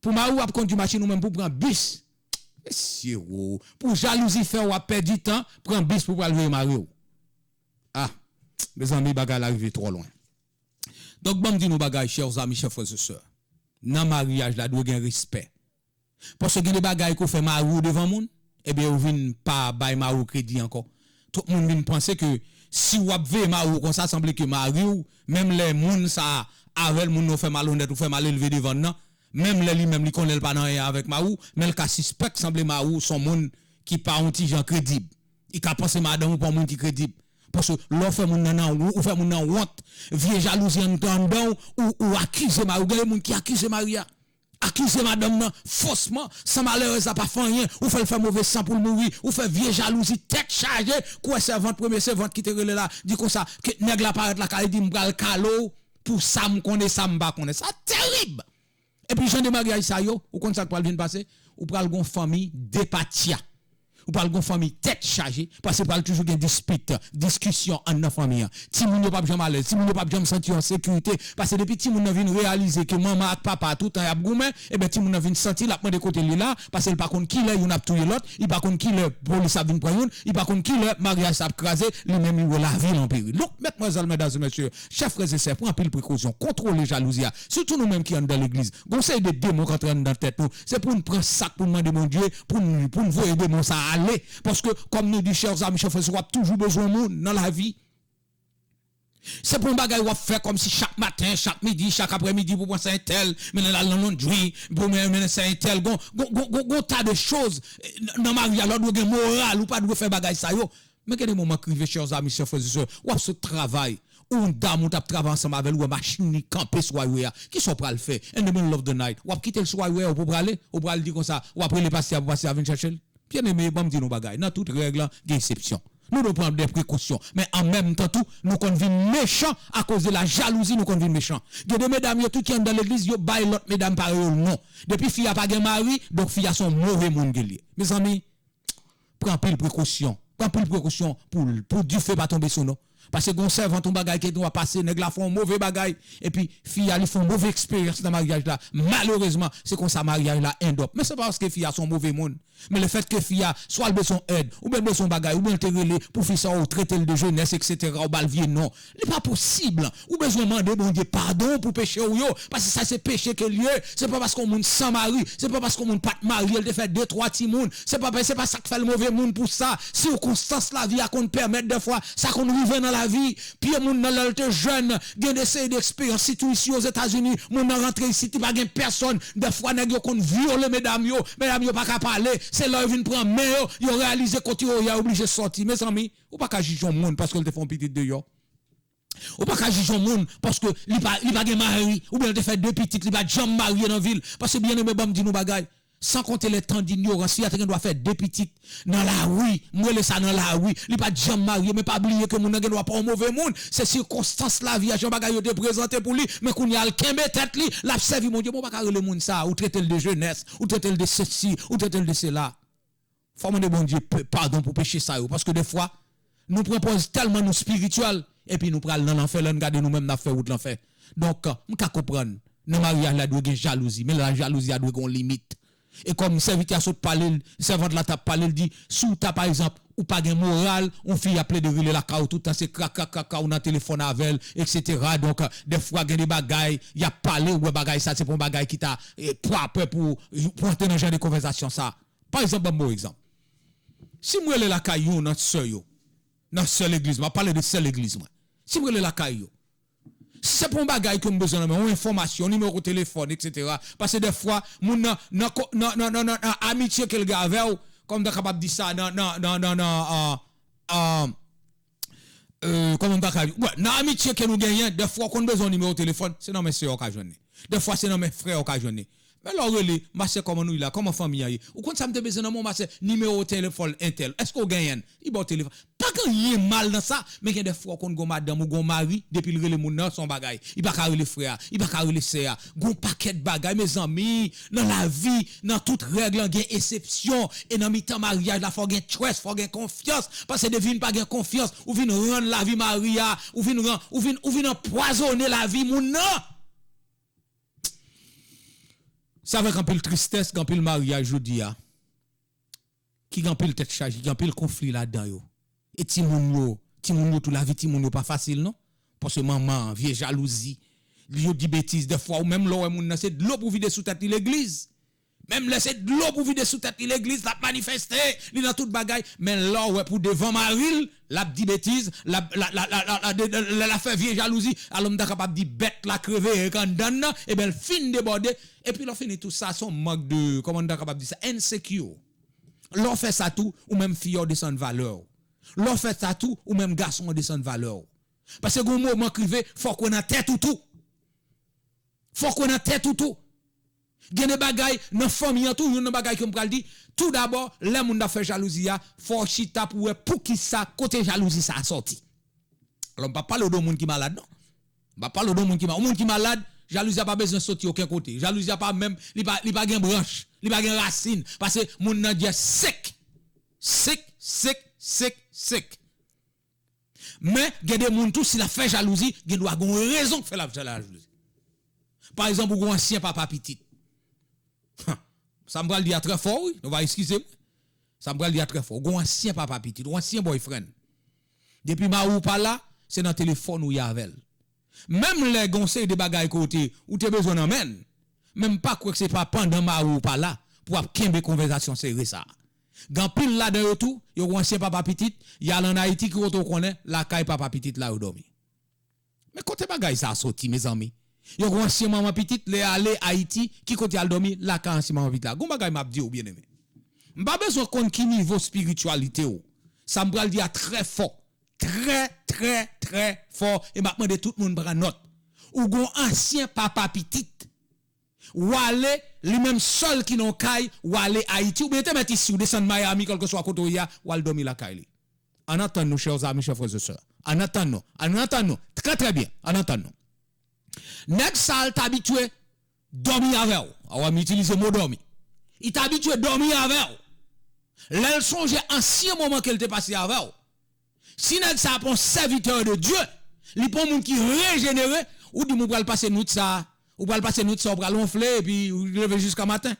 Pou mari w ap kondui machin, ou menm pou pran bis. Mesye wo, pou jalouzi fè w ap pèdi tan, pran bis pou pral veye mari w. Ah, mezanmi, bagay la rive twò lwen. Donk, ban m di nou bagay, chers amis, chers frères et sœurs. Nan maryaj la, dwe gen respè. Paske gen de bagay ke w fè mari w devan moun, ebyen, ou vin pa bay mari w kredi ankò. Twòp moun vin panse ke si w ap veye mari w konsa, sanble ke mari w, menm lè moun sa a avè l, moun nan w fè malonèt, ou fè malelve devan l nan, menm lè li menm li konnen l pa nan anyen avèk mari w, men l ka sispèk sanble mari w s on moun ki pa yon ti jan kredib. Li ka panse madanm ou pa yon moun ki kredib. Paske lè w fè moun nan, nan ou fè moun nan wont, vye jalouzi anndan w, ou, ou akize mari w. Gen de moun ki akize mari a. Akize madanm nan fosman, san malerèz la pa fè anyen, ou fè l fè move san pou l mouri, ou fè vye jalouzi tèt chaje, kwè sèvant, premye sèvant ki te rele la, di konsa, ke nèg la parèt lakay li di m pral kale w pou sa m konnen, sa m pa konnen. Sa terib! Epi jan de maryaj sa yo, ou konn sa k pral vin pase? Ou pral gon fanmi depatya. Ou pral gon fanmi tèt chaje, paske pral toujou gen dispit, diskisyon anndan fanmi an. Timoun yo p ap janm alèz, timoun yo p ap janm santi yo an sekirite, paske depi timoun nan vin reyalize ke manman ak papa toutan y ap goumen, ebyen timoun nan vin santi l ap mande kote li la, paske l pa konn kilè youn ap touye lòt, li pa konn kilè polis ap vin pran youn, li pa konn kilè maryaj sa ap kraze, li menm li wè lavi l an peril. Donk, medmwazèl, medam e mesye, chè frè e sè, pran anpil prekosyon, kontwole jalouzi a, sitou nou menm ki anndan legliz. Gon seri de demon k antre anndan tèt nou. Se pou n pran sak pou n mande Bondye, pou n, pou n voye demon sa a ale. Paske, kòm nou di, chè zami, chè frè, w ap toujou bezwen moun nan lavi. Se pa yon bagay w ap fè kòmsi chak maten, chak midi, chak aprèmidi pou pran sè entèl, mennen l al nan londri, pou mennen sè entèl. Gon, gon, gon, gon, gon ta de choz, eh, nan, nan maryaj la, w dwe gen moral, ou pa dwe fè bagay sa yo. Men gen de moman k rive, chè zami, chè frè e sè, w ap sot travay, ou yon dam ou t ap travay ansanm avè l, ou wè machin li kanpe sou highway a. Kisa w pral fè? In the middle of the night, w ap kite l sou highway a, ou pou prale, ou pral di konsa, w ap rele pastè a pou pastè a vin chèche l? Byeneme, ban m di nou bagay, nan tout règ lan, gen eksepsyon. Nou dwe pran de prekosyon, men an menm tan tou, nou konn vin mechan akoz de la jalouzi, nou konn vin mechan. Gen de medam yo tou ki anndan legliz, yo bay lòt medam parèy yo non. Depi fi a pa gen mari, donk fi a se yon move moun ke l ye. Mezanmi, pran anpil prekosyon. Pran anpil prekosyon pou, pou dife pa tonbe sou nou. Paske gon sèvant, yon bagay ke nou a pase, nèg la fè yon move bagay, epi fi a li fè yon move eksperyans nan maryaj la. Malerezman, se konsa maryaj la end up. Men se pa paske fi a se yon move moun. Men lefètke fi a, swa l bezwen èd, oubyen l bezwen yon bagay, oubyen l te rele pou fi sa, ou trete l de jenès, etsetera, ou ba l vye non. Li pa posib. Ou bezwen mande Bondye padon pou peche w yo, paske sa se peche ke l ye. Se pa paske yon moun san mari, se pa paske yon moun pa t marye, l te fè de, twa timoun. Se pa, se pa sa k fè l move moun pou sa. Sikonstans lavi a konn pèmèt dèfwa, sa konn rive nan lavi. Pye moun nan lè l te jèn, gen de seri de eksperyans, sitou isi Ozetazini, moun nan rantre isit, li pa gen pèsonn. Dèfwa nèg yo konn vyole medam yo, medam yo pa ka pale. Se lè yo vin pran men yo, yo reyalize kote yo ye a, yo oblije sòti. Mezanmi, ou pa ka jije yon moun paske l te fè yon pitit deyò. Ou pa ka jije yon moun paske li pa, li pa gen mari, oubyen li te fè de pitit, li pa t janm marye nan vi l. Paske, byeneme, ban m di nou bagay. San konte lè tan dinyorans, fi a te gen dwa fè de pitit nan lari, m rele sa nan lari, li pa t janm marye, men pa bliye ke moun nan gen dwa pa yon move moun, se sikonstans lavi a, jan bagay yo te prezante pou li, men kounye a l kenbe tèt li, l ap sèvi Bondye, men w pa ka rele moun sa, ou trete l de jenès, ou trete l de sesi, ou trete l de sela. Fò w mande Bondye pe-, padon pou peche sa yo. Paske dèfwa, nou pran pòz tèlman nou espirityèl, epi nou pral nan lanfè, lè n gade nou menm n ap fè wout lanfè. Donk, m ka konprann, nan maryaj la dwe gen jalouzi, men la jalouzi a dwe gen yon limit. E kòm sèvitè a sot pale, sèvant la t ap pale, l di, si w ta, pa egzanp, ou pa gen moral, yon fi ap plede rele lakay ou tout tan, se krak, krak, krak, krak, ou nan telefòn avè l, etsetera. Donk, dèfwa gen de bagay, y ap pale, ou wè bagay sa, se pa yon bagay ki ta, eh, pwòp pou, pou antre nan jan de konvèsasyon sa. Pa egzanp, ban m ba w egzanp. Si m rele lakay youn nan sè yo, nan sè legliz, m ap pale de sè legliz mwen. Si m rele lakay yo, si se pou yon bagay ke m bezwen nan men, yon enfòmasyon, nimewo telefòn, etsetera. Paske dèfwa, moun nan, nan, nan, nan, nan, nan, nan amitye ke l gen avè w, kòm m ta kapab di sa, nan, nan, nan, nan, nan, ah, ah, euh, kòman m ta ka di? Wè, nan amitye ke nou genyen, dèfwa w konn bezwen yon nimewo telefòn, se nan men sè w ka jwenn li. Dèfwa se nan men frè w ka jwenn li. Men lè w rele, ma sè, kòman nou ye la? Kòman fanmi an ye? Ou konn sa m te bezwen nan men w, ma sè, nimewo telefòn entèl. Èske w genyen l? Li ba w telefòn. Pa gen anyen mal nan sa, men gen de fwa w konn gon madanm ou gon mari, depi l rele moun nan, se yon bagay. Li pa ka rele frè a, li pa ka rele sè a. Gon pakèt bagay, mezanmi, nan lavi, nan tout règ lan, gen eksepsyon. E nan mitan maryaj la, fò gen trust, fò gen konfyans. Paske depi vin pa gen konfyans, ou vin rann lavi mari a, ou vin ran-, ou vin, ou vin anpwazonnen lavi moun nan. Se avèk anpil tristès, gen anpil maryaj jodi a, ki gen anpil tèt chaje, gen anpil konfli ladan yo. E timoun yo, timoun yo tou, lavi timoun yo pa fasil non. Paske manman, vye jalouzi, yo di betiz dèfwa, ou menm lè w wè moun nan, se dlo pou vide sou tèt li legliz. Menm lè se dlo pou vide sou tèt li legliz, l ap manifeste, li nan tout bagay. Men lè w wè pou devan mari l, l ap di betiz, l ap, la, la, la, la, la, de- de- lè l ap fè vye jalouzi, alò m ta kapab di bèt la kreve e k anndan nan, ebyen l fin debòde. Epi lè w fini tou sa, se yon mank de, kòman m ta kapab di sa, insecure. Lè w fè sa tou, ou menm fi a w desann valè w. Lè w fè sa tou, ou menm gason an desann valè w. Paske gen yon moman k rive, fòk ou nan tèt ou tou. Fòk ou nan tèt ou tou. Gen de bagay nan fanmi an tou, youn nan bagay ke m pral di, tou dabò, lè moun nan ap fè jalouzi a, fò w chita pou w wè poukisa, kote jalouzi sa a sòti. Alò, m p ap pale w de yon moun ki malad, non. M p ap pale w de yon moun ki malad. Yon moun ki malad, jalouzi a pa bezwen soti okenn kote. Jalouzi a pa menm, li pa, li pa gen branch, li pa gen rasin. Paske moun nan just sèk. Sèk, sèk, sèk, sèk. Men, gen de moun tou, si l ap fè jalouzi, gen dwa gen yon rezon k fè l ap fè jalouzi. Pa egzanp, ou gen yon ansyen papa pitit. Sa m pral di a trè fò, wi. Nou va eskize m. Sa m pral di a trè fò. Ou gen yon ansyen papa pitit, yon ansyen boyfriend. Depi mari w pa la, se nan telefòn ou ye avè l. Menm lè gen yon seri de bagay ke w te, ou te bezwen nan men l. Men m pa kwè ke se pa pandan mari w pa la pou w ap kenbe konvèsasyon sere sa a. Gen anpil ladan yo tou, yo gen yon ansyen papa pitit, y al ann Ayiti, ki kote w konnen, lakay papa pitit la yo dòmi. Men kote bagay sa a soti, mezanmi? Yo gen yon ansyen manman pitit, lè y ale Ayiti, ki kote y al dòmi? Lakay ansyen manman pitit la. Gon bagay m ap di w, byeneme. M pa bezwen konn ki nivo espirityalite w. Sa m pral di a trè fò. Trè, trè, trè fò. E m ap mande tout moun pran nòt. Ou gon ansyen papa pitit. W ale, li menm sèl ki nan yon kay, w ale Ayiti, oubyen te mèt isi, w desann Miami, kèlkeswa kote w ye a, w al dòmi lakay li. Ann antann nou, chè zanmi, chè frè e sè. Ann antann nou. Ann antann nou. Trè, trè byen. Ann antann nou. Nèg sa a, l t abitye dòmi avè w. A wè, m itilize mo dòmi. Li t abitye dòmi avè w. Lè l sonje ansyen moman ke l te pase avè w. Si nèg sa a pa yon sèvitè de Dye, li pa yon moun ki rejenere, ou di m ou pral pase nwit sa a, ou pral pase nwit sa a, ou pral wonfle, epi ou leve jiska maten.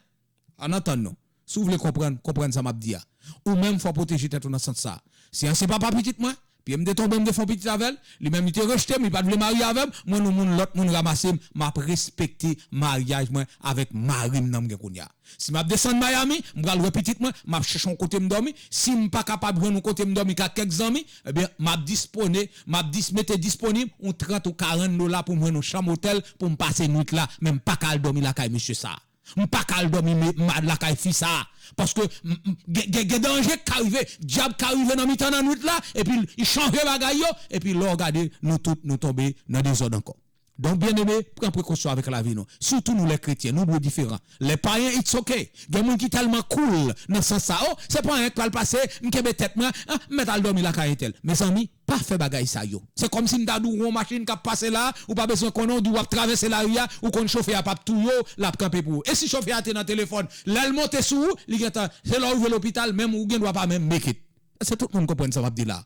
Ann antann nou. Si w vle konprann, konprann sa m ap di a. Ou menm, fò w pwoteje tèt ou nan sans sa a. Se ansyen papa pitit mwen, pye m te tonbe, m te fè yon pitit avè l, li menm li te rejte m, li pa t vle marye avè m, mwen, yon moun, lòt moun ranmase m, m ap respekte maryaj mwen avèk mari m nan m gen kounye a. Si m ap desann Miami, m pral wè pitit mwen, m ap chèche yon kote m dòmi. Si m pa kapab jwenn yon kote m dòmi ka kèk zanmi, ebyen, m ap dispone, m ap dis, mete disponib yon trant ou karant dola pou m jwenn yon chanm otèl pou m pase nwit la, men m pa ka al dòmi lakay mesye sa a. M pa ka al dòmi me- ma- lakay fi sa a. Paske m- m- gen, gen, gen danje k ka rive. Dyab ka rive nan mitan nan nwit la, epi l- li chanje bagay yo, epi lè w gade, nou tout, nou tonbe nan dezòd ankò. Donk, byeneme, pran prekosyon avèk lavi nou. Sitou nou, lè kretyen, nou dwe diferan. Lè payen, it's ok. Gen moun ki tèlman cool nan sans sa, o, se payen k pral pase, m kenbe tèt mwen, a, m mèt al dòmi lakay entèl. Mezanmi, pa fè bagay sa yo. Se kòmsi m ta di w, yon machin k ap pase la, ou pa bezwen konnen, w di w ap travèse lari a, ou konn chofè a p ap touye w, l ap kanpe pou ou. E si chofè a te nan telefòn, lè l monte sou ou, li gentan, se lè w rive lopital, menm ou gen dwa pa menm make it. Èske tout moun konprann sa m ap di la?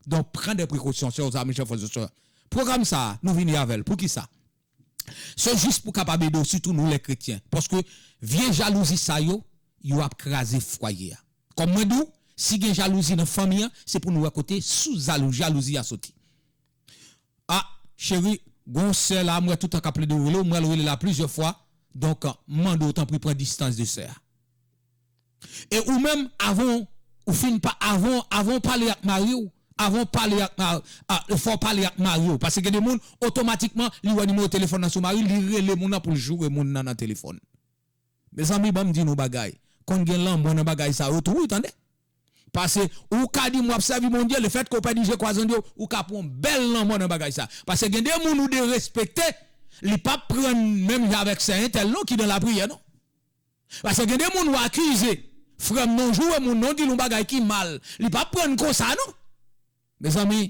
Donk, pran de prekosyon, chè zanmi, chè frè e sè. Pwogram sa a, nou vini avè l. Poukisa? Se jis pou kapab ede w, sitou nou lè kretyen. Paske vye jalouzi sa yo, yo ap kraze fwaye a. Kòm mwen di w, si gen jalouzi nan fanmi an, se pou nou wè kote sous jalouzi a soti. A, cheri, gon sè la, m wè tout tan k ap plede rele w, m pral rele l la plizyè fwa. Donk, m mande w, tanpri, pran distans de sè a. E ou menm, avan w fin pa, avan, avan w pale ak mari w, avan w pale ak ma- a, fò w pale ak mari w. Paske gen de moun, otomatikman, li wè nimewo telefòn nan sou mari l, li rele moun nan pou l joure moun nan nan telefòn. Mezanmi, ban m di nou bagay. Konn gen lanmò nan bagay sa yo tou, wi, tande. Paske ou ka di m w ap sèvi Bondye, lefètke w pèdi je kwa zandye w, ou ka pran yon bèl lanmò nan bagay sa. Paske gen de moun ou derespekte, li p ap pran menm jan avèk sè entèl non ki nan lapriyè non. Paske gen de moun ou akize, frè m, non, joure moun non, di l yon bagay ki mal, li p ap pran konsa non. Mezanmi,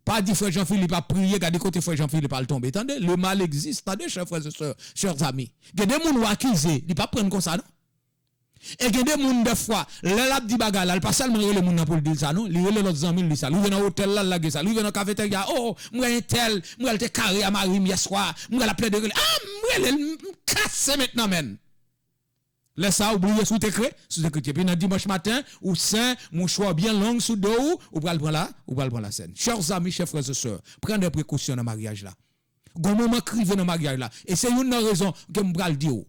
pa di frè Jean Philippe ap priye, gade kote frè Jean Philippe al tonbe. Tande, le mal existe, tande, chè frè e sè, chè zanmi. Gen de moun ou akize, li p ap pran konsa non. E gen de moun dèfwa, lè l ap di bagay la, li pa sèlman rele moun nan pou l di l sa non, li rele lòt zanmi l di sa, li rive nan otèl la, l lage sa, li rive nan kafeterya, o, o, m wè entèl, m wè l te kare a mari m yèswa, m wè l ap plede rele, a, m rele l, m, m kase met nan men l. Lè sa a, ou bliye si w te kre, si w te kretyen. Epi nan dimanch maten, ou sen, mouchwa w byen long sou do w, ou pral pran la, ou pral pran lasèn. Chè zanmi, chè frè e sè, pran de prekosyon nan maryaj la. Gon moman k rive nan maryaj la. E se youn nan rezon ke m pral di w.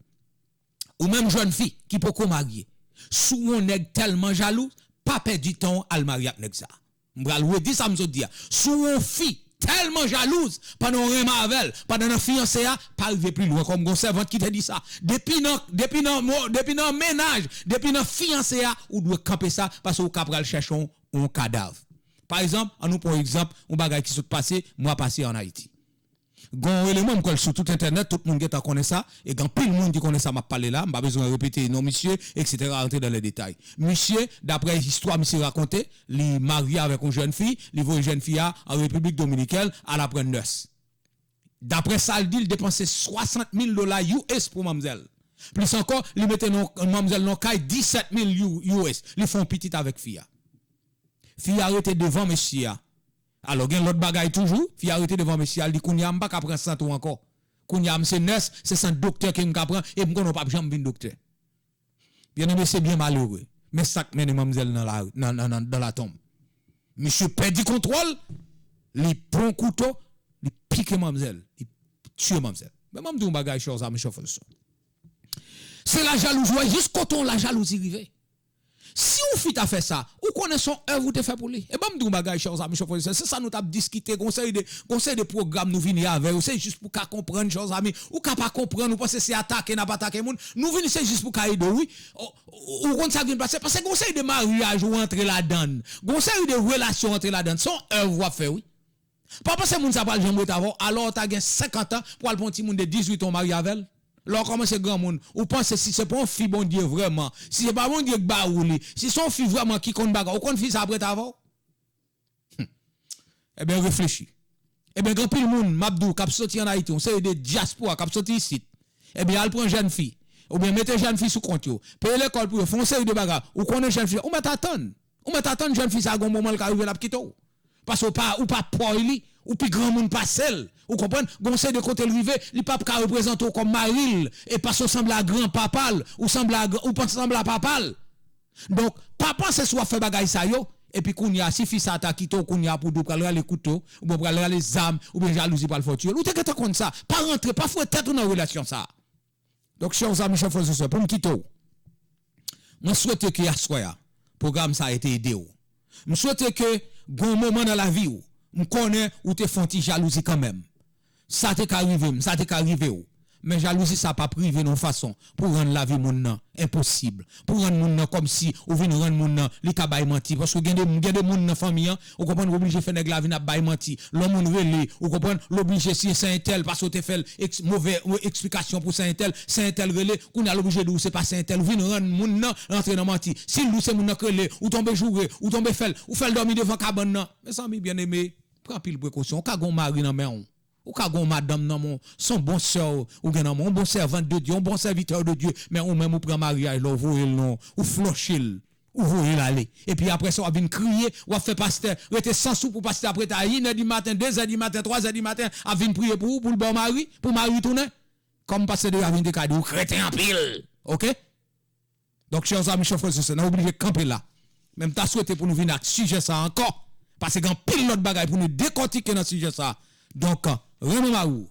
Ou menm jèn fi ki poko marye, si w yon nèg tèlman jalou, pa pèdi tan w al marye ak nèg sa. M pral redi sa m sot di a. Si w yon fi tèlman jalouz, pandan w renmen avè l, pandan nan fiyanse a, pa rive pli lwen. Kòm gon sèvant ki te di sa. Depi nan, depi nan, mo- depi nan mennaj, depi nan fiyanse a, ou dwe kanpe sa, paske ou ka pral chèche yon, yon kadav. Pa egzanp, an nou pran yon egzanp, yon bagay ki sot pase, mwa pase an Ayiti. Gon eleman, m kwè l sou tout entènèt, tout moun gentan konnen sa, e gen anpil moun ki konnen sa m ap pale la, m pa bezwen repete non misye, eksetera, rantre dan le detay. Misye, daprè istwa misye rakonte, li marye avèk yon jèn fi, li voye jèn fi a an Repiblik Dominikèn al aprann nès. Daprè sa l di, l depanse swasant mil dola U S pou manmzèl. Plis ankò, li mete non, manmzèl nan kay disèt mil U S. Li fè yon pitit avèk fi a. Fi a rete devan mesye a. Alò, gen lòt bagay toujou, fi a rete devan mesye a, li di, "Kounye a, m pa ka pran sant ou ankò. Kounye a, m se nès, se sant doktè ke m ka pran, e m konnen w p ap janm vin doktè." Byeneme, se byen malere. Men sa k mennen manmzèl nan la, nan, nan, nan, nan latonm. Misye pèdi kontwòl, li pran kouto, li pike manmzèl, li tiye manmzèl. Men ban m di w yon bagay, chè zanmi, chè frè, sè. Se lajalouzi, w wè jis kote yon lajalouzi rive. Si yon fi ta fè sa, ou konnen se yon èv ou te fè pou li. E ban m di w yon bagay, chè zanmi, chè frè, sè, se sa nou t ap diskite, gon seri de, gon seri de pwogram nou vini avè yo, se jis pou ka konprann, chè zanmi, ou ka pa konprann, ou panse se atake n ap atake moun, nou vini se jis pou ka ede w, wi. Ou, ou, ou konn sa k vin pase, paske gon seri de maryaj ou antre ladann, gon seri de relasyon ou antre ladann, se yon èv w ap fè, wi. Pa panse moun sa pral janm ret avè w, alò w ta gen senkant an pou al pran yon timoun de dizuit an w marye avè l. Lè w kòmanse granmoun, ou panse si se pa yon fi Bondye vrèman, si se pa Bondye k ba ou li, si se yon fi vrèman ki konn bagay, ou konn fi sa ap ret avè w? Hum. Ebyen, reflechi. Ebyen, gen anpil moun, m ap di w, k ap soti ann Ayiti, yon seri de dyaspora k ap soti isit. Ebyen, al pran jèn fi, oubyen mete jèn fi sou kont yo, peye lekòl pou yo, fè yon seri de bagay. Ou konnen jèn fi, ou mèt atann. Ou mèt atann jèn fi sa a, gon moman l ka rive l ap kite w. Paske ou pa, ou pa pòy li, ou pi granmoun pase l. Ou konprann? Gon seri de kote l rive, li p ap ka reprezante w kòm mari l. E paske w sanble a granpapa l, ou sanble a, gran- ou pa sanble a papa l. Donk, pa panse si w ap fè bagay sa yo, epi kounye a, si fi sa a ta kite w, kounye a, pou di w pral rale kouto, oubyen pral rale zam, oubyen jalouzi pral fè w tiye l. Ou te gentan konn sa. Pa rantre, pa foure tèt ou nan relasyon sa a. Donk, chè zanmi, chè frè, sè, pou m kite w, mwen swete ke aswè a, pwogram sa a te ede w. M swete ke gon moman nan lavi w, m konnen ou te fè yon ti jalouzi kanmenm. Sa te ka rive m, sa te ka rive w. Men jalouzi sa p ap rive nan yon fason pou rann lavi moun nan enposib. Pou rann moun nan kòmsi ou vin rann moun nan, li ka bay manti. Paske gen de, gen de moun nan fanmi an, ou konprann, w oblije fè nèg la vin ap bay manti. Lè yon moun rele, ou konprann, l oblije si se entèl, paske w te fè l eks- move, ou, eksplikasyon pou se entèl, se entèl rele, kounye a l oblije di w se pa se entèl, ou vin rann moun nan rantre nan manti. Si l di w se moun nan k rele, ou tonbe joure, ou tonbe fè l, ou fè l dòmi devan kabann nan. Mezanmi byeneme, pran anpil prekosyon. Ou ka gen yon mari nan men w. Ou ka gen yon madanm nan men w, se yon bon sè w ou gen nan men w, yon bon sèvant de Dye, yon bon sèvitè de Dye, men ou menm ou pran maryaj la, ou voye l non, ou floche l, ou voye l ale. Epi apre sa, w ap vin kriye, w ap fè pastè rete san sou pou pastè ap rete a inè di maten, dezè di maten, twazè di maten, ap vin priye pou ou, pou l ba w mari, pou mari tounen. Kòm pastè deja vin te ka di w, ou kreten anpil. Oke? Donk, chè zanmi, chè frè, sè, n a oblije kanpe la. Men m ta swete pou nou vin ak sijè sa a ankò. Paske gen anpil lòt bagay pou nou dekòtike nan sijè sa a. Donk, renmen mari w,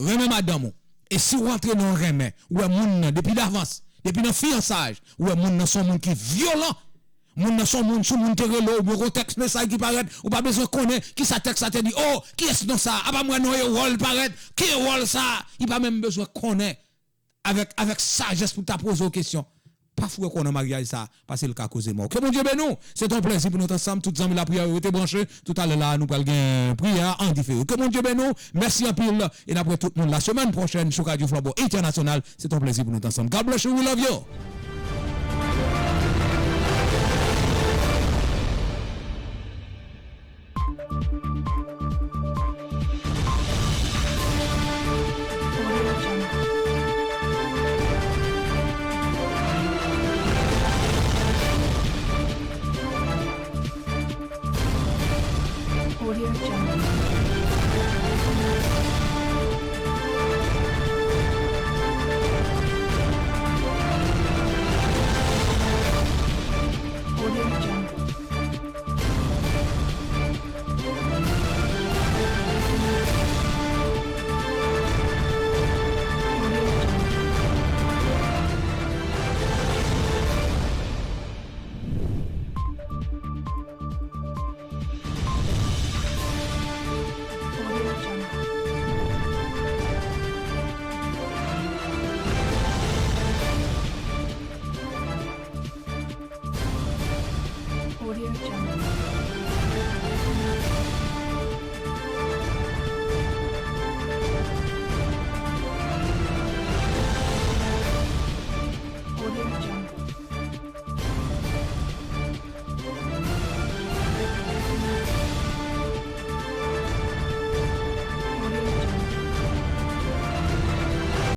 renmen madanm ou. E si w rantre nan yon renmen, ou wè moun nan, depi davans, depi nan fiyansaj, ou wè moun nan se yon moun ki vyolan. Moun nan se yon moun, si yon moun te rele w, oubyen gon tèks mesaj ki parèt, ou pa bezwen konnen kisa tèks la te di. O, kiyès non sa a? Apa m wè non Erol parèt. Ki Erol sa a? Li pa menm bezwen konnen. Avèk, avèk sajès pou ta poze w kesyon. Pa foure kò w nan maryaj sa a, paske l ka koze mò. Ke Bondye beni w. Se te yon plèzi pou nou t ansanm. Tout zanmi lapriyè yo, rete branche. Toutalè la, nou pral gen priyè an difere. Ke Bondye beni w. Mèsi anpil. E n ap wè tout moun la semèn pwochèn sou Radyo Flanbo Entènasyonal. Se te yon plèzi pou nou t ansanm. God bless you. We love you.